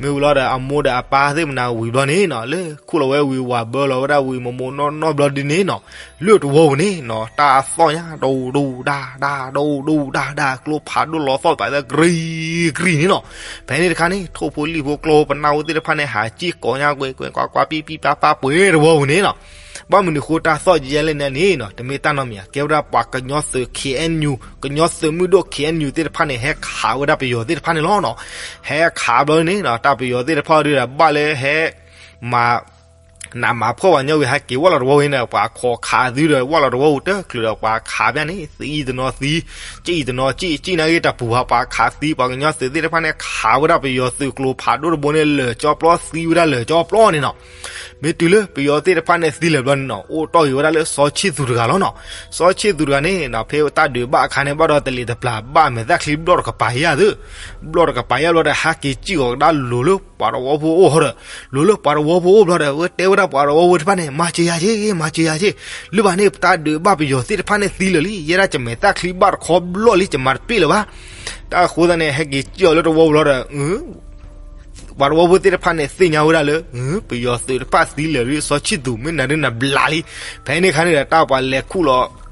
မ့ၢ်ဝံၤလီၤဒီးအမိၢ်ဒီးအပၢ်သ့ၣ်မနၤဝံၤဘျီန့ၣ်နီၤ လၢခူၣ်လီၤဝဲဝံၤ ဝၤဘၢလီၤဝဲဒၣ်ဝံၤ မိၢ်မိၢ်နီၢ်နီၢ်ဘျီဒ်န့ၣ်နီၤ လၢတဝီပူၤန့ၣ်နီၤ တၢ်အသီၣ်ညါ ဒိၣ်ဒိၣ်ဒါဒါ ဒိၣ်ဒိၣ်ဒါဒါ ကျိဖးဒိၣ်လီၤသီၣ်တပာ်သၢ ကြံၤကြံၤန့ၣ်နီၤ. ဖဲန့ၣ်တခါန့ၣ် ထိၣ်ဖိလံၣ်ဖိကျီဖိပနၢ်ဖိသ့ၣ်တဖၣ်န့ၣ် ဟးစံၣ်ကိးညါကွဲးကွဲးကွၢ်ကွၢ် ပံၣ်ပံၣ်ပၢ်ပၢ်ပှဲၤတဝီပူၤန့ၣ်နီၤ. ဘၣ်မနုၤဃိတၢ်သီၣ်ကဲလဲၣ်န့ၣ်နီၤ တမ့ၢ်တၢ်နီတမံၤ ကဲဝဲဒၣ်ပှၤကညီသုး ခ့ၣ်အဲၣ်ယူၣ် ကညီသုးမုၢ်ဒိၣ် ခ့ၣ်အဲၣ်ယူၣ် သ့ၣ်တဖၣ်န့ၣ် ဟဲခးဝဲဒၣ်ပယီၤသ့ၣ်တဖၣ်န့ၣ်လီၤနီၤ. ဟဲခးဘျီန့ၣ်နီၤ တၢ်ပယီၤသ့ၣ်တဖၣ်ဒီး ဘၣ်လၢဟဲ မၤ နးမၤဖှီၣ်ပှၤညီဝံၤ ဟဲက့ၤဝၢ်လီၤတဝီဝံၤန့ၣ် ပှၤခိးခးသုဒီး ဝၢ်လီၤတဝီပူၤတချုးဒီး ပှၤခးဖဲန့ၣ် သံတနီၤသံ စံၣ်တနီၤစံၣ် စံၣ်နာ်က့တၢ်ပူၤဘၣ် ပှၤခးသံ ပှၤကညီသုးသ့ၣ်တဖၣ်န့ၣ် ခးဝဲဒၣ်ပယီၤသုးကျိဖးဒိၣ်တဘိန့ၣ် လၢာ်ကၠီပျီ သံဝဲဒၣ်လၢာ်ကၠီပျီန့ၣ်နီၤ. မ့ၢ်တုၤလၢပယီၤသ့ၣ်တဖၣ်န့ၣ်သံလၢာ်ဘျီန့ၣ်နီၤ အိၣ်တီၢ်က့ၤဝဲဒၣ်လၢစီၤဆံၣ်သူးတဂၤလီၤနီၤ. စီၤဆံၣ်သူးတဂၤန့ၣ်နီၤ ဖဲတၢ်ဒုးဘၣ်အခါန့ၣ် ဘၣ်ဒီးတလံၤတပျၢ် ဘၣ်မဲာ်သၣ်ချံဘျီၣ်တကပၤယါသု ဘျီၣ်တကပၤယါဘျီဒီး ဟဲက့ၤစံၣ်အီၤကဒါလိၤလၢပှၤတဝီဖိအိၣ်ဟီဒီး လိၤလၢပှၤတဝီဖိအိၣ်ဘျီဒီး ဝဲတဲဝဲဒၣ်ပှၤတဝီဖိတဖၣ်န့ၣ် မၤစၢၤယၤက့ မၤစၢၤယၤက့ လၢဘၣ်န့ၣ် ပတၢ်ဒုးဘၣ်ပယီၤသ့ၣ်တဖၣ်န့ၣ်သံလၢာ်လံ ယဲဒၣ်ကမဲာ်သၣ်ချံဘၣ်တခီဘျီၣ်လံ ကမၤတပ့ၢ်လၢၤဘၣ်. တၢ်အဃိသတးန့ၣ် ဟဲက့ၤစံၣ်အီၤလၢတဝီဖိဘျီဒီး ပှၤတဝီဖိသ့ၣ်တဖၣ်န့ၣ် သ့ၣ်ညါဝဲဒၣ်လၢ ပယီၤသုးတဖၣ်သံလၢာ်လံ စီၤဆံၣ်သူးမ့ၢ်နၤဒုးနဘျးလံ. ဖဲန့ၣ်အခါန့ၣ်ဒီး တၢ်ပှၤလဲၤခူၣ်လီၤ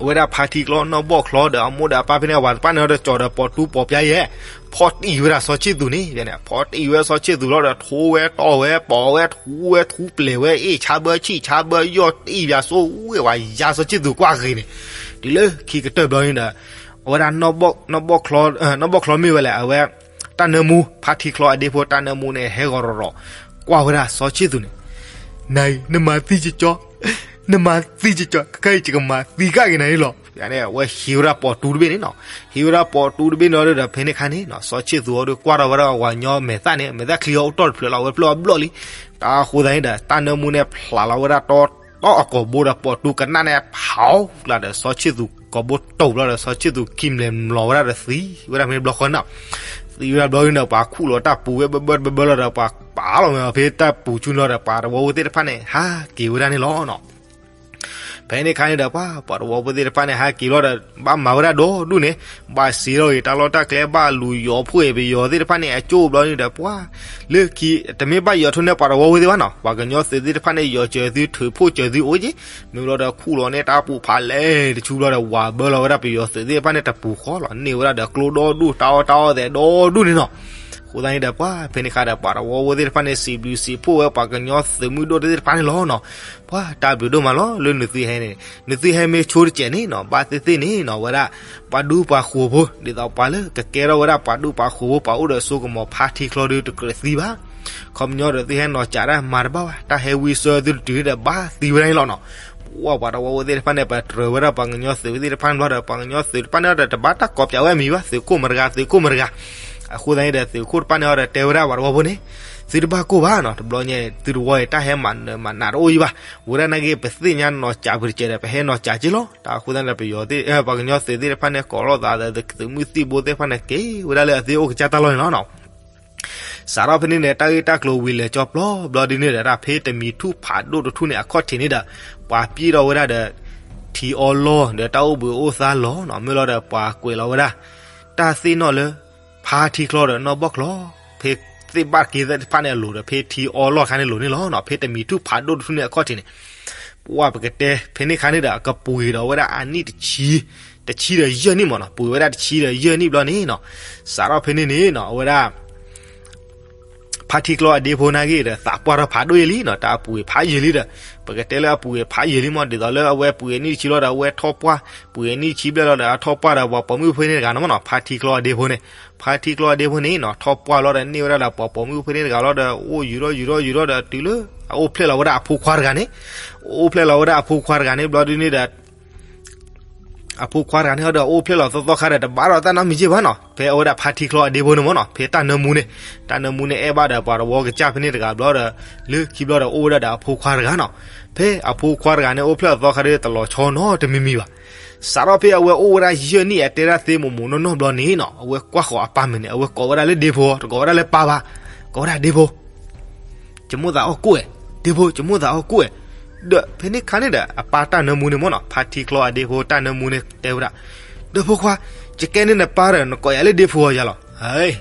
ဝဲဒၣ်ဖါထံကျီ နီၢ်ဘီၣ်ချီဒီးအမိၢ်ဒီးအပၢ်ဖဲန့ၣ် အဝၤတဖၣ်န့ၣ်ဒီး ကၠီၤဒီးပိာ်တူပိာ်ပျါယဲၢ် ဖီၣ်တံၢ်ဝဲဒၣ်စီၤဆံၣ်သူးန့ၣ် ဖဲန့ၣ် ဖီၣ်တံၢ်ဝဲစီၤဆံၣ်သူးလီၤဒီး ထိဝဲတီၢ်ဝဲ ပိာ်ဝဲ ထူဝဲထူပျဲၤဝဲ အ့ၣ်ဆါဘၢဆံၣ်ဆါဘၢ ယီၢ်တံၢ်ပၠးစိဝဲဝၤယါစီၤဆံၣ်သူးကွၢ်ဂ့ၤန့ၣ် တုၤလၢခံကတၢၢ်ဘျီန့ၣ်ဒီး အဝဲဒၣ် နီၢ်ဘီၣ်ချီမ့ၢ်ဝဲလဲၣ် အဝဲ တၢ်နၢမူ ဖါထံချီအဒ့ဖိတၢ်နၢမူန့ၣ် ဟဲဂီၤရီၤရီၤ ကွၢ်ဝဲဒၣ်စီၤဆ့ၣ်သူးန့ၣ်, နၤအံၤ နမၤသံကကီ, နမၤသံကကီ, ခဲခဲအံၤ ယကမၤသံကက့ၤနၤန့ၣ်လီၤ. ယန့ၣ် အဝဲဟံးဝဲဒၣ်ပိာ်တူတဘ့ၣ်န့ၣ်နီၤ, ဟံးဝဲဒၣ်ပိာ်တူတဘ့ၣ်န့ၣ်ဒီး ဖဲန့ၣ်ခါန့ၣ်နီၤ စီၤဆ့ၣ်သူးအီၤဒီးကွၢ်ထီၣ်ဝဲဒၣ်အဝၤညီမဲာ်သၣ်န့ၣ် မဲာ်သၣ်ချံအီၤအိၣ်တီၢ်တဖျၢၣ်လီၤ အဝဲဖျၢၣ်အဘျီၣ်လံ. တၢ်ဃိသတးန့ၣ်ဒီး တၢ်နၢမူန့ၣ်ဖျးလီၤဝဲဒၣ်တီတီအကိာ်ဘိဒီး ပိာ်တူကနၣ်န့ၣ် ဖးအီၤကျါဒီး စီၤဆ့ၣ်သူးကိာ်ဘိတိာ်ဘျီဒီး စီၤဆ့ၣ်သူးခံမျၢၢ်မျိာ်ဝဲဒၣ်ဒီးသံဝဲဒၣ်မ့ၢ်ဘျီဃီန့ၣ်နီၤ, သံဝဲဒၣ်ဘျီန့ၣ်ဒီး ပှၤခူၣ်လီၤတၢ်ပူၤဝဲဘၢဘၢတဘၢဘၢလီၤဒီး ပှၤပာ်လီၤဝဲဖဲတၢ်ပူၤဆူန့ၣ်လီၤဒီး ပှၤတဝီဖိသ့ၣ်တဖၣ်န့ၣ် ဟးက့ၤဝဲဒၣ်န့ၣ်လီၤနီၤ. ဖဲန့ၣ်ခါန့ၣ်ဒီး ပှၤ ပှၤတဝီဖိသ့ၣ်တဖၣ်န့ၣ် ဟးက့ၤလီၤဒီး ဘၣ်မၤဝဲဒၣ်ဒီဒူၣ်န့ၣ်, ဘၣ်စံးထီၣ်ဂ့ၤတၢ်လီၢ်တၢ်ကျဲ ဘၣ်လူၤယီၤဖှိၣ်အံၤပယီၤသ့ၣ်တဖၣ်န့ၣ် အကၠိၣ်ဘျီန့ၣ်ဒီး ပှၤ လၢခံ တမ့ၢ်ဘၣ်ယီၤထီၣ်န့ၢ်ပှၤတဝီဖိသ့ၣ်ဘၣ်နီၤ, ပှၤကညီသုးသ့ၣ်တဖၣ်န့ၣ် ယီၤစၢၤသု ထုးဖှိၣ်စၢၤသုအိၣ်က့, မ့ၢ်ဘျီဒီးခူၣ်လီၤန့ၢ်တၢ်ပူၤဖးလဲၢ်တဆူဘျီဒီး ဝးဘၢလီၤဝဲဒၣ်ပယီၤသုးသ့ၣ်တဖၣ်န့ၣ် တပူၤဃီလီၤ န့ၢ်ဝဲဒၣ်ဒီးကျိဒီဒူၣ် တၢ်အီၣ်တၢ်အီၣ်သဲးဒီဒူၣ်န့ၣ်နီၤ. အဃိသတးန့ၣ်ဒီး ပှၤ ဖဲန့ၣ်ခါဒီး ပှၤတဝီဖိသ့ၣ်တဖၣ်န့ၣ် စံးဘျုးစံးဖှိၣ်ဝဲပှၤကညီသုးမုၢ်ဒိၣ်သ့ၣ်တဖၣ်န့ၣ်လီၤနီၤ. ပှၤ တၢ်ဘျုးဒိၣ်မးလီၤ လၢနသုဟဲန့ၣ်, နသုဟဲမ့ၢ်ဆိတစဲးန့ၣ်နီၤ ဘၣ်သ့ၣ်သ့ၣ်န့ၣ်နီၤ ဝဲဒၣ် ပှၤဒူပှၤဃိၤဖိ ဒ်သိးပှၤလၢကကဲထီၣ်ဝဲဒၣ်ပှၤဒူပှၤဃိၤဖိ ပှၤအိၣ်ဒီးစိကမီၤဖါထံချီဒီးတကြၢးသံဘၣ်. ခီပညီဒီးသုဟဲနီၤစးတၢ်မၤတဘၣ်ဘၣ် တၢ်ဟဲဝံဆၢသုတတုၤန့ၣ်ဒီး ဘၣ်သံဝဲဒၣ်န့ၣ်လီၤနီၤ. ပှၤ ပှၤတဝီဖိသ့ၣ်တဖၣ်န့ၣ် ပတြၢၤဝဲဒၣ်ပှၤကညီသုးသ့ၣ်တဖၣ်န့ၣ်ဘျီဒီး ပှၤကညီသုးတဖၣ်န့ၣ်ဒီး တဘၣ်တၢ်ကိးပၠးဝဲအမံၤဘၣ် သုးခိၣ်မတၤတဂၤ သုးခိၣ်မတၤတဂၤ. အဃိသတးန့ၣ်ဒီး သုးခိၣ်တဖၣ်န့ၣ်ဒီး တဲဝဲဒၣ်ပှၤတဝီဖိန့ၣ်, သုတဘၣ်ကိၢ်ဘၣ်နီၤ တဘျီညါ သုတဝီအံၤ တၢ်ဟဲမၤနၢၤမၤနးတအိၣ်အံၤဘၣ်. ဝဲဒၣ်နာ်က့ ပသ့ၣ်ညါနီၤစးပတစဲးဒီး ပဟဲနီၤစးက့လီၤ. တၢ်အဃိသတးန့ၣ်ဒီး ပယီၤသ့ၣ် ပှၤကညီသုးသ့ၣ်တဖၣ်န့ၣ် ကိးလိာ်သးဒီး သုးမုၢ်သံၣ်ဘိသ့ၣ်တဖၣ်န့ၣ် က့ၤဝဲဒၣ်လၢအသ့ၣ်အိၣ်ကစၢ်တၢ်လီၢ်န့ၣ်လီၤနီၤ. စးထီၣ်ဖဲန့ၣ်န့ၣ် တၢ်ဂ့ၢ်တၢ်ကျိၤဝံၤလဲၤကၠီပျီဘျီဒ်န့ၣ်ဒီး တၢ်ဖဲတမံၤထူၣ်ဖးဒိၣ်တထူၣ်န့ၣ် အခီၣ်ထံးန့ၣ်ဒီး ပှၤပျဲထီၣ်ဝဲဒၣ်ဒီး ထံအီလီၢ်ဒီးတၢ်အိၣ်ဘှံးအိၣ်သါလီၤနီၤ. မ့ၢ်လီၤဒီး ပှၤကွဲးလီၤဝဲဒၣ် တၢ်သ့ၣ်နီၣ်လၢ ဖါထံချီဒီးနီၣ်ဘီၣ်ချီ ဖဲသ့ၣ်ဘၣ်က့ၤသ့ၣ်တဖၣ်န့ၣ်အလိၤဒီး ဖဲထံအီလီၢ်ခါန့ၣ်လိၤန့ၣ်လီၤနီၤ. ဖဲတမံၤထူၣ်ဖးဒိၣ်တထူၣ်န့ၣ်အခီၣ်ထံးန့ၣ် ပှၤ ပကတဲဖဲန့ၣ်ခါန့ၣ်ဒီး အကပှ့ၤဒီးဝဲဒၣ်အနံၣ်တဆံ, တဆံဒီးယဲၢ်နံၣ်မ့ၢ်နီၤ, ပှ့ၤဝဲဒၣ်တဆံဒီးယဲၢ်နံၣ်ဘျီန့ၣ်နီၤ. စးထီၣ်ဖဲန့ၣ်န့ၣ်နီၤ အဝဲဒၣ် ဖါထံချီအဒ့ဖိနာ်က့ဒီး သးပှၢ်ထီၣ်ဖးဒိၣ်အံၤလံနီၤ, တၢ်အပှ့ၤဖးယံာ်လံဒီး ပကတဲလၢအပှ့ၤဖးယံာ်လံမ့ၢ် ဒ်သိးလၢအဝဲပှ့ၤအနံၣ်တဆံလီၤဒီး အဝဲထီၣ်ပှၢ်, ပှ့ၤအနံၣ်တဆံဘျဲၣ်လီၤဒီး အထီၣ်ပှၢ်ဒီးပှၤပိာ်မုၣ်ဖိန့ၣ်တဂၤန့ၣ်မ့ၢ်နီၤ, ဖါထံချီအဒ့ဖိန့ၣ်, ဖါထံချီအဒ့ဖိန့ၣ်နီၤ ထီၣ်ပှၢ်လီၤဒီးန့ၢ်ဝဲဒၣ်ဒီးပှၤပိာ်မုၣ်ဖိန့ၣ်တဂၤလီၤဒီး အိၣ်ယူၤထီၣ်ယူၤထီၣ်ယူၤထီၣ်ဒီးတုၤလၢ အအိၣ်ဖျဲၣ်လီၤဝဲဒၣ်အဖိခွါတဂၤန့ၣ်, အိၣ်ဖျဲၣ်လီၤဝဲဒၣ်အဖိခွါတဂၤန့ၣ်ဘျီဒ်န့ၣ်ဒီး အဖိခွါတဂၤန့ၣ်ဒီး အိၣ်ဖျဲၣ်လီၤသီသီခါဒီး တဘၣ်ဒီးတၢ်နီတမံၤက့ဘၣ်နီၤ, ဖဲအဝဲဒၣ်ဖါထံချီအဒ့ဖိန့ၣ်မ့ၢ်နီၤ, ဖဲတၢ်နၢမူန့ၣ်, တၢ်နၢမူန့ၣ်အဲၣ်ဘၣ်ဒီးပှၤတဝီကစၢ်ဖဲန့ၣ်တဂၤဘျီဒီး လၢခံဘျီဒီး အိၣ်ဝဲဒၣ်ဒီးအဖိခွါတဂၤနီၤ, ဖဲအဖိခွါတဂၤန့ၣ် အိၣ်ဖျဲၣ်လီၤသီခါဒီး တလီၤဆီနီတမံၤမံၤဘၣ်. စးထီၣ်ဖဲအဝဲအိၣ်ဝဲဒၣ်ယဲၢ်နံၣ် အတဲဒၣ်သ့မိၢ်မိၢ်နီၢ်နီၢ်ဘျီန့ၣ်နီၤ, အဝဲကွၢ်ဃီၤအပၢ်မဲာ်န့ၣ် အဝဲကိးဝဲဒၣ်လၢဒ့ဖိ, တကိးဝဲဒၣ်လၢပၢ်ဘၣ်, ကိးဝဲဒၣ်ဒ့ဖိ ယမိၣ်သးအီၣ်ကိၣ်ဝဲ, ဒ့ဖိ ယမိၣ်သးအီၣ်ကိၣ်ဝဲ. ဒီးဖဲန့ၣ်ခါန့ၣ်ဒီး အပၢ်တၢ်နၢမူန့ၣ်မ့ၢ်နီၤ, ဖါထံချီအဒ့ဖိ တၢ်နၢမူန့ၣ်တဲဝဲဒၣ်, ဒီးဖိခွါ, ယကဲန့ၢ်နပၢ်ဒီး နကိးယၤလၢဒ့ဖိအီၤယၤလီၤ.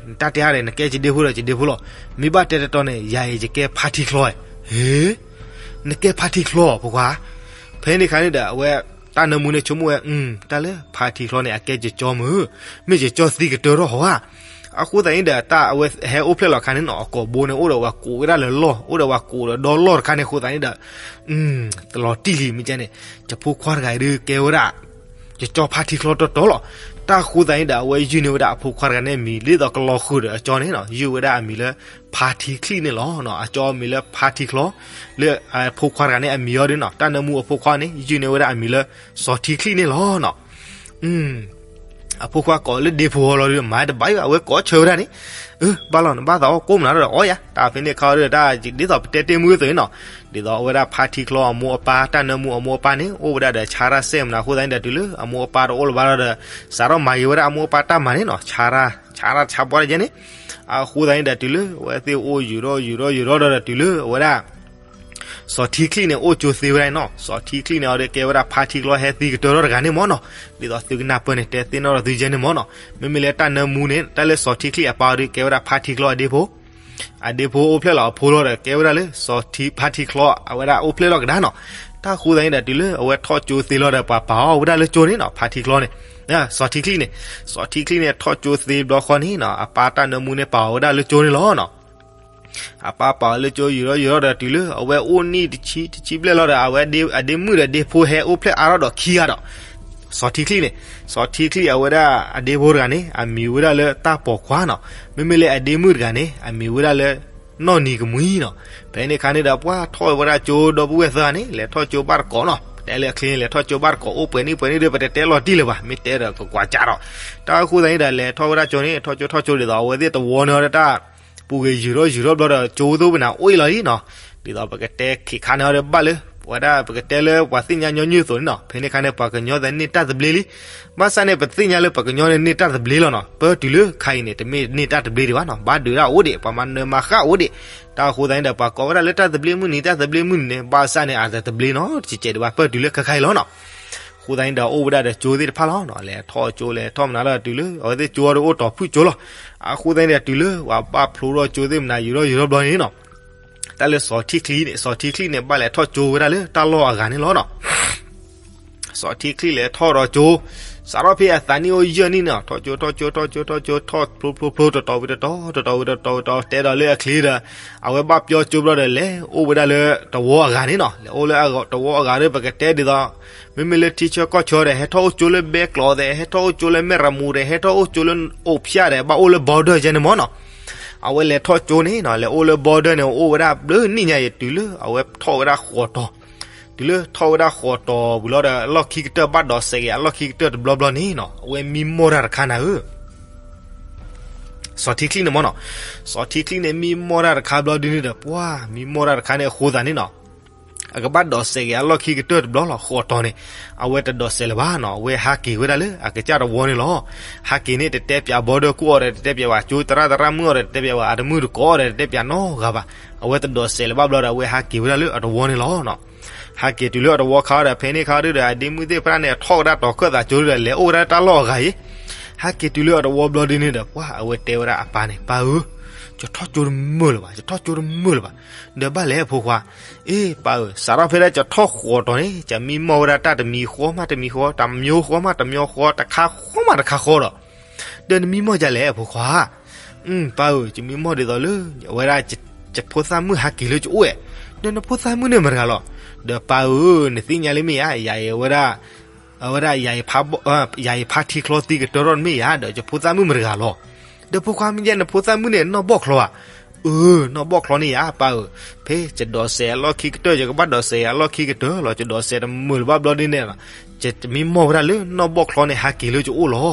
နတၢ်တဲအါဒီး နကဲယဒ့ဖိဒီးယဒ့ဖိလီၤ. မ့ၢ်ဘၣ်တဲတတီန့ၣ် ယၤအံၤယကဲဖါထံချီဧါ. ဟ့, နကဲဖါထံချီဧါ ဖိခွါ. ဖဲန့ၣ်ခါန့ၣ်ဒီး အဝဲတၢ်နၢမူန့ၣ်ဆိကမိၣ်ဝဲ, တၢ်လၢဖါထံချီန့ၣ် အကဲယကၠီမုၢ်, မ့ၢ်ယကၠီသံကတၢၢ်ထီၣ်ဟီဧါ. အဃိသတးန့ၣ်ဒီး တၢ်အဝဲဟဲအိၣ်ဖျဲၣ်လီၤခါန့ၣ်နီၤ, အကိာ်ဘိန့ၣ် အိၣ်ဒီးဝဲကိးဝဲဒၣ်လၢလီၢ်, အိၣ်ဒီးဝဲကိးဒီးဒီလီၢ်တခါန့ၣ်အဃိသတးန့ၣ်ဒီး တလီၤတံၢ်လံမ့ၢ်ကဲန့ၣ်, ယဖိခွါတဂၤအံၤဒုးကဲဝဲဒၣ် ယကၠီဖါထံချီတီတီလီၤ. တၢ်အဃိသတးန့ၣ်ဒီး အဝဲယုၢ်န့ၢ်ဝဲဒၣ်အဖိခွါတဂၤန့ၣ်အမံၤ ဒ်သိးကလီၤဃုာ်ဒီးအကၠီန့ၣ်နီၤ, ယုၢ်ဝဲဒၣ်အမံၤလၢ ဖါထံချံန့ၣ်လီၤ. အကၠီအမံၤလၢဖါထံချီ, လၢအဖိခွါတဂၤန့ၣ်အမံၤအီၤဒုးနီၤ, တၢ်နၢမူအဖိခွါန့ၣ် ယုၢ်န့ၢ်ဝဲဒၣ်အမံၤလၢ စီၤထံချံန့ၣ်လီၤနီၤ. အဖိခွါကိးလၢဒ့ဖိအီၤလီၤဒီး မၤတဘၣ်အံၤဘၣ်, အဝဲကိးဆၢဝဲဒၣ်န့ၣ်, အၢ ဘၣ်လီၤ နဘၣ်သးအီၣ်ကိၣ်မနုၤဒီးအီၣ်ယၤ. တၢ်ဖဲန့ၣ်ခါအီၤဒီး တၢ်ဒ်သိးပတဲတ့ၢ်မုၢ်အသိးန့ၣ်နီၤ, ဒ်သိးအဝဲဒၣ်ဖါထံချီအမိၢ်အပၢ် တၢ်နၢမူအမိၢ်အပၢ်န့ၣ် အိၣ်ဝဲဒၣ်ဒီးဆါတၢ်စဲးမနုၤအဃိသတးန့ၣ်ဒီး တုၤလၢအမိၢ်အပၢ်တအိၣ်လၢၤဘၣ်ဒီး စးထီၣ်မၤဂ့ၤဝဲဒၣ်အမိၢ်အပၢ်တၢ်မၤန့ၣ်နီၤ, ဆါတၢ် ဆါတၢ်ဆါဘှီတကဲန့ၣ်. အဃိသတးန့ၣ်ဒီး တုၤလၢအဝဲသ့ၣ်အိၣ်ယူၤထီၣ်ယူၤထီၣ်ယူၤထီၣ်ဒီး တုၤလၢအဝဲဒၣ် စီၤထံချံန့ၣ် အိၣ်ကၠိသ့ဝဲဒၣ်နီၤ. စီၤထံချံန့ၣ် အီၤဒီးကဲဝဲဒၣ်ဖါထံချီဟဲသံကတၢၢ်ထီၣ်တဂၤန့ၣ်မ့ၢ်နီၤ. ဒ်သိးသုကနၢ်ပၢၢ်န့ၣ် တဲသ့ၣ်နီၣ်ဒီးသုယဲန့ၣ်မ့ၢ်နီၤ. မ့မ့ၢ်လၢတၢ်နၢမူန့ၣ် တၢ်လၢစီၤထံချံအပၢ်အီၤဒီး ကဲဝဲဒၣ်ဖါထံချီအဒ့ဖိ, အဒ့ဖိအိၣ်ဖျဲၣ်လီၤအဖိလီၤဒီး ကဲဝဲဒၣ်လၢစီၤထံ ဖါထံချီ အဝဲဒၣ်အိၣ်ဖျဲၣ်လီၤကဒါနီၤ. တၢ်ဃိသတးန့ၣ်ဒီး တုၤလၢအဝဲထီၣ်ကၠိသ့လီၤဒီး ပှၤပာ်အီၤဝဲဒၣ်လၢကၠိန့ၣ်နီၤ, ဖါထံချီန့ၣ်, စီၤထံချံန့ၣ်, စီၤထံချံန့ၣ် ထီၣ်ကၠိသ့ဘျီဃီန့ၣ်နီၤ, အပၢ်တၢ်နၢမူန့ၣ် ပာ်အီၤဝဲဒၣ်လၢကၠိန့ၣ်လီၤနီၤ. အပၢ်ပာ်အီၤလၢကၠိယူၤထီၣ်ယူၤထီၣ်ဒီး တုၤလၢအဝဲအိၣ်နံၣ်တဆံ တဆံဘျဲၣ်လီၤဒီး အဝဲအဒ့မုၣ်ဒီးဒ့ဖိဟဲအိၣ်ဖျဲၣ်အါထီၣ်ဒီးခံဂၤဒီး စီၤထံချံန့ၣ်, စီၤထံချံအဝဲဒၣ်အဒ့ဖိတဂၤန့ၣ် အမံၤဝဲဒၣ်လၢတၢ်ပိာ်ခွါနီၤ. မ့မ့ၢ်လၢအဒ့မုၣ်တဂၤန့ၣ် အမံၤဝဲဒၣ်လၢနီၢ်နံၤကမှံနီၤ. ဖဲန့ၣ်အခါန့ၣ်ဒီး ပှၤထီၣ်ဝဲဒၣ်ကၠိဒီပုၢ်ဝဲၢ်သၢဂၤန့ၣ် လဲၤထီၣ်ကၠိဘၣ်တကိးနီၤ. ပတဲလၢအချ့ လဲၤထီၣ်ကၠိဘၣ်တကိး အိၣ်ပှဲၤနံၣ်ပှဲၤနံၣ်ဒီး ပတတဲလီၤတံၢ်လၢၤဘၣ်, မ့ၢ်တဲဒီးကကွၢ်ကၢ်ဒီး. တၢ်အဃိသတးန့ၣ်ဒီး လဲၤထီၣ်ဝဲဒၣ်ကၠိန့ၣ် ထီၣ်ကၠိထီၣ်ကၠိဒ်သိး အဝဲသ့ၣ်တဝီန့ၣ်ဒီးတၢ် ပူၤဂ့ၤယုာ်ထီၣ်ယုာ်ထီၣ်ဘျီဒီး ကၠိဝဲသ့ၣ်ပနၢ်အိၣ်အံၤလီၤလံနီၤ. ဒ်သိးပကတဲခံခါန့ၣ်အီၤဒီးဘၣ်လၢ ပဝဲဒၣ်ပကတဲလၢပှၤသ့ၣ်ညါညီနုၢ်အသိးန့ၣ်နီၤ. ဖဲန့ၣ်အခါန့ၣ် ပှၤကညီသ့ၣ်န့ၢ်တၢ်သဘျ့လံ. ဘၣ်ဆၣ်န့ၣ် ပသ့ၣ်ညါလၢပှၤကညီန့ၣ်န့ၢ်တၢ်သဘျ့လီၤနီၤ. ပၢတုၤလၢခါအံၤန့ၣ် တမ့ၢ်န့ၢ်တၢ်သဘျ့ဒံးဘၣ်နီၤ. ဘၣ်ဒုးဒၣ်အိၣ်ဒံး ပှၤမၤနၢၤမၤဃၣ်အိၣ်ဒံး. တၢ်အဃိသတးန့ၣ်ဒီး ပှၤကိးဝဲဒၣ်လၢတၢ်သဘျ့မုၢ်နံၤ တၢ်သဘျ့မုၢ်နံၤန့ၣ် ဘၣ်ဆၣ်န့ၣ် အတသဘျ့နီၤ တကဲးဒံးဘၣ် ပၢတုၤလၢခါခါအံၤလီၤနီၤ. အဃိသတးန့ၣ်ဒီး အိၣ်ဝဲဒၣ်ဒီးကၠိသ့ၣ်တဖၣ်လီၤနီၤ. လဲၤထီၣ်ကၠိလဲၤထီၣ်မနုၤလၢတုၤလၢ အဝဲသ့ၣ်ကၠိဒီးအိၣ်တီၤဖုၣ်ကၠိလီၤ. အဃိသတးန့ၣ်ဒီး တုၤလၢပှၤဘၣ်ဖျိထီၣ်ကၠိသ့ၣ်မနုၤ ယူၤထီၣ်ယူၤထီၣ်ဘျီန့ၣ်နီၤ. တၢ်လၢစီၤထံချံန့ၣ် စီၤထံချံန့ၣ် ဘၣ်လဲၤထီၣ်ကၠိဝဲဒၣ်လၢတၢ်လီၢ်အဂၤန့ၣ်လီၤနီၤ. စီၤထံချံလဲၤထီၣ်ဒီးကၠိ, စးထီၣ်ဖဲအသးနံၣ်အိၣ်ယဲၢ်နံၣ်န့ၣ် ထီၣ်ကၠိထီၣ်ကၠိထီၣ်ကၠိထီၣ်ကၠိ ထီၣ်ဖျိဖျိဖျိ တတီၤဝံၤတတီၤ တတီၤဝံၤတတီၤဝံၤတတီၤ တဲဒီးလၢအချ့ဒီး အဝဲဘၣ်ပျီကၠိဘျီဒီး လဲၤအိၣ်ဝဲဒၣ်လၢတဝီအဂၤန့ၣ်နီၤ. လဲၤအိၣ်လၢတဝီအဂၤဒီး ပကတဲဒ်သိး မ့မ့ၢ်လၢထံဆၢကီၢ်ဆၢဒီး ဟဲထီၣ်အိၣ်ကၠိလၢဘဲကျိးဒီး ဟဲထီၣ်အိၣ်ကၠိလၢမဲၢ်ရမူဒီး ဟဲထီၣ်အိၣ်ကၠိလၢအိၣ်ဖၠၣ်ဒီး ဘၣ်အိၣ်လၢ border ယဲန့ၣ်မ့ၢ်နီၤ. အဝဲလဲၤထီၣ်ကၠိန့ၣ်နီၤ လဲၤအိၣ်လၢ border န့ၣ် အိၣ်ဝဲဒၣ်ဘျုးနံၣ်ညါအံၤ တုၤလၢအဝဲထီၣ်ဝဲဒၣ်ဃိးတီၤ တုၤလၢထီၣ်ဝဲဒၣ်ဃိးတီၤဝံၤလီၤဒီး အလီၢ်ခံကတၢၢ်ဘၣ်ဒိးစဲးက့ၤအလီၢ်ခံကတၢၢ်တဘျီဘျီန့ၣ်နီၤ အဝဲမံမီၢ်တၢ်တခါနၤဧၢ စီၤထံချံန့ၣ်မ့ၢ်နီၤ. စီၤထံချံန့ၣ် မံမီၢ်တၢ်တခါဘျီဒ်န့ၣ်ဒီး ပှၤမံမီၢ်တၢ်တခါန့ၣ်အဃိသတးန့ၣ်နီၤ အကဘၣ်ဒိးစဲးက့ၤအလီၢ်ခံကတၢၢ်တဘျီလီၤ ဃိးတီၤန့ၣ်. အဝဲတဒိးစဲးလၢၤဘၣ်နီၤ အဝဲဟးက့ၤဝဲဒၣ်လၢအကစၢ်တဝီန့ၣ်လီၤ. ဟးက့ၤန့ၣ် တတဲပၠး border ကူၣ်အီၤဒီး တတဲပၠးဘၣ်ကၠိသရၣ်သရၣ်မုၣ်အီၤဒီး တတဲပၠးဘၣ်အတမုၣ်တကိးအီၤဒီး တတဲပၠးနီတဂၤဘၣ်. အဝဲတဒိးစဲးလၢၤဘၣ်ဘျီဒီး အဝဲဟးက့ၤဝဲဒၣ်လၢအတဝီန့ၣ်လီၤ. ဟးက့ၤတုၤလၢအတဝီခါဒီး ဖဲန့ၣ်ခါဒုဒီး အဒ့မုၣ်သ့ၣ်တဖၣ်န့ၣ် ထီၣ်ဝဲဒၣ်တီၤခၢၣ်သးကၠိဒီး လဲၤအိၣ်ဝဲဒၣ်တၢ်လီၢ်အဂၤအံၤ. ဟးက့ၤတုၤလၢအတဝီဘျီဒ်န့ၣ်ဒီး ပှၤအဝဲတဲဝဲဒၣ်အပၢ်န့ၣ် ပၢ်ဧၢ, ယထီၣ်ကၠိတမုာ်လၢၤဘၣ်, ယထီၣ်ကၠိတမုာ်လၢၤဘၣ်. ဒီးဘၣ်လဲၣ်အဖိခွါ, အ့ ပၢ်ဧၢ, စးထီၣ်ဖဲဒၣ်ယထီၣ်ဃိးတီၤန့ၣ် ယမံမီၢ်ဝဲဒၣ်တၢ်တမံၤဃီမးတမံၤဃီ, တမျိုးဃီမးတမျိုးဃီ, တခါဃီမးတခါဃီဒီး ဒီးနမံမီၢ်ဒ်လဲၣ်အဖိခွါ. ပၢ်ဧၢ, ယမံမီၢ်ဒ်သိးလၢ အဝဲဒၣ် ယဖိသၣ်မုၣ်ဟးက့ၤလၢယအိၣ်ဝဲ, ဒီးနဖိသၣ်မုၣ်န့ၣ်မတၤတဂၤလီၤ. ဒီးပၢ်ဧၢ, နသ့ၣ်ညါလၢမ့ၢ်ဧါ, ယၤအံၤဝဲဒၣ် အဝဲဒၣ် ယၤအံၤဖါထံချီသံကတၢၢ်ထီၣ်မ့ၢ်ဧါ, ဒီးယဖိသၣ်မုၣ်မတၤတဂၤလီၤ. ဒီးဖိခွါမ့ၢ်ယဲ နဖိသၣ်မုၣ်န့ၣ် နီၢ်ဘီၣ်ချီဧါ. အၢ, နီၢ်ဘီၣ်ချီန့ၣ်ဧါ ပၢ်ဧၢ, ဖဲယဒိးစဲးအလီၢ်ခံကတၢၢ် ယကဘၣ်ဒိးစဲးအလီၢ်ခံကတၢၢ်လီၤ. ယဒိးစဲးတမုာ်လၢၤဘၣ်ဘျီဒ်န့ၣ်လီၤ. ယမံမီၢ်ဝဲဒၣ်လၢနီၢ်ဘီၣ်ချီန့ၣ် ဟးက့ၤလၢယအိၣ်လီၤ.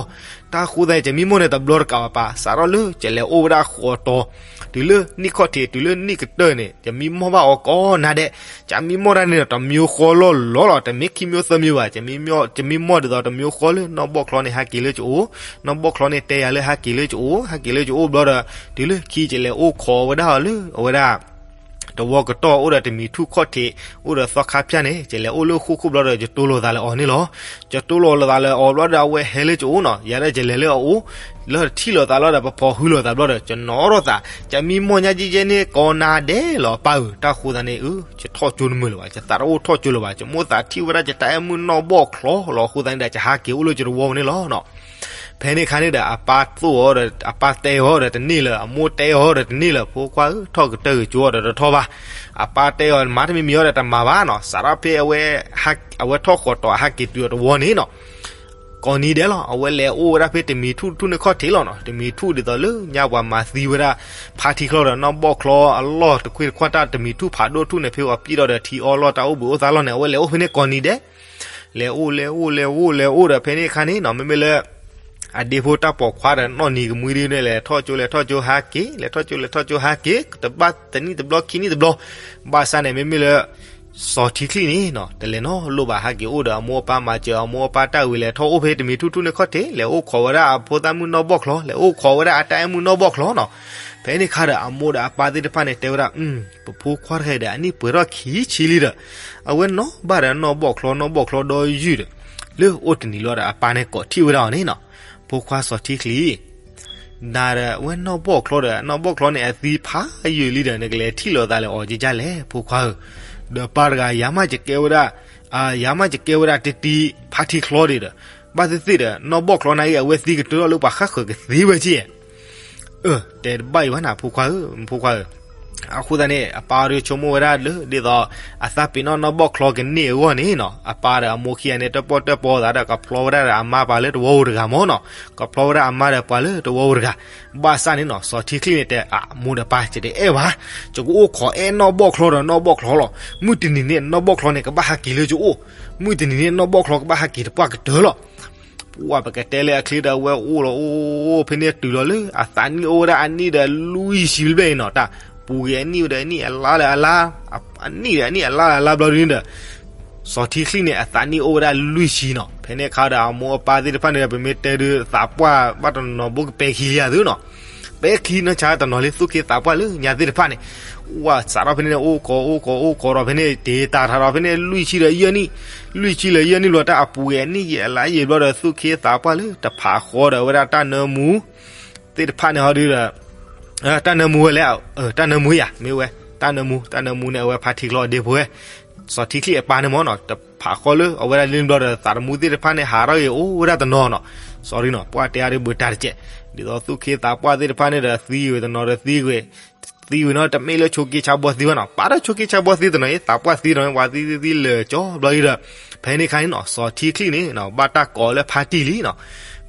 တၢ်ဃိသတး ယမံမီၢ်န့ၣ်တဘျီတကးဘၣ်ပၢ်, စးထီၣ်လၢယလဲၤအိၣ်ဝဲဒၣ်ဃိးတီၤ, တုၤလၢနံၣ်ခီၣ်ထံး တုၤလၢနံၣ်ကတၢၢ်န့ၣ် ယမံမီၢ်ဘၣ်အီၤကိးနၤဒဲး. ယမံမီၢ်တၢ်န့ၣ်ဒီး တမျိုးဃီလီၢ်လီၢ်လီၤ, တမ့ၢ်ခံမျိုးသၢမျိုးဘၣ်. ယမံမီၢ်ဒ်သိးတမျိုးဃီလၢနီၢ်ဘီၣ်ချီန့ၣ် ဟးက့ၤလၢယအိၣ်, နီၢ်ဘီၣ်ချီန့ၣ်တဲယၤလၢဟးက့ၤလၢယအိၣ်, ဟးက့ၤလၢယအိၣ်ဘျီဒီး တုၤလၢခံယလဲၤအိၣ်ခိးဝဲဒၣ်အီၤလၢ အဝဲဒၣ် တဝီကတီၢ်အိၣ်ဒီးတမံၤထူၣ်ခီၣ်ထံး အိၣ်ဒီးသီခါဖၠၣ်န့ၣ် ယလဲၤအိၣ်လၢဃိၣ်ခိၣ်ဘျီဒီး ယတိၢ်လိာ်သးလၢအီၤန့ၣ်လီၤ. ယတိၢ်လိာ်သးလၢအီၤဘျီဒီး အဝဲဟဲလၢယအိၣ်နီၤ, ယၤဒီးယလဲၤလၢအအိၣ်, လၢတထံၣ်လိာ်သးလီၤဒီး ပဖီၣ်ဟုလိာ်သးဘျီဒီး ယနီၣ်ထီၣ်သး, ယမံမီၢ်ညါကဲကဲန့ၣ်ကိးနၤဒဲးလီၤ ပၢ်ဧၢ. တၢ်ဃိသတးန့ၣ် အၢ ယထီၣ်ကၠိတမုာ်လၢၤဘၣ်, ယသးတအိၣ်ထီၣ်ကၠိလၢၤဘၣ်, ယမိၣ်သးထံၣ်ဝဲဒၣ်ယတၢ်အဲၣ်မုၣ်နီၢ်ဘီၣ်ချီလီၤ. အဃိသတးန့ၣ်ဒီး ယဟးက့ၤအိၣ်လၢယတဝီန့ၣ်လီၤ. ဖဲန့ၣ်အခါန့ၣ်ဒီး အပၢ်သိၣ်အီၤဒီး အပၢ်တဲအီၤဒီးတန့ၢ်လၢၤ, အမိၢ်တဲအီၤဒီးတန့ၢ်လၢၤ, ဖိခွါဧၢ, ထီၣ်ကတၢၢ်ဂ့ၤကၠိအီၤဒီးတထီၣ်ဘၣ်. အပၢ်တဲအီၤ မၤတမံၤမံၤအီၤဒီးတမၤဘၣ်နီၤ. စးထီၣ်ဖဲအဝဲ အဝဲထီၣ်ဃိးတီၤ အဟးက့ၤတုၤအီၤတဝီန့ၣ်နီၤ ကိးနံၤဒဲးလီၤ. အဝဲလဲၤအိၣ်ဝဲဒၣ်ဖဲတမံၤထူၣ်တထူၣ်န့ၣ်ခီၣ်ထံးလီၤနီၤ. တမံၤထူၣ်ဒ်သိးလၢညါပှၤမၤသံဝဲဒၣ် ဖါထံချီဒီးနီၢ်ဘီၣ်ချီအလီၢ်တခွ့ၣ်တခွါတၢ်တမံၤထူၣ်ဖးဒိၣ်ထူၣ်န့ၣ် ဖဲအီၤပံၣ်ဒီးထံအီလီၢ်တၢ်အိၣ်ဘှံးအိၣ်သါလီၢ်န့ၣ် အဝဲလဲၤအိၣ်ဖဲန့ၣ်ကိးနံၤဒဲး လဲၤအိၣ်လဲၤအိၣ်လဲၤအိၣ်လဲၤအိၣ်ဒီး ဖဲန့ၣ်အခါန့ၣ်နီၤ မ့မ့ၢ်လၢ အဒ့ဖိတၢ်ပိာ်ခွါဒီးနီၢ်နံၤကမှံဒ်န့ၣ် လဲၤထီၣ်ကၠိလဲၤထီၣ်ကၠိဟးက့ၤ လဲၤထီၣ်ကၠိလဲၤထီၣ်ကၠိဟးက့ၤ တဘၣ်တနံၣ်တဘျီခံနံၣ်တဘျီ ဘၣ်ဆၣ်န့ၣ် မ့မ့ၢ်လၢ စီၤထံချံန့ၣ်နီၤ တလဲၤနီတလိၣ်ဘၣ် ဟးက့ၤအိၣ်ဒီးအမိၢ်အပၢ် မၤစၢၤအမိၢ်အပၢ်တၢ်ဝံၤ လဲၤထီၣ်အိၣ်ဖဲတမံၤထူၣ်ထူၣ်န့ၣ်ခီၣ်ထံး လဲၤအိၣ်ခိးဝဲဒၣ်အဖိသၣ်မုၣ်နီၢ်ဘီၣ်ချီ လဲၤအိၣ်ခိးဝဲဒၣ်အတၢ်အဲၣ်မုၣ်နီၢ်ဘီၣ်ချီနီၤ. ဖဲန့ၣ်အခါဒီး အမိၢ်ဒီးအပၢ်သ့ၣ်တဖၣ်န့ၣ် တဲဝဲဒၣ် ပဖိခွါတဂၤအံၤဒီး အနံၣ်ပှဲၤထီၣ်ခံဆံလံဒီး အဝဲနီၣ်ဘၣ်ဒီးနီၢ်ဘီၣ်ချီ နီၢ်ဘီၣ်ချီဒီယုၢ်ဒီး လၢအိၣ်တနံၤလီၤဒီး အပၢ်န့ၣ်ကိးထံၣ်ဝဲဒၣ်အီၤန့ၣ်နီၤ ဖိခွါစီၤထံချံ နၤဒီးအဝဲနီၢ်ဘီၣ်ချီဒီး နီၢ်ဘီၣ်ချီန့ၣ် အသံဖးယံာ်လံဒီး နကလဲၤထံၣ်လိာ်သးလၢအီၤကကၢ်လဲၣ် ဖိခွါဧၢ. ဒီးပၢ်တဂၤ ယၤမးယကဲဝဲဒၣ် ယၤမးယကဲဝဲဒၣ်တံတံဖါထံချီဒံးဒီး ဘၣ်သ့ၣ်သ့ၣ်ဒီး နီၢ်ဘီၣ်ချီနၤအံၤ အဝဲသံကတၢၢ်ထီၣ်လၢပှၤဃၣ်ဃၢၤကသ့ဝဲက့ၢ် အၢ တဲတဘၣ်အံၤဘၣ်နၤ ဖိခွါဧၢ, ဖိခွါဧၢ, အဃိသတးန့ၣ် အပၢ်အီၤဒီးဆိကမိၣ်ဝဲဒၣ်လၢ ဒ်သိး အသးပ့ၤနီၣ်နီၢ်ဘီၣ်ချီကန့ၢ်အဂီၢ်န့ၣ်နီၤ, အပၢ်ဒီးအမိၢ်ခံဂၤန့ၣ် တၢၣ်ပီၣ်တၢၣ်ပီသးဒီး ကဖျီဝဲဒၣ်ဒီးအမါပာ်လၢတဝီဧိၤတဂၤမ့ၢ်နီၤ, ကဖျီဝဲဒၣ်အမါဒီးပှၤလၢတဝီဧိၤတဂၤ, ဘၣ်ဆၣ်န့ၣ်နီၤ စီၤထံချံၣ်န့ၣ်တဲ အမိၢ်ဒီးပၢ် ယတအဲၣ်ဘၣ်, ယကအိၣ်ခိးအဲၣ်နီၢ်ဘီၣ်ချီဒီးနီၢ်ဘီၣ်ချီလီၤ, မုၢ်တနံၤန့ၣ် နီၢ်ဘီၣ်ချီန့ၣ် ကဘၣ်ဟးက့ၤလၢယအိၣ်, မုၢ်တနံၤန့ၣ် နီၢ်ဘီၣ်ချီကဘၣ်ဟးက့ၤတပှၢ်ကတၢၢ်လီၤ. ပှၢ်ပကတဲလၢအချ့ဒီး အဝဲအိၣ်လီၤအိၣ်ဖဲန့ၣ်တုၤလီၤလၢ အသးနံၣ်အိၣ်ဝဲဒၣ်အနံၣ်ဒီးလွံၢ်ဆံဘျဲၣ်အံၤနီၤ, တၢ်ပူၤဂ့ၤအနံၣ်ဝဲဒီးအနံၣ်အလါဒီးအလါ, အနံၣ်ဒီးအနံၣ်အလါဒီးအလါဘျီဒ်န့ၣ်ဒီး စီၤထံချံၣ်န့ၣ် အသးနံၣ်အိၣ်ဝဲဒၣ်လွံၢ်ဆံနီၤ, ဖဲန့ၣ်အခါဒီးအမိၢ်အပၢ်သ့ၣ်တဖၣ်န့ၣ်ဒီး ပမ့ၢ်တဲဒုးသးပှၢ်ဘၣ်တနီၤနီၤ ဘိကပဲခံလံဧါသုနီၤ, ပဲခံနီၢ်ဆါတနီၤလံ သူၣ်က့သးပှၢ်လၢညါသ့ၣ်တဖၣ်န့ၣ်, ဝဲစးထီၣ်ဖဲန့ၣ် အိၣ်ခိးအိၣ်ခိးအိၣ်ခိးဒီးဖဲန့ၣ် တ့တၢ်ထးဒီးဖဲန့ၣ် လွံၢ်ဆံဒီးယဲၢ်နံၣ်, လွံၢ်ဆံလၢယဲၢ်နံၣ်ဘျီ တၢ်အပူၤဂ့ၤအနံၣ်ယံာ်အလါယံာ်ဘျီဒီး သူၣ်က့သးပှၢ်လၢတဖးဃီဒီး အဝဲဒၣ်တၢ်နၢမူ သ့ၣ်တဖၣ်န့ၣ်ဟီဒုဒီး တၢ်နၢမူဝဲလဲၣ်, တၢ်နၢမူယၤ မ့ၢ်ဝဲ တၢ်နၢမူ တၢ်နၢမူန့ၣ် အဝဲဖါထံချီအဒ့ဖိဝဲ, စီၤထံချံၣ်အပၢ်န့ၣ်မ့ၢ်နီၤ တဖးဃီလၢအဝဲဒၣ်လၢဘျီဒီး သးသမူသ့ၣ်တဖၣ်န့ၣ် ဟးထီၣ်ဂ့ၤအိၣ်ဝဲဒၣ်တနီၤနီၤ, sorry နီၤ ပှၢ်တဲအါဒ်ဘၣ်တၢ်တကဲး, ဒ်သိးသူၣ်က့သးပှၢ်သ့ၣ်တဖၣ်န့ၣ်ဒီး သံဝဲတနီၤဒီးသံဝဲ သံဝဲနီၤ တမ့ၢ်လၢဆိးက့ဆါဘီသံဘၣ်နီၤ ပာ်ဒီးဆိးက့ဆါဘီသံတနီၤအံၤ သးပှၢ်သံတနီၤ ပှၤသံသံသံလၢာ်ကၠီဘျီဒ်ဒီး ဖဲန့ၣ်အခါန့ၣ်နီၤ စီၤထံချံၣ်န့ၣ် ဘၣ်တၢ်ကိးလၢဖါတံၢ်လံနီၤ,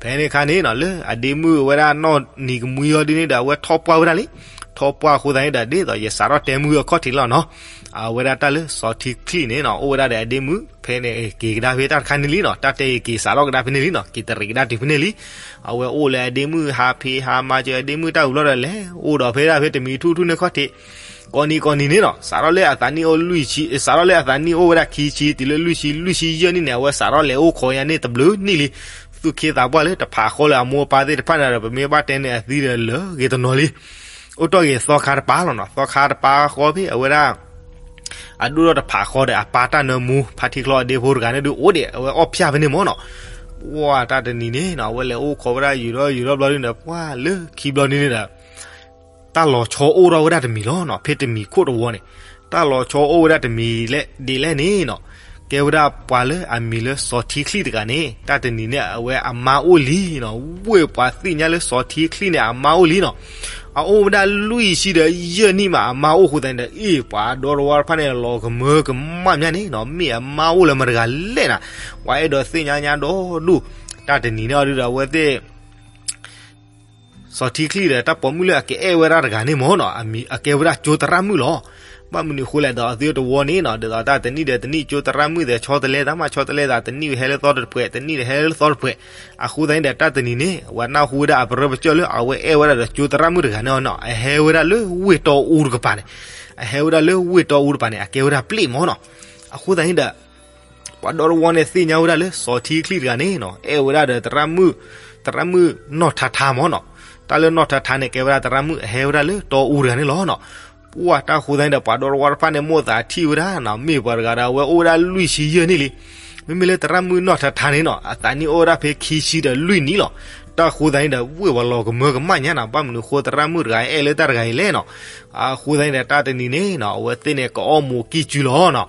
ဖဲန့ၣ်အခါန့ၣ်နီၤ လၢအဒ့မုၣ်ဝဲဒၣ်နီၢ်နံၤကမှံအီၤဒ်န့ၣ်ဒီး အဝဲထီၣ်ပှၢ်ဝဲဒၣ်လံ, ထီၣ်ပှၢ်အဃိသတးန့ၣ်ဒီး ဒ်သိးယစးထီၣ်တဲမုၢ်အခီၣ်ထံးလီၤနီၤ, အဝဲဒၣ်တၢ်လၢစီၤထံချံၣ်န့ၣ်နီၤ အိၣ်ဝဲဒၣ်ဒီးအဒ့မုၣ် ဖဲန့ၣ်က့ၤကဒါဖဲတၢ်တခါန့ၣ်လံနီၤ တၢ်တဲက့ၤစးထီၣ်ကဒါဖဲန့ၣ်လံနီၤ က့ၤတရံးကဒါတုၤဖဲန့ၣ်လံ, အဝဲအိၣ်လၢအဒ့မုၣ်ဟးဖံးဟးမၤစၢၤအဒ့မုၣ်တၢ်အုးဘျီဒီးလဲၤအိၣ်ဒီးဖဲဒၣ်ဖဲတမံၤထူၣ်ထူၣ်န့ၣ်ခီၣ်ထံး, ကိးနံၤကိးနံၤန့ၣ်နီၤ စးထီၣ်လၢအသးနံၣ်အိၣ်လွံၢ်ဆံ စးထီၣ်လၢအသးနံၣ်အိၣ်ဝဲဒၣ်ခံဆံ တုၤလၢလွံၢ်ဆံ လွံၢ်ဆံယဲၢ်နံၣ်န့ၣ် အဝဲစးထီၣ်လဲၤအိၣ်ခိးညါန့ၣ်တဘျုးနံၣ်လံ, သူၣ်က့သးပှၢ်လၢတဖးဃီလၢအမိၢ်အပၢ်သ့ၣ်တဖၣ်န့ၣ်ဒီး ပမ့ၢ်ဘၣ်တဲန့ၣ်အသံဒီးလၢာ်ဂ့ၤတနီၤလံ အိၣ်တ့ၢ်ဂ့ၤသီခါတပၤလီၤနီၤ သီခါတပၤဃီဖဲအဝဲဒၣ် အဒိၣ်ဒီးတဖးဃီဒီးအပၢ်တၢ်နၢမူ ဖါထံချီအဒ့ဖိတဂၤန့ၣ်ဒုးအိၣ်ဒံး အဝဲအီၣ်ဖၠၣ်ဖဲန့ၣ်မ့ၢ်နီၤ, ပှၢ်တၢ်တနံၤန့ၣ်နီၤ အဝဲလဲၤအိၣ်ခိးဝဲဒၣ်ယုာ်ဒီးယုာ်ဒီးဘျီဒ်န့ၣ်ဒီး ပှၢ်လၢခံဘျီဒ်န့ၣ်ဒီး တၢ်လီၤဆီအိၣ်ထီၣ်ဝဲဒၣ်တမံၤလီၤနီၤ ဖဲတမံၤခိၣ်တဝီန့ၣ်, တၢ်လီၤဆီအိၣ်ဝဲဒၣ်တမံၤလဲၣ်ဒ်လဲၣ်န့ၣ်နီၤ ကဲဝဲဒၣ်ပှၤလၢအမံၤလၢစီၤထံချံၣ်တဂၤန့ၣ် တၢ်တနံၤန့ၣ် အဝဲအမါအိၣ်လံနီၤ ဝ့ၢ်ပှၤသ့ၣ်ညါလၢစီၤထံချံၣ်န့ၣ် အမါအိၣ်လံနီၤ, အအိၣ်ဝဲဒၣ်လွံၢ်ဆံဒီးယဲၢ်နံၣ်မး အမါအိၣ်အဃိသတးန့ၣ်ဒီး အ့ၣ် ပှၤဒီတဝါတဖၣ်န့ၣ် လီၤကမၢကမၣ်ညါန့ၣ်နီၤ မ့ၢ်အမါအိၣ်လၢမတၤတဂၤလဲၣ်နၤ, ပှၤအဲၣ်ဒိးသ့ၣ်ညါညါဒီဒူၣ်, တၢ်တနံၤန့ၣ်အီၤဒုဒီးအဝဲသ့ၣ် စီၤထံချံၣ်ဒီးတၢ်ပိာ်မုၣ်လၢအကအဲၣ်ဝဲဒၣ်တဂၤန့ၣ်မ့ၢ်နီၤ အကဲဝဲဒၣ်ကၠိသရၣ်မုၣ်လီၤ. ဘၣ်မနုၤအဃိလဲၣ်ဒီး အသုတဝီန့ၣ်နီၤ ဒ်သိးတၢ်တနံၣ်ဒီးတနံၣ် ကၠိသရၣ်မုၣ်သ့ၣ် ဆီတလဲသးမး ဆီတလဲသး တနံၣ်ဟဲလၢသီတဖှဲး တနံၣ်ဟဲလၢသီတဖှဲး, အဃိသတးန့ၣ်ဒီး တၢ်တနံၤန့ၣ် အဝဲနၢ်ဟူဝဲဒၣ်အပရၢပကၠီၣ်လၢအဝဲအဲၣ်ဝဲဒၣ်ဒီးကၠိသရၣ်မုၣ်တဂၤန့ၣ်နီၤ အဟဲဝဲဒၣ်လၢဝ့ၢ်တီအူတကပၤန့ၣ်, အဟဲဝဲဒၣ်လၢဝ့ၢ်တီအူတကပၤန့ၣ် အကဲဝဲဒၣ်ပျ့ၢ်မ့ၢ်နီၤ. အဃိသတးန့ၣ်ဒီး ပှၤဒီတဝီန့ၣ်သ့ၣ်ညါဝဲဒၣ်လၢစီၤထံချံၣ်တဂၤန့ၣ်နီၤ အဲၣ်ဝဲဒၣ်ဒီးသရၣ်မုၣ်, သရၣ်မုၣ်နီၢ်ထါထါမ့ၢ်နီၤ. တၢ်လၢနီၢ်ထါထါန့ၣ် ကဲဝဲဒၣ်သရၣ်မုၣ်အဟဲဝဲဒၣ်လၢတီအူတဂၤန့ၣ်လီၤနီၤ. ပှၢ်တၢ်ဃိသတးန့ၣ်ဒီး ပှၤဒီတဝီတဖၣ်န့ၣ် မိၣ်သးထံၣ်ဝဲဒၣ်နီၤ မ့ၢ်ပှၤတဂၤဒီး အဝဲအိၣ်ဝဲဒၣ်လွံၢ်ဆံယဲၢ်နံၣ်လံ. မ့မ့ၢ်လၢသရၣ်မုၣ်နီၢ်ထါထါန့ၣ်နီၤ အသးနံၣ်အိၣ်ဝဲဒၣ်ဖဲခံဆံဒီးလွံၢ်နံၣ်လီၤ. တၢ်ဃိသတးန့ၣ်ဒီး ဝ့ၢ်ပှၤလီၤကမၢကမၣ်ညါနီၤ ဘၣ်မနုၤဃိသရၣ်မုၣ်တဂၤအဲၣ်လၢတၢ်တဂၤအံၤလဲၣ်နီၤ. အဃိသတးန့ၣ်ဒီး တၢ်တနံၤန့ၣ်နီၤ အဝဲသ့ၣ်န့ၣ် ကအီၣ်မူးကံၢ်စုလီၤနီၤ.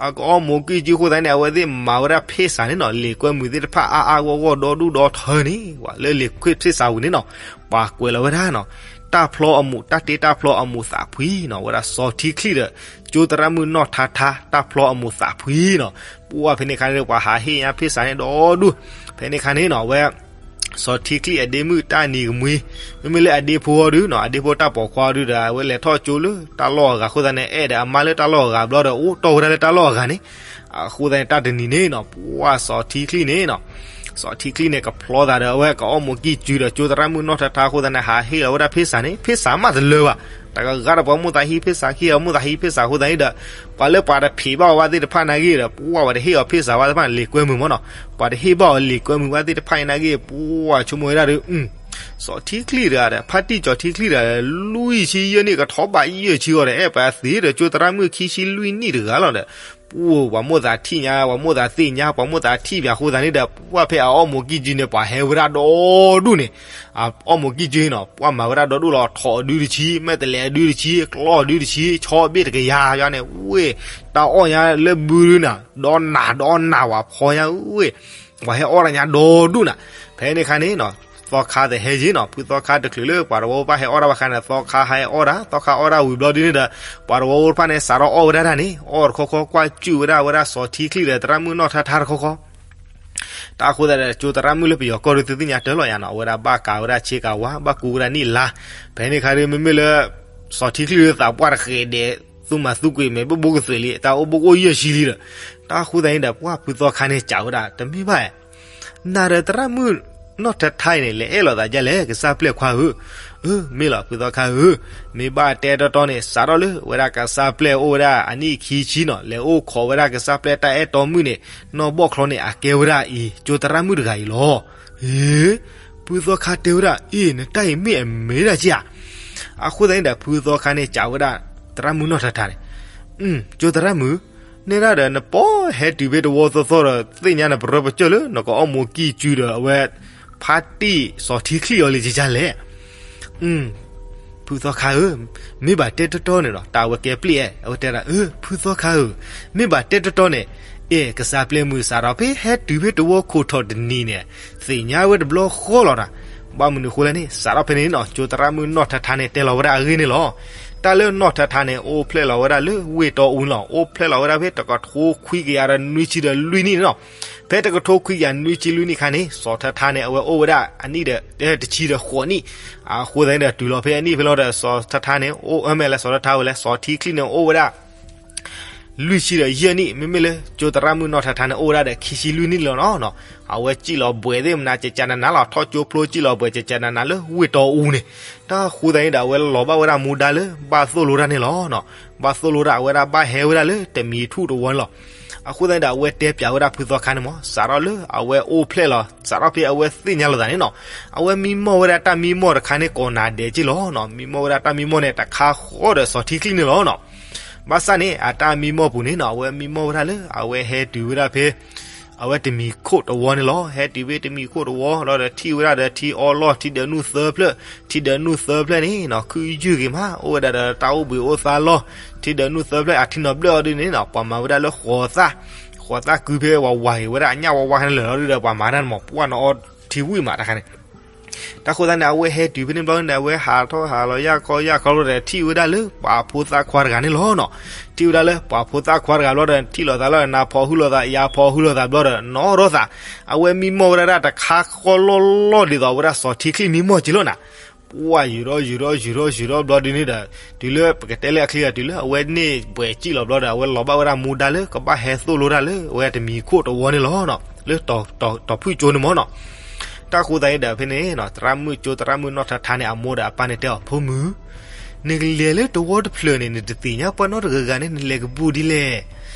အကအီၣ်မူးကံၢ်စုအဃိသတးန့ၣ် အဝဲသ့ၣ်မၤဝဲဒၣ်ဖ့ၣ်စးန့ၣ်နီၤ လံာ်ကွဲမုာ်သ့ၣ်တဖၣ်အါအါဂီၢ်ဂီၢ်ဒီဒူၣ်ဒီထၢန့ၣ် ပှၤလၢလံာ်ကွဲဖ့ၣ်စးဝံၤန့ၣ်နီၤ ပှၤကွဲးလီၤဝဲဒၣ်နီၤ တၢ်ဖျီအမူး တၢ်တ့တၢ်ဖျီအမူးသးဖှံနီၤ ဝဲဒၣ်စီၤထံချံၣ်ဒီး ကၠိသရၣ်မုၣ်နီၢ်ထါထါ တၢ်ဖျီအမူးသးဖှံနီၤ. ပှၢ်ဖဲန့ၣ်အခါန့ၣ် ပှၤဟးဟ့ၣ်ညါဖ့ၣ်စးန့ၣ်ဒီဒူၣ်. ဖဲန့ၣ်အခါန့ၣ်နီၤ အဝဲ စီၤထံချံၣ်အဒ့မုၣ်တၢ်နံၤကမှံ မ့မ့ၢ်လၢအဒ့ဖိအီၤဒုနီၤ အဒ့ဖိတၢ်ပိာ်ခွါအီၤဒုဒီး အဝဲလဲၤထီၣ်ကၠိလၢတၢ်လီၢ်အဂၤအဃိသတးန့ၣ် အဲၣ်ဒီးအမါလၢတၢ်လီၢ်အဂၤဘျီဒီး အိၣ်တီၢ်ဝဲဒၣ်လၢတၢ်လီၢ်အဂၤန့ၣ်. အဃိသတးန့ၣ် တၢ်တနံၤန့ၣ်နီၤ ပှၢ်စီၤထံချံၣ်န့ၣ်နီၤ စီၤထံချံၣ်န့ၣ် ကဖျီသးဒီး အဝဲကအီၣ်မူးကံၢ်စုဒီး ကၠိသရၣ်မုၣ်နီၢ်ထါထါအဃိသတးန့ၣ် ဟးဟ့ၣ်လီၤဝဲဒၣ်ဖ့ၣ်စးန့ၣ် ဖ့ၣ်စးမးတလၢဘၣ်. တကဂၤဒီးပှၤမိၣ်သးဟံးဖ့ၣ်စး ခံဂၤမိၣ်သးဟံးဖ့ၣ်စးအဃိသတးန့ၣ်ဒီး ပှၤလၢပှၤတဖံးဘၣ်အီၤဘၣ်သ့ၣ်တဖၣ်နာ်က့ဒီး ပှၢ်ပှၤတဟ့ၣ်အီၤဖ့ၣ်စးဘၣ်သ့ၣ်တဖၣ်န့ၣ် လံာ်ကွဲမုာ်မ့ၢ်နီၤ ပှၤတဟ့ၣ်ဘၣ်အီၤလံာ်ကွဲမုာ်ဘၣ်သ့ၣ်တဖၣ်အံၤနာ်က့ ပှၢ်ဆိကမိၣ်ဝဲဒၣ်ဒီး စီၤထံချံၣ်တဂၤဒီး ဖါတံၢ်စီၤထံချံၣ်တဂၤဒီး လွံၢ်ဆံယဲၢ်နံၣ်ကထီၣ်ဘးယဲၢ်ဆံအီၤဒီး အဲၣ်ပှၤသ့ဒီး ကၠိသရၣ်မုၣ်ခံဆံလွံၢ်နံၣ်တဂၤလီၤဒီး ပှၢ်ပှၤမိၣ်သးထံၣ်ညါ ပှၤမိၣ်သးသ့ၣ်ညါ ပှၤမိၣ်သးထံၣ်ပၠးအဃိသတးန့ၣ်ဒီး ပှၢ်ဖဲအအီၣ်မူးကံၢ်စုန့ၣ် ပှၤဟဲဝဲဒၣ်ဒီဒူၣ်န့ၣ် အအီၣ်မူးကံၢ်စုနီၤ ပှၢ်မၤဝဲဒၣ်ဒီဒူၣ်လီၤ ထိးအဒုတဆံ မဲာ်တဲးလဲးအဒုတဆံ ကျီၢ်အဒုတဆံ ဆီဘ့ၣ်တကယၤယါန့ၣ် ဝ့ၢ် တၢ်အီၣ်ညါလၢဘုဒုနၤ ဒီနၤဒီနၤဝဲဖီညါဝ့ၢ် ပှၤဟဲအီၣ်တၢ်ညါဒီဒူၣ်နၤ ဖဲန့ၣ်အခါန့ၣ်နီၤ သီခါတဟဲယ့ၣ်နီၤ, ဖုသီခါတချုးလၢပှၤတဝီဖိတဖၣ်ဟဲအီၣ်တၢ်ဘၣ်အခါန့ၣ် သီခါဟဲအီၣ်တၢ်, သီခါအီၣ်တၢ်ဝံၤဘျီဒ်န့ၣ်ဒီး ပှၤတဝီဖိတဖၣ်န့ၣ် စးထီၣ်အီၣ်ဝဲဒၣ်တၢ်န့ၣ် အီၣ်တခီခီ ကွၢ်စူၣ်ဝဲဒၣ်ဝဲဒၣ်စီၤထံချံၣ်ဒီးသရၣ်မုၣ်နီၢ်ထါထါတခီခီ တၢ်အဃိသတးဒီး ကၠိသရၣ်မုၣ်လၢပယီၤကီၢ်ဒီး သုသ့ၣ်ညါတၢ်လီၤယါနီၤ, အဝဲဒၣ်ဘၣ်ကးဝဲဒၣ်ဆ့ကၤဝါ, ဘၣ်ကူဝဲဒၣ်နံၣ်လါ, ဖဲန့ၣ်အခါဒီး မ့မ့ၢ်လၢ စီၤထံချံၣ်ဒီးသးပှၢ်တဃဲးဒဲး, သူမၤသူကွံာ်မဲာ်ဘိၣ်ဘိကသွံးလံ, တၢ်အိၣ်ဘိၣ်အိၣ်ယဲၢ်ဆံလံဒီး, တၢ်အဃိသတးန့ၣ်ဒီး ပှၢ်ဖုသီခါန့ၣ် စံးဝဲဒၣ် တမ့ၢ်ဘၣ် နၤဒီးသရၣ်မုၣ်နီၢ်ထါထါအံၤန့ၣ် လဲၤအဲၣ်လိာ်သးဒ်လဲၣ် ကစၢ်ပျဲၢ်ခွါဧၢ, အၢ မ့ၢ်လီၤ ဖုသီခါဧၢ, မ့ၢ်ဘၣ်တဲတီတီန့ၣ် စးထီၣ်လၢဝဲဒၣ်ကစၢ်ပျဲၢ်အိၣ်ဝဲဒၣ်အနံၣ်ခံဆံနီၤ, လဲၤအိၣ်ခိးဝဲဒၣ်ကစၢ်ပျဲၢ်တၢ်အဲၣ်တီမုၣ်န့ၣ်, နီၢ်ဘီၣ်ချီန့ၣ် အကဲဝဲဒၣ်အံၤ ကၠိသရၣ်မုၣ်တဂၤအံၤလီၤ. ဟ့, ဖုသီခါတဲဝဲဒၣ် အ့ၣ် နတၢ်အံၤမ့ၢ်အမ့ၢ်ဒၣ်က့ဧါ. အဃိသတးန့ၣ်ဒီး ဖုသီခါန့ၣ် စံးဝဲဒၣ် သရၣ်မုၣ်နီၢ်ထါထါန့ၣ်, ကၠိသရၣ်မုၣ်, နဲဒၣ်ဒီးနပီၢ်ဟဲတုၤဖဲတဝီသီသီဒီး သ့ၣ်ညါနပရၢပကၢၢ်လၢ နကအီၣ်မူကံၢ်စုဒီးအဝဲ ဖါတံၢ်စီၤထံချံၣ်အီၤလံကလဲၣ်. ဖုသီခါဧၢ, မ့ၢ်ဘၣ်တဲတီတီန့ၣ်ဒီး တၢ်ဝဲကဲပျဲၢ်အဲၣ်, အဝဲတဲဒၣ် အၢ ဖုသီခါဧၢ, မ့ၢ်ဘၣ်တဲတီတီန့ၣ်, အဲၣ် ကစၢ်ပျဲၢ်မုၣ်စးထီၣ်ဖဲဟဲတုၤဖဲတဝီခိၣ်ထီၣ်တနံၤန့ၣ်, သ့ၣ်ညါဝဲတဘျီဃီလီၤတၢ်. ဘၣ်မနုၤအဃိလဲၣ်န့ၣ် စးထီၣ်ဖဲန့ၣ်နီၤ, ကၠိသရၣ်မုၣ်နီၢ်ထါထါန့ၣ် တဲလီၤဝဲဒၣ်အဂ့ၢ်န့ၣ်လီၤ. တၢ်လၢနီၢ်ထါထါန့ၣ် အိၣ်ဖျဲၣ်လီၤဝဲဒၣ်လၢဝ့ၢ်တီအူန့ၣ်လီၤ. အိၣ်ဖျဲၣ်လီၤဝဲဒၣ်ဖဲတကထိခွံကယၤဒီးနွံဆံဒီးလွံၢ်နံၣ်န့ၣ်လီၤ. ဖဲတကထိခွံကယၤနွံဆံလွံၢ်နံၣ်အခါန့ၣ် စီၤထါထါန့ၣ်အဝဲအိၣ်ဝဲဒၣ်အနံၣ်ဒီး တဆံဒီးဃိးနံၣ်. အဃိသတးန့ၣ်ဒီး တုၤလီၤဖဲအနံၣ်ဖဲလီၤဒီး စီၤထါထါန့ၣ် အိၣ်မ့ၢ်လၢစီၤထါထါဝဲလဲၣ်, စီၤထံချံၣ်န့ၣ်အိၣ်ဝဲဒၣ် လွံၢ်ဆံဒီးယဲၢ်နံၣ်, မ့မ့ၢ်လၢကၠိသရၣ်မုၣ်နီၢ်ထါထါန့ၣ် အိၣ်ဝဲဒၣ်ဒီးခံဆံလွံၢ်နံၣ်လီၤနီၤ. အဝဲစံၣ်လီၤဘှဲးသ့ၣ်မနၤ ကကနနၤလီၤ, ထီၣ်ကၠိဖျိစံၣ်လီၤဘှဲး ကကနနၤလၢဝ့ၢ်တီအူန့ၣ်. တၢ်ဃိသတးန့ၣ်ဒီး အဝဲလီၤဘၣ်ဝဲဒၣ်မူဒါလၢဘၣ်သိၣ်လိတၢ်န့ၣ်လီၤ. ဘၣ်သိၣ်လိတၢ် အဝဲဒၣ်ဘၣ်ဟဲဝဲဒၣ်လၢတမံၤထူၣ်တဝီန့ၣ်လီၤ. အဃိသတးန့ၣ်ဒီး အဝဲတဲပျးဝဲဒၣ်ဖုသီခါန့ၣ်မး, စးထီၣ်လၢအဝဲအိၣ်ဖျဲၣ်လီၤ, စးထီၣ်ဖဲအဝဲသ့ၣ်ညါလိာ်သးန့ၣ်နီၤ, အဝဲမံမီၢ်ဝဲဒၣ်တၢ်မံမီၢ်တခါန့ၣ် ကိးနၤဒဲးက့ၢ်လီၤနီၤ. မံမီၢ်ဝဲဒၣ်တၢ်မံမီၢ်န့ၣ် တခါဃီဒီးစီၤထံချံၣ်န့ၣ်လီၤနီၤ. ဘၣ်ဆၣ်န့ၣ် အတၢ်မံမီၢ်ပူၤန့ၣ်နီၤ, အဝဲမံမီၢ်ဝဲဒၣ်လၢ အဝဲဟဲတုၤဝဲဒၣ်ဖဲ အဝဲတမံၤခိၣ်တဝီန့ၣ်လီၤ. ဟဲတုၤဖဲတမံၤခိၣ်တဝီလီၤဒီး ထံၣ်ဝဲဒၣ်ဒီးထံအီလီၢ် ထံဒၢးနုာ်သၢဖျၢၣ်, ထံဒၢးနုာ်သၢဖျၢၣ်န့ၣ်နီၤ ခုယုၢ်ဂ့ၤမး အိၣ်ဝဲဒၣ်ဒီးတၢ်အိၣ်ဘှံးအိၣ်သါလီၢ်, ထံဒၢးနုာ်သၢဖျၢၣ် အထံနီၤဘျၢၣ်အီၤဒ်န့ၣ်နီၤ, ပှၤမၤဝဲဒၣ်လၢဃိးသၣ်, ဃိးသၣ်ကုဖဲဝးဝးဂ့ၤဝဲဒၣ် အညၣ်ဝါဝါန့ၣ်လၢာ်လီၤဒီး ပှၤမၤတၢ်န့ၣ်မး ပှၢ်နီၤအီထံဝံၣ်မးတခါန့ၣ်. တၢ်ဃိသတးန့ၣ် အဝဲဟဲတုၤဖဲန့ၣ်ဘျီန့ၣ် အဝဲဟးထီၣ်ဟးလီၤယၢ်ခီယၢ်ခီလီၤဒီး ထံၣ်ဝဲဒၣ်လၢပှၤဖိသၣ်ခွါတဂၤန့ၣ်လီၤနီၤ. ထံၣ်ဝဲဒၣ်လၢပှၤဖိသၣ်ခွါတဂၤဘျီဒီး ထံၣ်လိာ်သးလီၤဒီး နၤဖီၣ်ဟုလိာ်သး ယၤဖီၣ်ဟုလိာ်သးဘျီဒီး နီၣ်ထီၣ်သး, အဝဲမံမီၢ်ဝဲဒၣ်တခါဃီလီၢ်လီၢ်ဒ်သိးဝဲဒၣ်စီၤထံချံၣ်မံမီၢ်က့ၤလီၤနၤ. ပှၢ်ယုၤထီၣ်ယုၤထီၣ်ယုၤထီၣ်ယုၤထီၣ်ဘျီဒ်န့ၣ်ဒီး တုၤလၢပကတဲလၢအချံဂၤ တုၤလၢအဝဲန့ၢ်ဘှဲးစံၣ်လီၤဘျီဒီး အဝဲလီၤဘၣ်ဝဲဒၣ်မူဒါလၢကဘၣ်ဟဲသိၣ်လိတၢ်လၢအဝဲတမံၤခိၣ်တဝီန့ၣ်လီၤနီၤ, လၢတီၤဖုၣ်ကၠိန့ၣ်မးနီၤ. တၢ်ဃိသတးန့ၣ်ဒီးဖဲန့ၣ် သရၣ်မုၣ်ကၠိသရၣ်မုၣ်နီၢ်ထါထါန့ၣ် အမိၢ်ဒီးအပၢ်န့ၣ်တဲအီၤ ဖိမုၣ်, နကလဲၤလၢတဝီတဖျၢၣ်န့ၣ် နတသ့ၣ်ညါပှၤနီတဂၤဂၤန့ၣ် နလဲၤကဘူၣ်ဒ်လဲၣ်.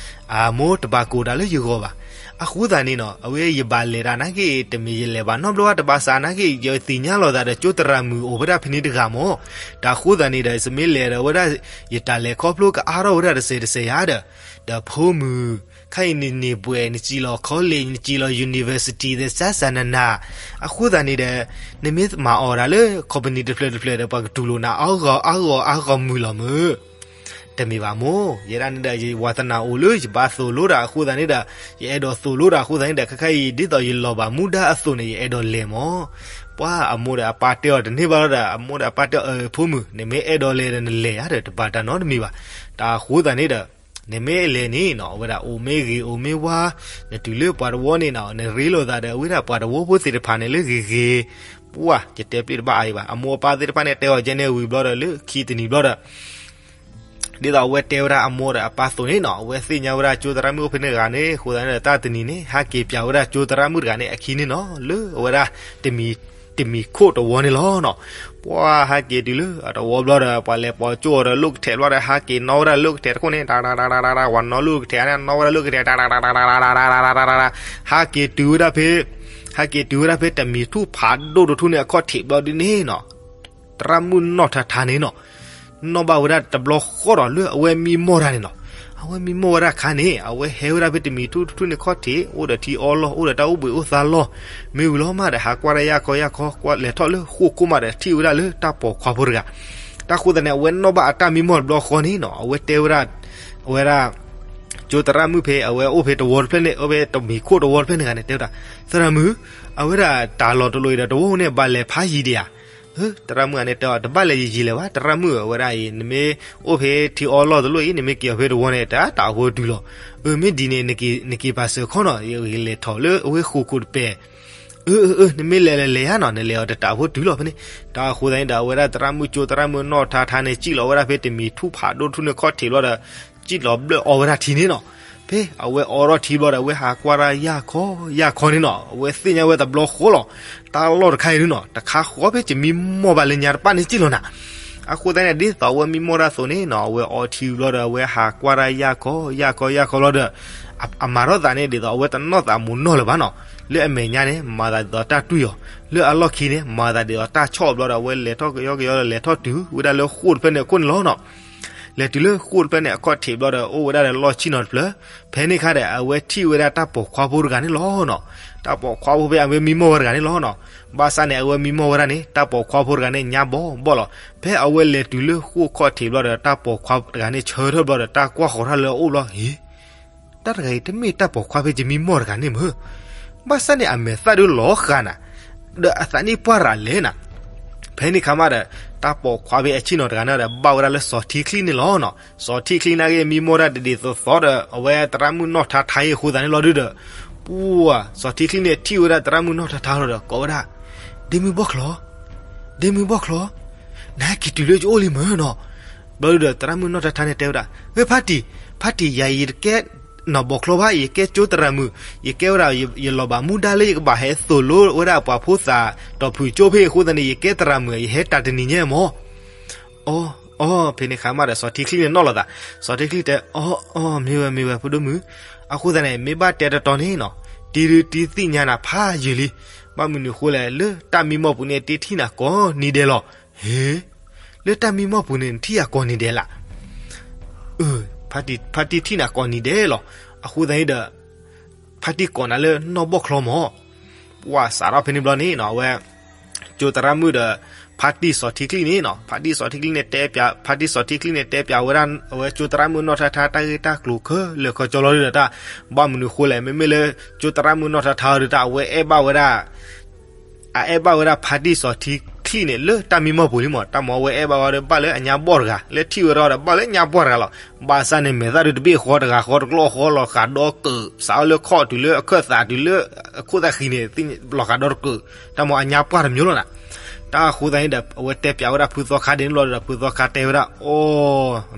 အမိၢ် တဘၣ်ကိးတၢ်လၢယဂီၢ်ဘၣ်. အဃိသတးန့ၣ်နီၤ အဝဲယဘၣ်လဲၤတၢ်နာ်က့ တမ့ၢ်ယလဲၤဘၣ်နီတဘျီဘၣ် တဘၣ်ဆၣ်နာ်က့ ယသ့ၣ်ညါလိာ်သးဒီးကၠိသရၣ်မုၣ်အိၣ်ဝဲဒၣ်ဖဲန့ၣ်တဂၤမး. တၢ်ဃိသတးန့ၣ်ဒီး ယမ့ၢ်လဲၤဒီးဝဲဒၣ် ယတၢ်လဲၤခီဖျိကအါထီၣ်ဝဲဒၣ်တစဲးတစဲးယါဒီး, ဒီးဖိမုၣ်, ခဲအံၤနန့ၢ်ဘှဲး နစံၣ်လီၤ college နစံၣ်လီၤ university သစၢ်စၢ်နၤနၤ, အဃိသတးန့ၣ်ဒီး နမ့ၢ်မၤအီၣ်ဒၣ်လၢ company တဖျၢၣ်တဖျၢၣ်ဒီး ပှၤကတူၢ်လိာ်နၤအါဂီၢ်အါဂီၢ်အါဂီၢ်မုၢ်လီၤမုၢ်. တမ့ၢ်ဘၣ်မိၢ်, ယဲဒၣ်န့ၣ်ဒီး ယဝၤသနာ်အိၣ်လၢယဘၣ်သိၣ်လိတၢ်အဃိသတးန့ၣ်ဒီး ယအဲၣ်ဒိးသိၣ်လိတၢ်အဃိသတးန့ၣ်ဒီး ခဲခါအံၤဒ်သိးယလီၤဘၣ်မူဒါအသိးန့ၣ် ယအဲၣ်ဒိးလဲၤမး. ပှၢ်အမိၢ်ဒီးအပၢ်တဲအီၤတန့ၢ်ဘၣ်လီၤဒီး အမိၢ်ဒီးအပၢ်တဲအီၤ ဖိမုၣ် နမ့ၢ်အဲၣ်ဒိးလဲၤဒီးနလဲၤဧါဒီး တဘၣ်တၢ်နီတမံၤဘၣ်. တၢ်အဃိသတးန့ၣ်ဒီး နမ့ၢ်လဲၤန့ၣ်နီၤ အဝဲဒၣ်အိၣ်မ့ၢ်ဂ့ၤအိၣ်မ့ၢ်ဝါ, နတုၤလၢပှၤတဝီန့ၣ်နီၤ နရ့လိာ်သးဒီးအဝဲဒၣ်ပှၤတဝီဖိသ့ၣ်တဖၣ်န့ၣ်လၢဂ့ၤဂ့ၤ, ပှၢ်ယတဲပျံၤတဘၣ်အါအံၤဘၣ်. အမိၢ်အပၢ်သ့ၣ်တဖၣ်န့ၣ် တဲအီၤကဲန့ၣ်ဝံၤဘျီဒီး လၢခံတနံၤဘျီဒီး ဒ်သိးအဝဲတဲဝဲဒၣ်အမိၢ်ဒီးအပၢ်သိးန့ၣ်နီၤ အဝဲသ့ၣ်ညါဝဲဒၣ်ကၠိသရၣ်မုၣ်အိၣ်ဖဲန့ၣ်တဂၤန့ၣ် အဃိသတးန့ၣ်ဒီး တၢ်တနံၤန့ၣ် ဟးက့ၤပျးဝဲဒၣ်ကၠိသရၣ်မုၣ်တဂၤန့ၣ် အခံန့ၣ်နီၤ လၢအဝဲဒၣ် တမံၤခိၣ်တဝီန့ၣ်လီၤနီၤ. ပှၢ်ဟဲက့ၤတုၤလၢအတဝီဘျီဒီး ပှၤလဲၤပိာ်ကၠိအီၤဒီးလိၣ်ကထဲးဘျီဒီး ဟးက့ၤနီၣ်ဝဲဒၣ်လိၣ်ကထဲးတခိၣ်န့ၣ် တၢ်တၢ်တၢ်တၢ်တၢ် ပှၤနီၣ်လိၣ်ကထဲးန့ၣ် နီၣ်ဝဲဒၣ်လိၣ်ကထဲး တၢ်တၢ်တၢ်တၢ် ဟးက့ၤတုၤဝဲဒၣ်ဖဲ ဟဲက့ၤတုၤဝဲဒၣ်ဖဲတမံၤထူၣ်ဖးဒိၣ်တထူၣ်န့ၣ်အခီၣ်ထံးဘျီဒ်န့ၣ်နီၤ သရၣ်မုၣ်နီၢ်ထါထါန့ၣ်နီၤ နီၣ်ဘၣ်ဝဲဒၣ်တဘျီဃီဒီးလၢအဝဲမံမီၢ်တၢ်န့ၣ်နီၤ. အဝဲမံမီၢ်ဝဲဒၣ်အခါန့ၣ် အဝဲဟဲဝဲဒၣ်ဖဲတမံၤထူၣ်တထူၣ်န့ၣ်အခီၣ်ထံး အိၣ်ဒီးထံအီလီၢ် အိၣ်ဒီးတၢ်အိၣ်ဘှံးအိၣ်သါလီၢ် မ့ၢ်ဝံၤလီၤမးဒီး ဟးကွၢ်တၢ်ယၢ်ခီယၢ်ခီ ကွၢ်လဲၤထီၣ်လၢဃိၣ်ခိၣ်မးဒီး ထံၣ်ဝဲဒၣ်လၢတၢ်ပိာ်ခွါဖိတဂၤ. တၢ်ဃိသတးန့ၣ် အဝဲနီၣ်ဘၣ်အတၢ်မံမီၢ်တဘျီဃီန့ၣ်နီၤ အဝဲတဲဝဲဒၣ် အဝဲဒၣ် ကၠိသရၣ်မုၣ်ဖဲအဝဲအိၣ်ဖဲတဝီတဖျၢၣ်န့ၣ် အိၣ်ဖဲတမံၤခိၣ်တဝီတဖျၢၣ်န့ၣ်ဂၤန့ၣ် တဲဝဲဒၣ်, သရၣ်မုၣ်, အဝဲဒၣ်တၢ်လီၢ်တလီၢ်အံၤဒီးတဝီန့ၣ် ဘၣ်လဲၤဖးယံၤဒံးဧါ. သရၣ်မုၣ်ဂၤန့ၣ်တဲအီၤ တဘၣ်လဲၤယံၤယံၤလဲၣ်ဘၣ် သရၣ်မုၣ်ဧၢ, အဝဲဒၣ်အံၤ နမ့ၢ်အိၣ်ဖဲထံအီလီၢ်တလီၢ်အံၤ နမ့ၢ်က့ၤအီၤဖဲတဝီန့ၣ် တၢ်တၢ်အိၣ်ဖှိၣ်တုၤလီၤ. အၢ မ့ၢ်ဒ်န့ၣ် နက့ၤပာ်စၢၤခီနီၤ, ယကလဲၤထီၣ်လၢအဝဲဃိာ်ခိၣ်တပဲာ်. အၢ အၢ အၢ နမ့ၢ်လဲၤလဲၤလဲၤဧါနီၤ, နလဲၤအီၤတၢ်တၢ်အိၣ်ဖှိၣ်တုၤလီၤဖဲန့ၣ်. တၢ်အဃိသတးန့ၣ်ဒီး အဝဲဒၣ်သရၣ်မုၣ်ကၠိသရၣ်မုၣ်နီၢ်ထါထါန့ၣ် စံၣ်လီၤဝဲဒၣ်ဖဲတမံၤထူၣ်ဖးဒိၣ်ထူၣ်န့ၣ်ခီၣ်ထံးဘျီဒီး စံၣ်လီၤဘျၢၣ်အီဝဲဒၣ်ထံန့ၣ်နီၤ. ဖဲအဝဲအီထီၣ်ထံဘျီဒီး အဝဲဟးကွၢ်တၢ်ယၢ်ခီယၢ်ခီန့ၣ်နီၤ, အဝဲသ့ၣ်ညါဝဲတဘျီဃီလီၤ. တၢ်လီၢ်တခါအံၤဒုနီၤ တခါဃီဖဲယမံမီၢ်ဘၣ်လၢညါတပၣ်န့ၣ်စံၣ်လီၤနၤ. အဃိသတးန့ၣ် ဒ်သိးအဝဲမံမီၢ်တၢ်အသိးန့ၣ်နီၤ အဝဲအီထံဘျီဒီး အဝဲဟးကွၢ်တၢ်ယၢ်ခီယၢ်ခီယၢ်ခီဘျီဒီး အမၤထီၣ်သးန့ၣ် ဒ်သိးအဝဲတနီၣ်သးမိၢ်နီၢ်လၢၤဘၣ်နီၤ. လၢအမဲာ်ညါန့ၣ် မၤသးဒ်သိးတၢ်တွံၢ်အီၤ, လၢအလီၢ်ခံန့ၣ် မၤသးဒ်သိးတၢ်ဆီၣ်ဘျီဒီး အဝဲလဲၤထီၣ်ကယီကယီဒီး လဲၤထီၣ်တုၤဝဲဒၣ်လၢဃိာ်တဖျၢၣ်န့ၣ်အခိၣ်န့ၣ်လီၤနီၤ. လဲၤတုၤလၢဃိာ်တဖျၢၣ်န့ၣ် အခီၣ်ထံးဘျီဒီးအိၣ်ဝဲဒၣ်ဒီးလီၢ်ဆံၣ်နီၤတဖျၢၣ်. ဖဲန့ၣ်အခါဒီး အဝဲထံၣ်ဝဲဒၣ်တၢ်ပိာ်ခွါဖိတဂၤန့ၣ်လီၤနီၤ. တၢ်ပိာ်ခွါဖိဖဲအဝဲမံမီၢ်ဝဲတဂၤန့ၣ်လီၤနီၤ. ဘၣ်ဆၣ်န့ၣ် အဝဲမံမီၢ်ဝဲဒၣ်န့ၣ် တၢ်ပိာ်ခွါဖိတဂၤန့ၣ် ညါဘီဘီလီၤ. ဖဲအဝဲလဲၤတုၤလၢဃိာ်ခီၣ်ထံးဘျီဒီး တၢ်ပိာ်ခွါတဂၤန့ၣ် ဆၢထၢၣ်ဘျီဒီး တၢ်ကွၢ်ဃီၤထီၣ်လၢအအိၣ်ဘျီ ဟ့ တၢ်တဂၤအံၤ တမ့ၢ်တၢ်ပိာ်ခွါဖဲယမံမီၢ်တဂၤန့ၣ်မ့ၢ်, ဘၣ်ဆၣ်န့ၣ် အမဲာ်သၣ်ဒုလီၤဃာ်နၤ, ဒီးအသးနံၣ်ပှၢ်ရၤလဲၣ်နၤ. ဖဲန့ၣ်ခါမးဒီး တၢ်ပိာ်ခွါဖဲအဆံၣ်နီၤတဂၤန့ၣ်ဒီး ဘၣ်ဝဲဒၣ်လၢစီၤထံချံန့ၣ်လီၤနီၤ. စီၤထံချံန့ၣ်ဂ့ၤ မံမီၢ်ဒၣ်တဒ်သိးသိးဒီး အဝဲသရၣ်မုၣ်နီၢ်ထါထါအံၤအဃိသတးန့ၣ်လီၤဒုဒီး, ပှၤ စီၤထံချံန့ၣ်ထံၣ်ဝဲဒၣ်သရၣ်မုၣ်နီၢ်ထါထါလီၤဒီး ကိးဝဲဒၣ်, ဒ့မုၢ်ဘီၣ်ချီ, ဒ့မုၢ်ဘီၣ်ချီ, နဟဲက့ၤတုၤလၢယအိၣ်လံမ့ၢ်နီၤ. ဘျီဒုဒီး သရၣ်မုၣ်နီၢ်ထါထါန့ၣ်တဲဝဲဒၣ်, ဝဲဖါတံၢ်, ဖါတံၢ်ယၤ ယတကဲနီၢ်ဘီၣ်ချီဘၣ်, ယကဲကၠိသရၣ်မုၣ်, ယကဲဝဲဒၣ် ယလီၤဘၣ်မူဒါလၢယကဘၣ်ဟဲသိၣ်လိဝဲဒၣ်ပှၤဖိသၣ်တီၢ်ဖုၣ်ကၠိဖဲအဃိသတးန့ၣ် ယကဲသရၣ်မုၣ် ယဟဲတၢ်တနံၤညါမ့ၢ်. အီ, အီ, ဖဲန့ၣ်ခါမးဒီး စီၤထံချံန့ၣ်နီၣ်လီၤသး, စီၤထံချံတဲ အီ, အီ, မ့ၢ်ဝဲ မ့ၢ်ဝဲ ဖိဒိၣ်မုၣ်, အဃိသတးန့ၣ် မ့ၢ်ဘၣ်တဲတတီၤန့ၣ်နီၤ, တံၤဒုတံၤသ့ၣ်ညါနၤဖးယံာ်လံ, ဘၣ်မနုၤဃိလဲၣ် လၢတၢ်မံမီၢ်ပူၤန့ၣ် တံၤထံၣ်နၤကိးနံၤဒဲးလီၤ. ဟ့, လၢတၢ်မံမီၢ်ပူၤန့ၣ် နထံၣ်ယၤကိးနံၤဒဲးလၢ်. အၢ, ဖါတံၢ်ထံၣ်နၤကိးနံၤဒဲးလီၤ. အဃိသတးန့ၣ်ဒီး ဖါတံၢ်ကိးနၤလၢနီၢ်ဘီၣ်ချီမ့ၢ်. ပှၤစးထီၣ်ဖဲန့ၣ်ဘျီန့ၣ်နီၤ အဝဲ ကၠိသရၣ်မုၣ်ဒီး ဖါတံၢ်စီၤထံချံန့ၣ်နီၤ, ဖါတံၢ်စီၤထံချံန့ၣ်တဲပၠး, ဖါတံၢ်စီၤထံချံန့ၣ်တဲပၠးဝဲဒၣ် အဝဲကၠိသရၣ်မုၣ်နီၢ်ထါထါ တၢ်ဂ့ၢ်တၢ်ကျိၤခဲလၢာ်ခဲဆ့လီၤဒုဒီးတၢ်, ဘၣ်မနုၤဃိလဲၣ် မ့မ့ၢ်လၢ ကၠိသရၣ်မုၣ်နီၢ်ထါထါအီၤဒုတၢ် အဝဲအဲၣ်ဘၣ်ဝဲဒၣ် အအဲၣ်ဘၣ်ဝဲဒၣ်ဖါတံၢ်စီၤထံချံန့ၣ် လၢတၢ်မံမီၢ်ပူၤလံမ့ၢ်, တၢ်မ့ၢ်အဝဲအဲၣ်ဘၣ်ဝဲဒီး ဘၣ်လၢအညါဘီၣ်တဂၤ, လၢထံၣ်ဝဲဒီး ဘၣ်လၢညါပှၢ်တဂၤလီၤ. ဘၣ်ဆၣ်န့ၣ် မဲာ်သၣ်ဒုတဘ့ၣ်ဃီတဂၤဃီတကျီၢ်ဃီ လီၤဃာ်ဒီးကၢး စးထီၣ်လၢခီၣ်တုၤလၢအခၢၣ်သးတုၤလၢ အခိၣ်သၣ်ဃံန့ၣ် လီၤဃာ်ဒီးတကၢး, တၢ်မ့ၢ်အညါပှၢ်တမံၤလီၤနၤ. တၢ်အဃိသတးန့ၣ်ဒီး အဝဲတဲပၠးဝဲဒၣ်ဖုသီခါဒ်န့ၣ်လီၤဒီး ဖုသီခါတဲဝဲဒၣ် အီ,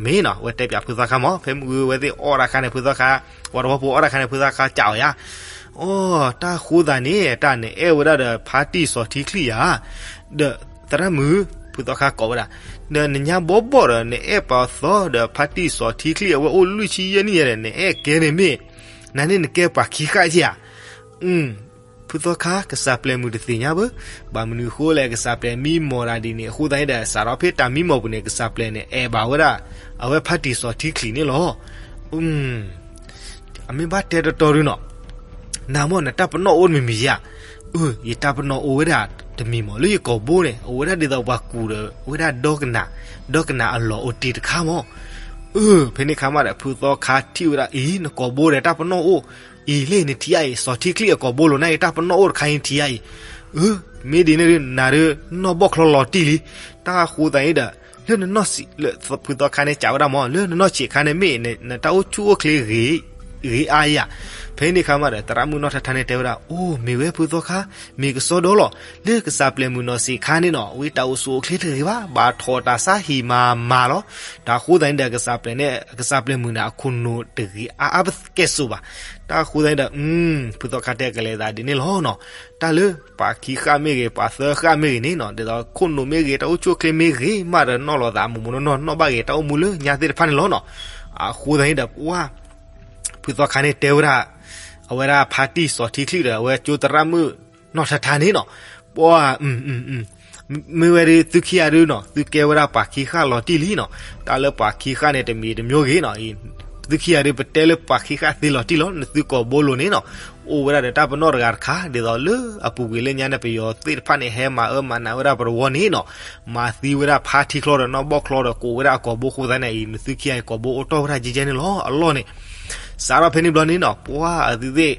မ့ၢ်နီၤ အဝဲတဲပၠးဖုသီခါမ့ၢ် ဖဲမုၢ်ဝဲသ့ၣ်အီၣ်တၢ်ခါန့ၣ် ဖုသီခါ ပှၤတဝီဖိအီၣ်တၢ်ခါန့ၣ် ဖုသီခါကးအီၤယါ အီ, တၢ်ဃိသးန့ၣ် တၢ်နအဲၣ်ဝဲဒၣ်ဒီးဖါတံၢ်စီၤထံချံဧါ. ဒီးသရၣ်မုၣ် ဖုသီခါကိးဝဲဒၣ်, ဒီးနညါဘီဘီၣ်ဒီး နအဲၣ်ပှၤသီဒီးဖါတံၢ်စီၤထံချံ အဝဲအိၣ်လွံၢ်ဆံယဲၢ်နံၣ်ယဲၢ်ဒီး နအဲၣ်ကဲန့ၣ်မ့ၢ်, နန့ၣ်နကဲပှၤခံဃၣ်ဧါ. ဖုသီခါ ကစၢ်ပျဲၢ်မုၣ်တသ့ၣ်ညါဘၣ်, ဘၣ်မနုၤဃိလဲၣ် ကစၢ်ပျဲၢ်မံမီၢ်တၢ်ဒ်န့ၣ် အဃိသတးန့ၣ်ဒီး စးထီၣ်ဖဲတၢ်မံမီၢ်ပူၤန့ၣ် ကစၢ်ပျဲၢ်န့ၣ် အဲၣ်ဘၣ်ဝဲဒၣ် အဝဲဖါတံၢ်စီၤထံချံန့ၣ်လီၤ. အမ့ၢ်ဘၣ်တဲတတီၤဒုနီၤ, နမ့ၢ်နတၢ်ပနီၣ်အိၣ်တမံၤမံၤဧါ. အၢ ယတၢ်ပနီၣ်အိၣ်ဝဲဒၣ်တမံၤမ့ၢ် လၢယကိာ်ဘိန့ၣ် အိၣ်ဝဲဒၣ်ဒ်သိးပှၤကူၣ်ဒီး ဝဲဒၣ်ဒီကနၣ်, ဒီကနၣ်အလီၢ်အိၣ်တ့ၢ်တခါမ့ၢ်. အၢ ဖဲန့ၣ်ခါမးဒီး ဖုသီခါထံၣ်ဝဲဒၣ် အံၤ နကိာ်ဘိဒီးတၢ်ပနီၣ်အိၣ်, အံၤလၢနထံၣ်ဧါအံၤ စီၤထံချံအကိာ်ဘိလီၤ နအံၤတၢ်ပနီၣ်အိၣ်တခါအံၤနထံၣ်ဧါအံၤ. အၢ မ့ၢ်ဒ်န့ၣ်ဒု နၤဒု နီၢ်ဘီၣ်ချီလီၤတံၢ်လံ. တၢ်ဃိသတးန့ၣ်ဒီး လၢနနီၢ်ဆံး ဖုသီခါန့ၣ် ကးဝဲဒၣ်မ့ၢ် လၢနနီၢ်ဆံးအခါန့ၣ်မ့ၢ် နတၢ်အိၣ်ဆူၣ်အိၣ်ချ့ ဂ့ၤအါဧါ. ဖဲန့ၣ်ခါမးဒီး သရၣ်မုၣ်နီၢ်ထါထါန့ၣ်တဲဝဲဒၣ် အိၣ် မ့ၢ်ဝဲဖုသီခါ, မ့ၢ်ကစီဒီလီၤ. လၢကစၢ်ပျဲၢ်မုၣ်နီၢ်ဆံးအခါန့ၣ်နီၤ ဝံတၢ်အိၣ်ဆူၣ်အိၣ်ချ့တဂ့ၤဘၣ်, ဘၣ်ထီၣ်တၢ်ဆါဟံၣ်မၤမၤလီၤ. တၢ်ဃိသတးန့ၣ်ဒီး ကစၢ်ပျဲၢ်န့ၣ် ကစၢ်ပျဲၢ်မုၣ်န့ၣ် အခိၣ်နူာ်တဂ့ၤအါအါပကဲၣ်ဆိးဘၣ်. တၢ်ဃိသတးန့ၣ်ဒီး ဖုသီခါတဲကလဲၤသးဒ်န့ၣ်လီၤနီၤ. တၢ်လၢပှၤခံဃၣ်မ့ၢ်ဂ့ၤ ပှၤသၢဃၣ်မ့ၢ်ဂ့ၤန့ၣ်နီၤ ဒ်သိးခိၣ်နူာ်မ့ၢ်ဂ့ၤ တၢ်အိၣ်ဆူၣ်အိၣ်ချ့မ့ၢ်ဂ့ၤ မးဒီးနီၢ်လီၤသးမိၢ်မိၢ်နီၢ်နီၢ် နီၢ်ဘၣ်ဂ့ၤတၢ်အိၣ်မူလၢညါသ့ၣ်တဖၣ်န့ၣ်လီၤနီၤ. အဃိသတးန့ၣ်ဒီး ပှၤ ဖုသီခါန့ၣ်တဲဝဲဒၣ် အဝဲဒၣ်ဖါတံၢ်စီၤထံချံဒီး အဝဲကၠိသရၣ်မုၣ်နီၢ်ထါထါန့ၣ်နီၤ, ပှၤ မ့ၢ်ဝဲဒၣ်သုခံဂၤဒုနီၤ သုကဲဝဲဒၣ်ပှၤခံဃၣ်လီၤတံၢ်လံနီၤ. တၢ်လၢပှၤခံဃၣ်န့ၣ် တမံၤတမံၤဂ့ၤနီၤ, သုခံဂၤဒု ပတဲလၢပှၤခံဃၣ်သ့လီၤတံၢ်လီၤ. နသုကိာ်ဘိလိၤန့ၣ်နီၤ အိၣ်ဝဲဒၣ်ဒီးတၢ်ပနီၣ်တဂၤတခါ ဒ်သိးလၢအပူၤကွံာ်လၢညါန့ၣ် ပယီၤသ့ၣ်တဖၣ်န့ၣ် ဟဲမၤအၢမၤနးဝဲဒၣ်ပတဝီန့ၣ်နီၤ, မၤသံဝဲဒၣ်ဖါထံချီဒီးနီၢ်ဘီၣ်ချီဒီး ကိးဝဲဒၣ်အကိာ်ဘိအဃိသတးန့ၣ်အံၤ နသုခံဂၤအံၤကိာ်ဘိအိၣ်တ့ၢ်ဝဲဒၣ်ကဲကဲန့ၣ်လီၤ. အလီၢ်န့ၣ် စးထီၣ်ဖဲန့ၣ်ဘျီန့ၣ်နီၤ ပှၤအသုသ့ၣ်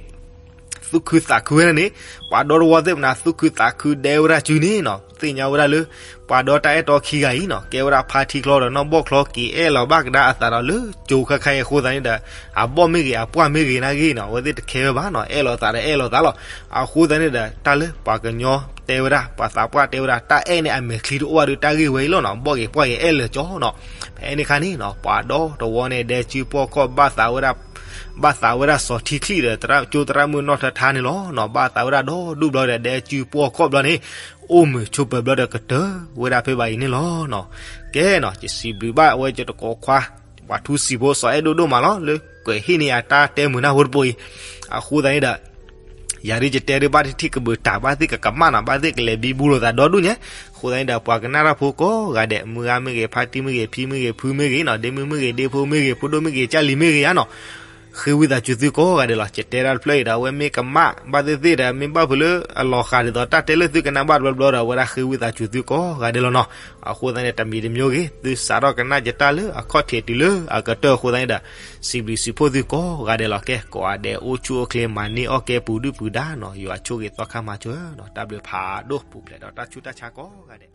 သူၣ်ခုသးခုဝဲဒၣ်န့ၣ်, ပှၤဒီတဝီသ့ၣ်မနၤ သူၣ်ခုသးခုဒဲဝဲဒၣ်စုန့ၣ်နီၤ, သ့ၣ်ညါဝဲဒၣ်လၢ ပှၤဒီတၢ်အဲၣ်တီခံဂၤအံၤနီၤ ကဲဝဲဒၣ်ဖါထံချီဒီးနီၢ်ဘီၣ်ချီက့ၤအဲၣ်လီၤဘၣ်ကဒါအသးဒီးလၢကၠိခါခါအံၤအဃိသတးန့ၣ်ဒီး အဘီၣ်မ့ၢ်ဂ့ၤ အပှၢ်မ့ၢ်ဂ့ၤနာ်ဂ့ၤနီၤ အဝဲသ့ၣ်တခဲဝဲဘၣ်နီၤ, အဲၣ်လီၤသးဒီးအဲၣ်လီၤသးလီၤ. အဃိသတးန့ၣ်ဒီး တၢ်လၢပှၤကညီတဲဝဲဒၣ် ပှၤသးပှၢ်တဲဝဲဒၣ် တၢ်အဲၣ်န့ၣ်အမဲာ်ချံတအိၣ်ဘၣ်ဒီး တၢ်ဂ့ၢ်ဝဲအံၤလီၤနီၤ, ဘီၣ်ဂ့ၤပှၢ်ဂ့ၤအဲၣ်လၢာ်ကၠီနီၤ. ဖဲန့ၣ်ခါန့ၣ်နီၤ ပှၤဒီတဝီန့ၣ် ဒဲစုပှီၢ်ခီၣ်ဘၣ်သးဝဲဒၣ် ဘၣ်သးဝဲဒၣ်စီၤထံချံၣ်ဒီး ကၠိသရၣ်မုၣ်နီၢ်ထၢထါန့ၣ်လီၤနီၤ, ဘၣ်သးဝဲဒၣ်ဒီဒူၣ်ဘျီဒီး ဒဲစုပှီၢ်ခီၣ်ဘျီန့ၣ် အိၣ်မုာ်ဆိးပၢၤဘျီဒီးကတၢၢ်ဝဲဒၣ်ဖဲဘၣ်အံၤန့ၣ်လီၤနီၤ. ကဲနီၤ ယစံးဘျုးဘၣ်ဝဲယတကိးခွါ ပှၤထူစံာ်ဖိစီၤအဲၣ်ဒိၣ်ဒိၣ်မးလီၤ လၢကွဲးဟ့ၣ်န့ၢ်ယၤတၢ်တဲမုာ်နၢ်ဟူတပိၤအံၤ, အဃိသတးန့ၣ်ဒီး ယၤဒ်ယတဲဒ်ဘၣ်တထံၣ် ကဘုးတၢ်ဘၣ်သ့ၣ်ကကမၣ်နီၤ, ဘၣ်သ့ၣ်ကလဲၤဘံဘူလိာ်သးဒီဒူၣ်ညါ. အဃိသတးန့ၣ်ဒီး ပှၤကနၣ်တၢ်ဖိကိးဂၤဒဲး မုၢ်ဂၤမ့ၢ်ဂ့ၤ ဖါတံၢ်မ့ၢ်ဂ့ၤ ဖံမ့ၢ်ဂ့ၤ ဖုမ့ၢ်ဂ့ၤနီၤ, ဒ့မုၣ်မ့ၢ်ဂ့ၤ ဒ့ဖိမ့ၢ်ဂ့ၤ ဖိဒိၣ်မ့ၢ်ဂ့ၤ ကၢ်လံၤမ့ၢ်ဂ့ၤဧါနီၤ, ဃ့ဝံသးစူၤသုကိးဂၤဒဲးလီၤ. ယတဲဒၣ်တဖျၢၣ်အံၤဒီး အဝဲမ့ၢ်ကမၣ်ဘၣ်သ့ၣ်သ့ၣ်ဒီး မ့ၢ်ဘၣ်ဖုးလၢအလီၤဃာ်ဒ်သိးတၢ်တဲလၢသုကနၣ်ဘၣ်တဘျီဘျီဒီး အဝဲဒၣ်ဃ့ဝံသးစူၤသုကိးဂၤဒဲးလီၤနီၤ. အဃိသတးန့ၣ် တမံၤတမံၤဂ့ၤ သုစးထီၣ်ကနၣ်ယတၢ်လၢအခီၣ်ထံးတုၤလၢအကတၢၢ်အဃိသတးန့ၣ်ဒီး စံးဘျုးစံးဖှိၣ်သုကိးဂၤဒဲးလီၤ. ကဲ ကိးဂၤဒဲးအိၣ်ဆူၣ်အိၣ်ချ့ မၤန့ၢ်အီၣ်ကဲပူၤဒုၣ်ပူၤဒါနီၤ, ယွၤဆိၣ်ဂ့ၤသီခါမၤစၢၤနီၤ, တၢ်ဘျုးဖးဒိၣ် ပူၤဖျဲးဒီးတၢ်ဆူးတၢ်ဆါကိးဂၤဒဲး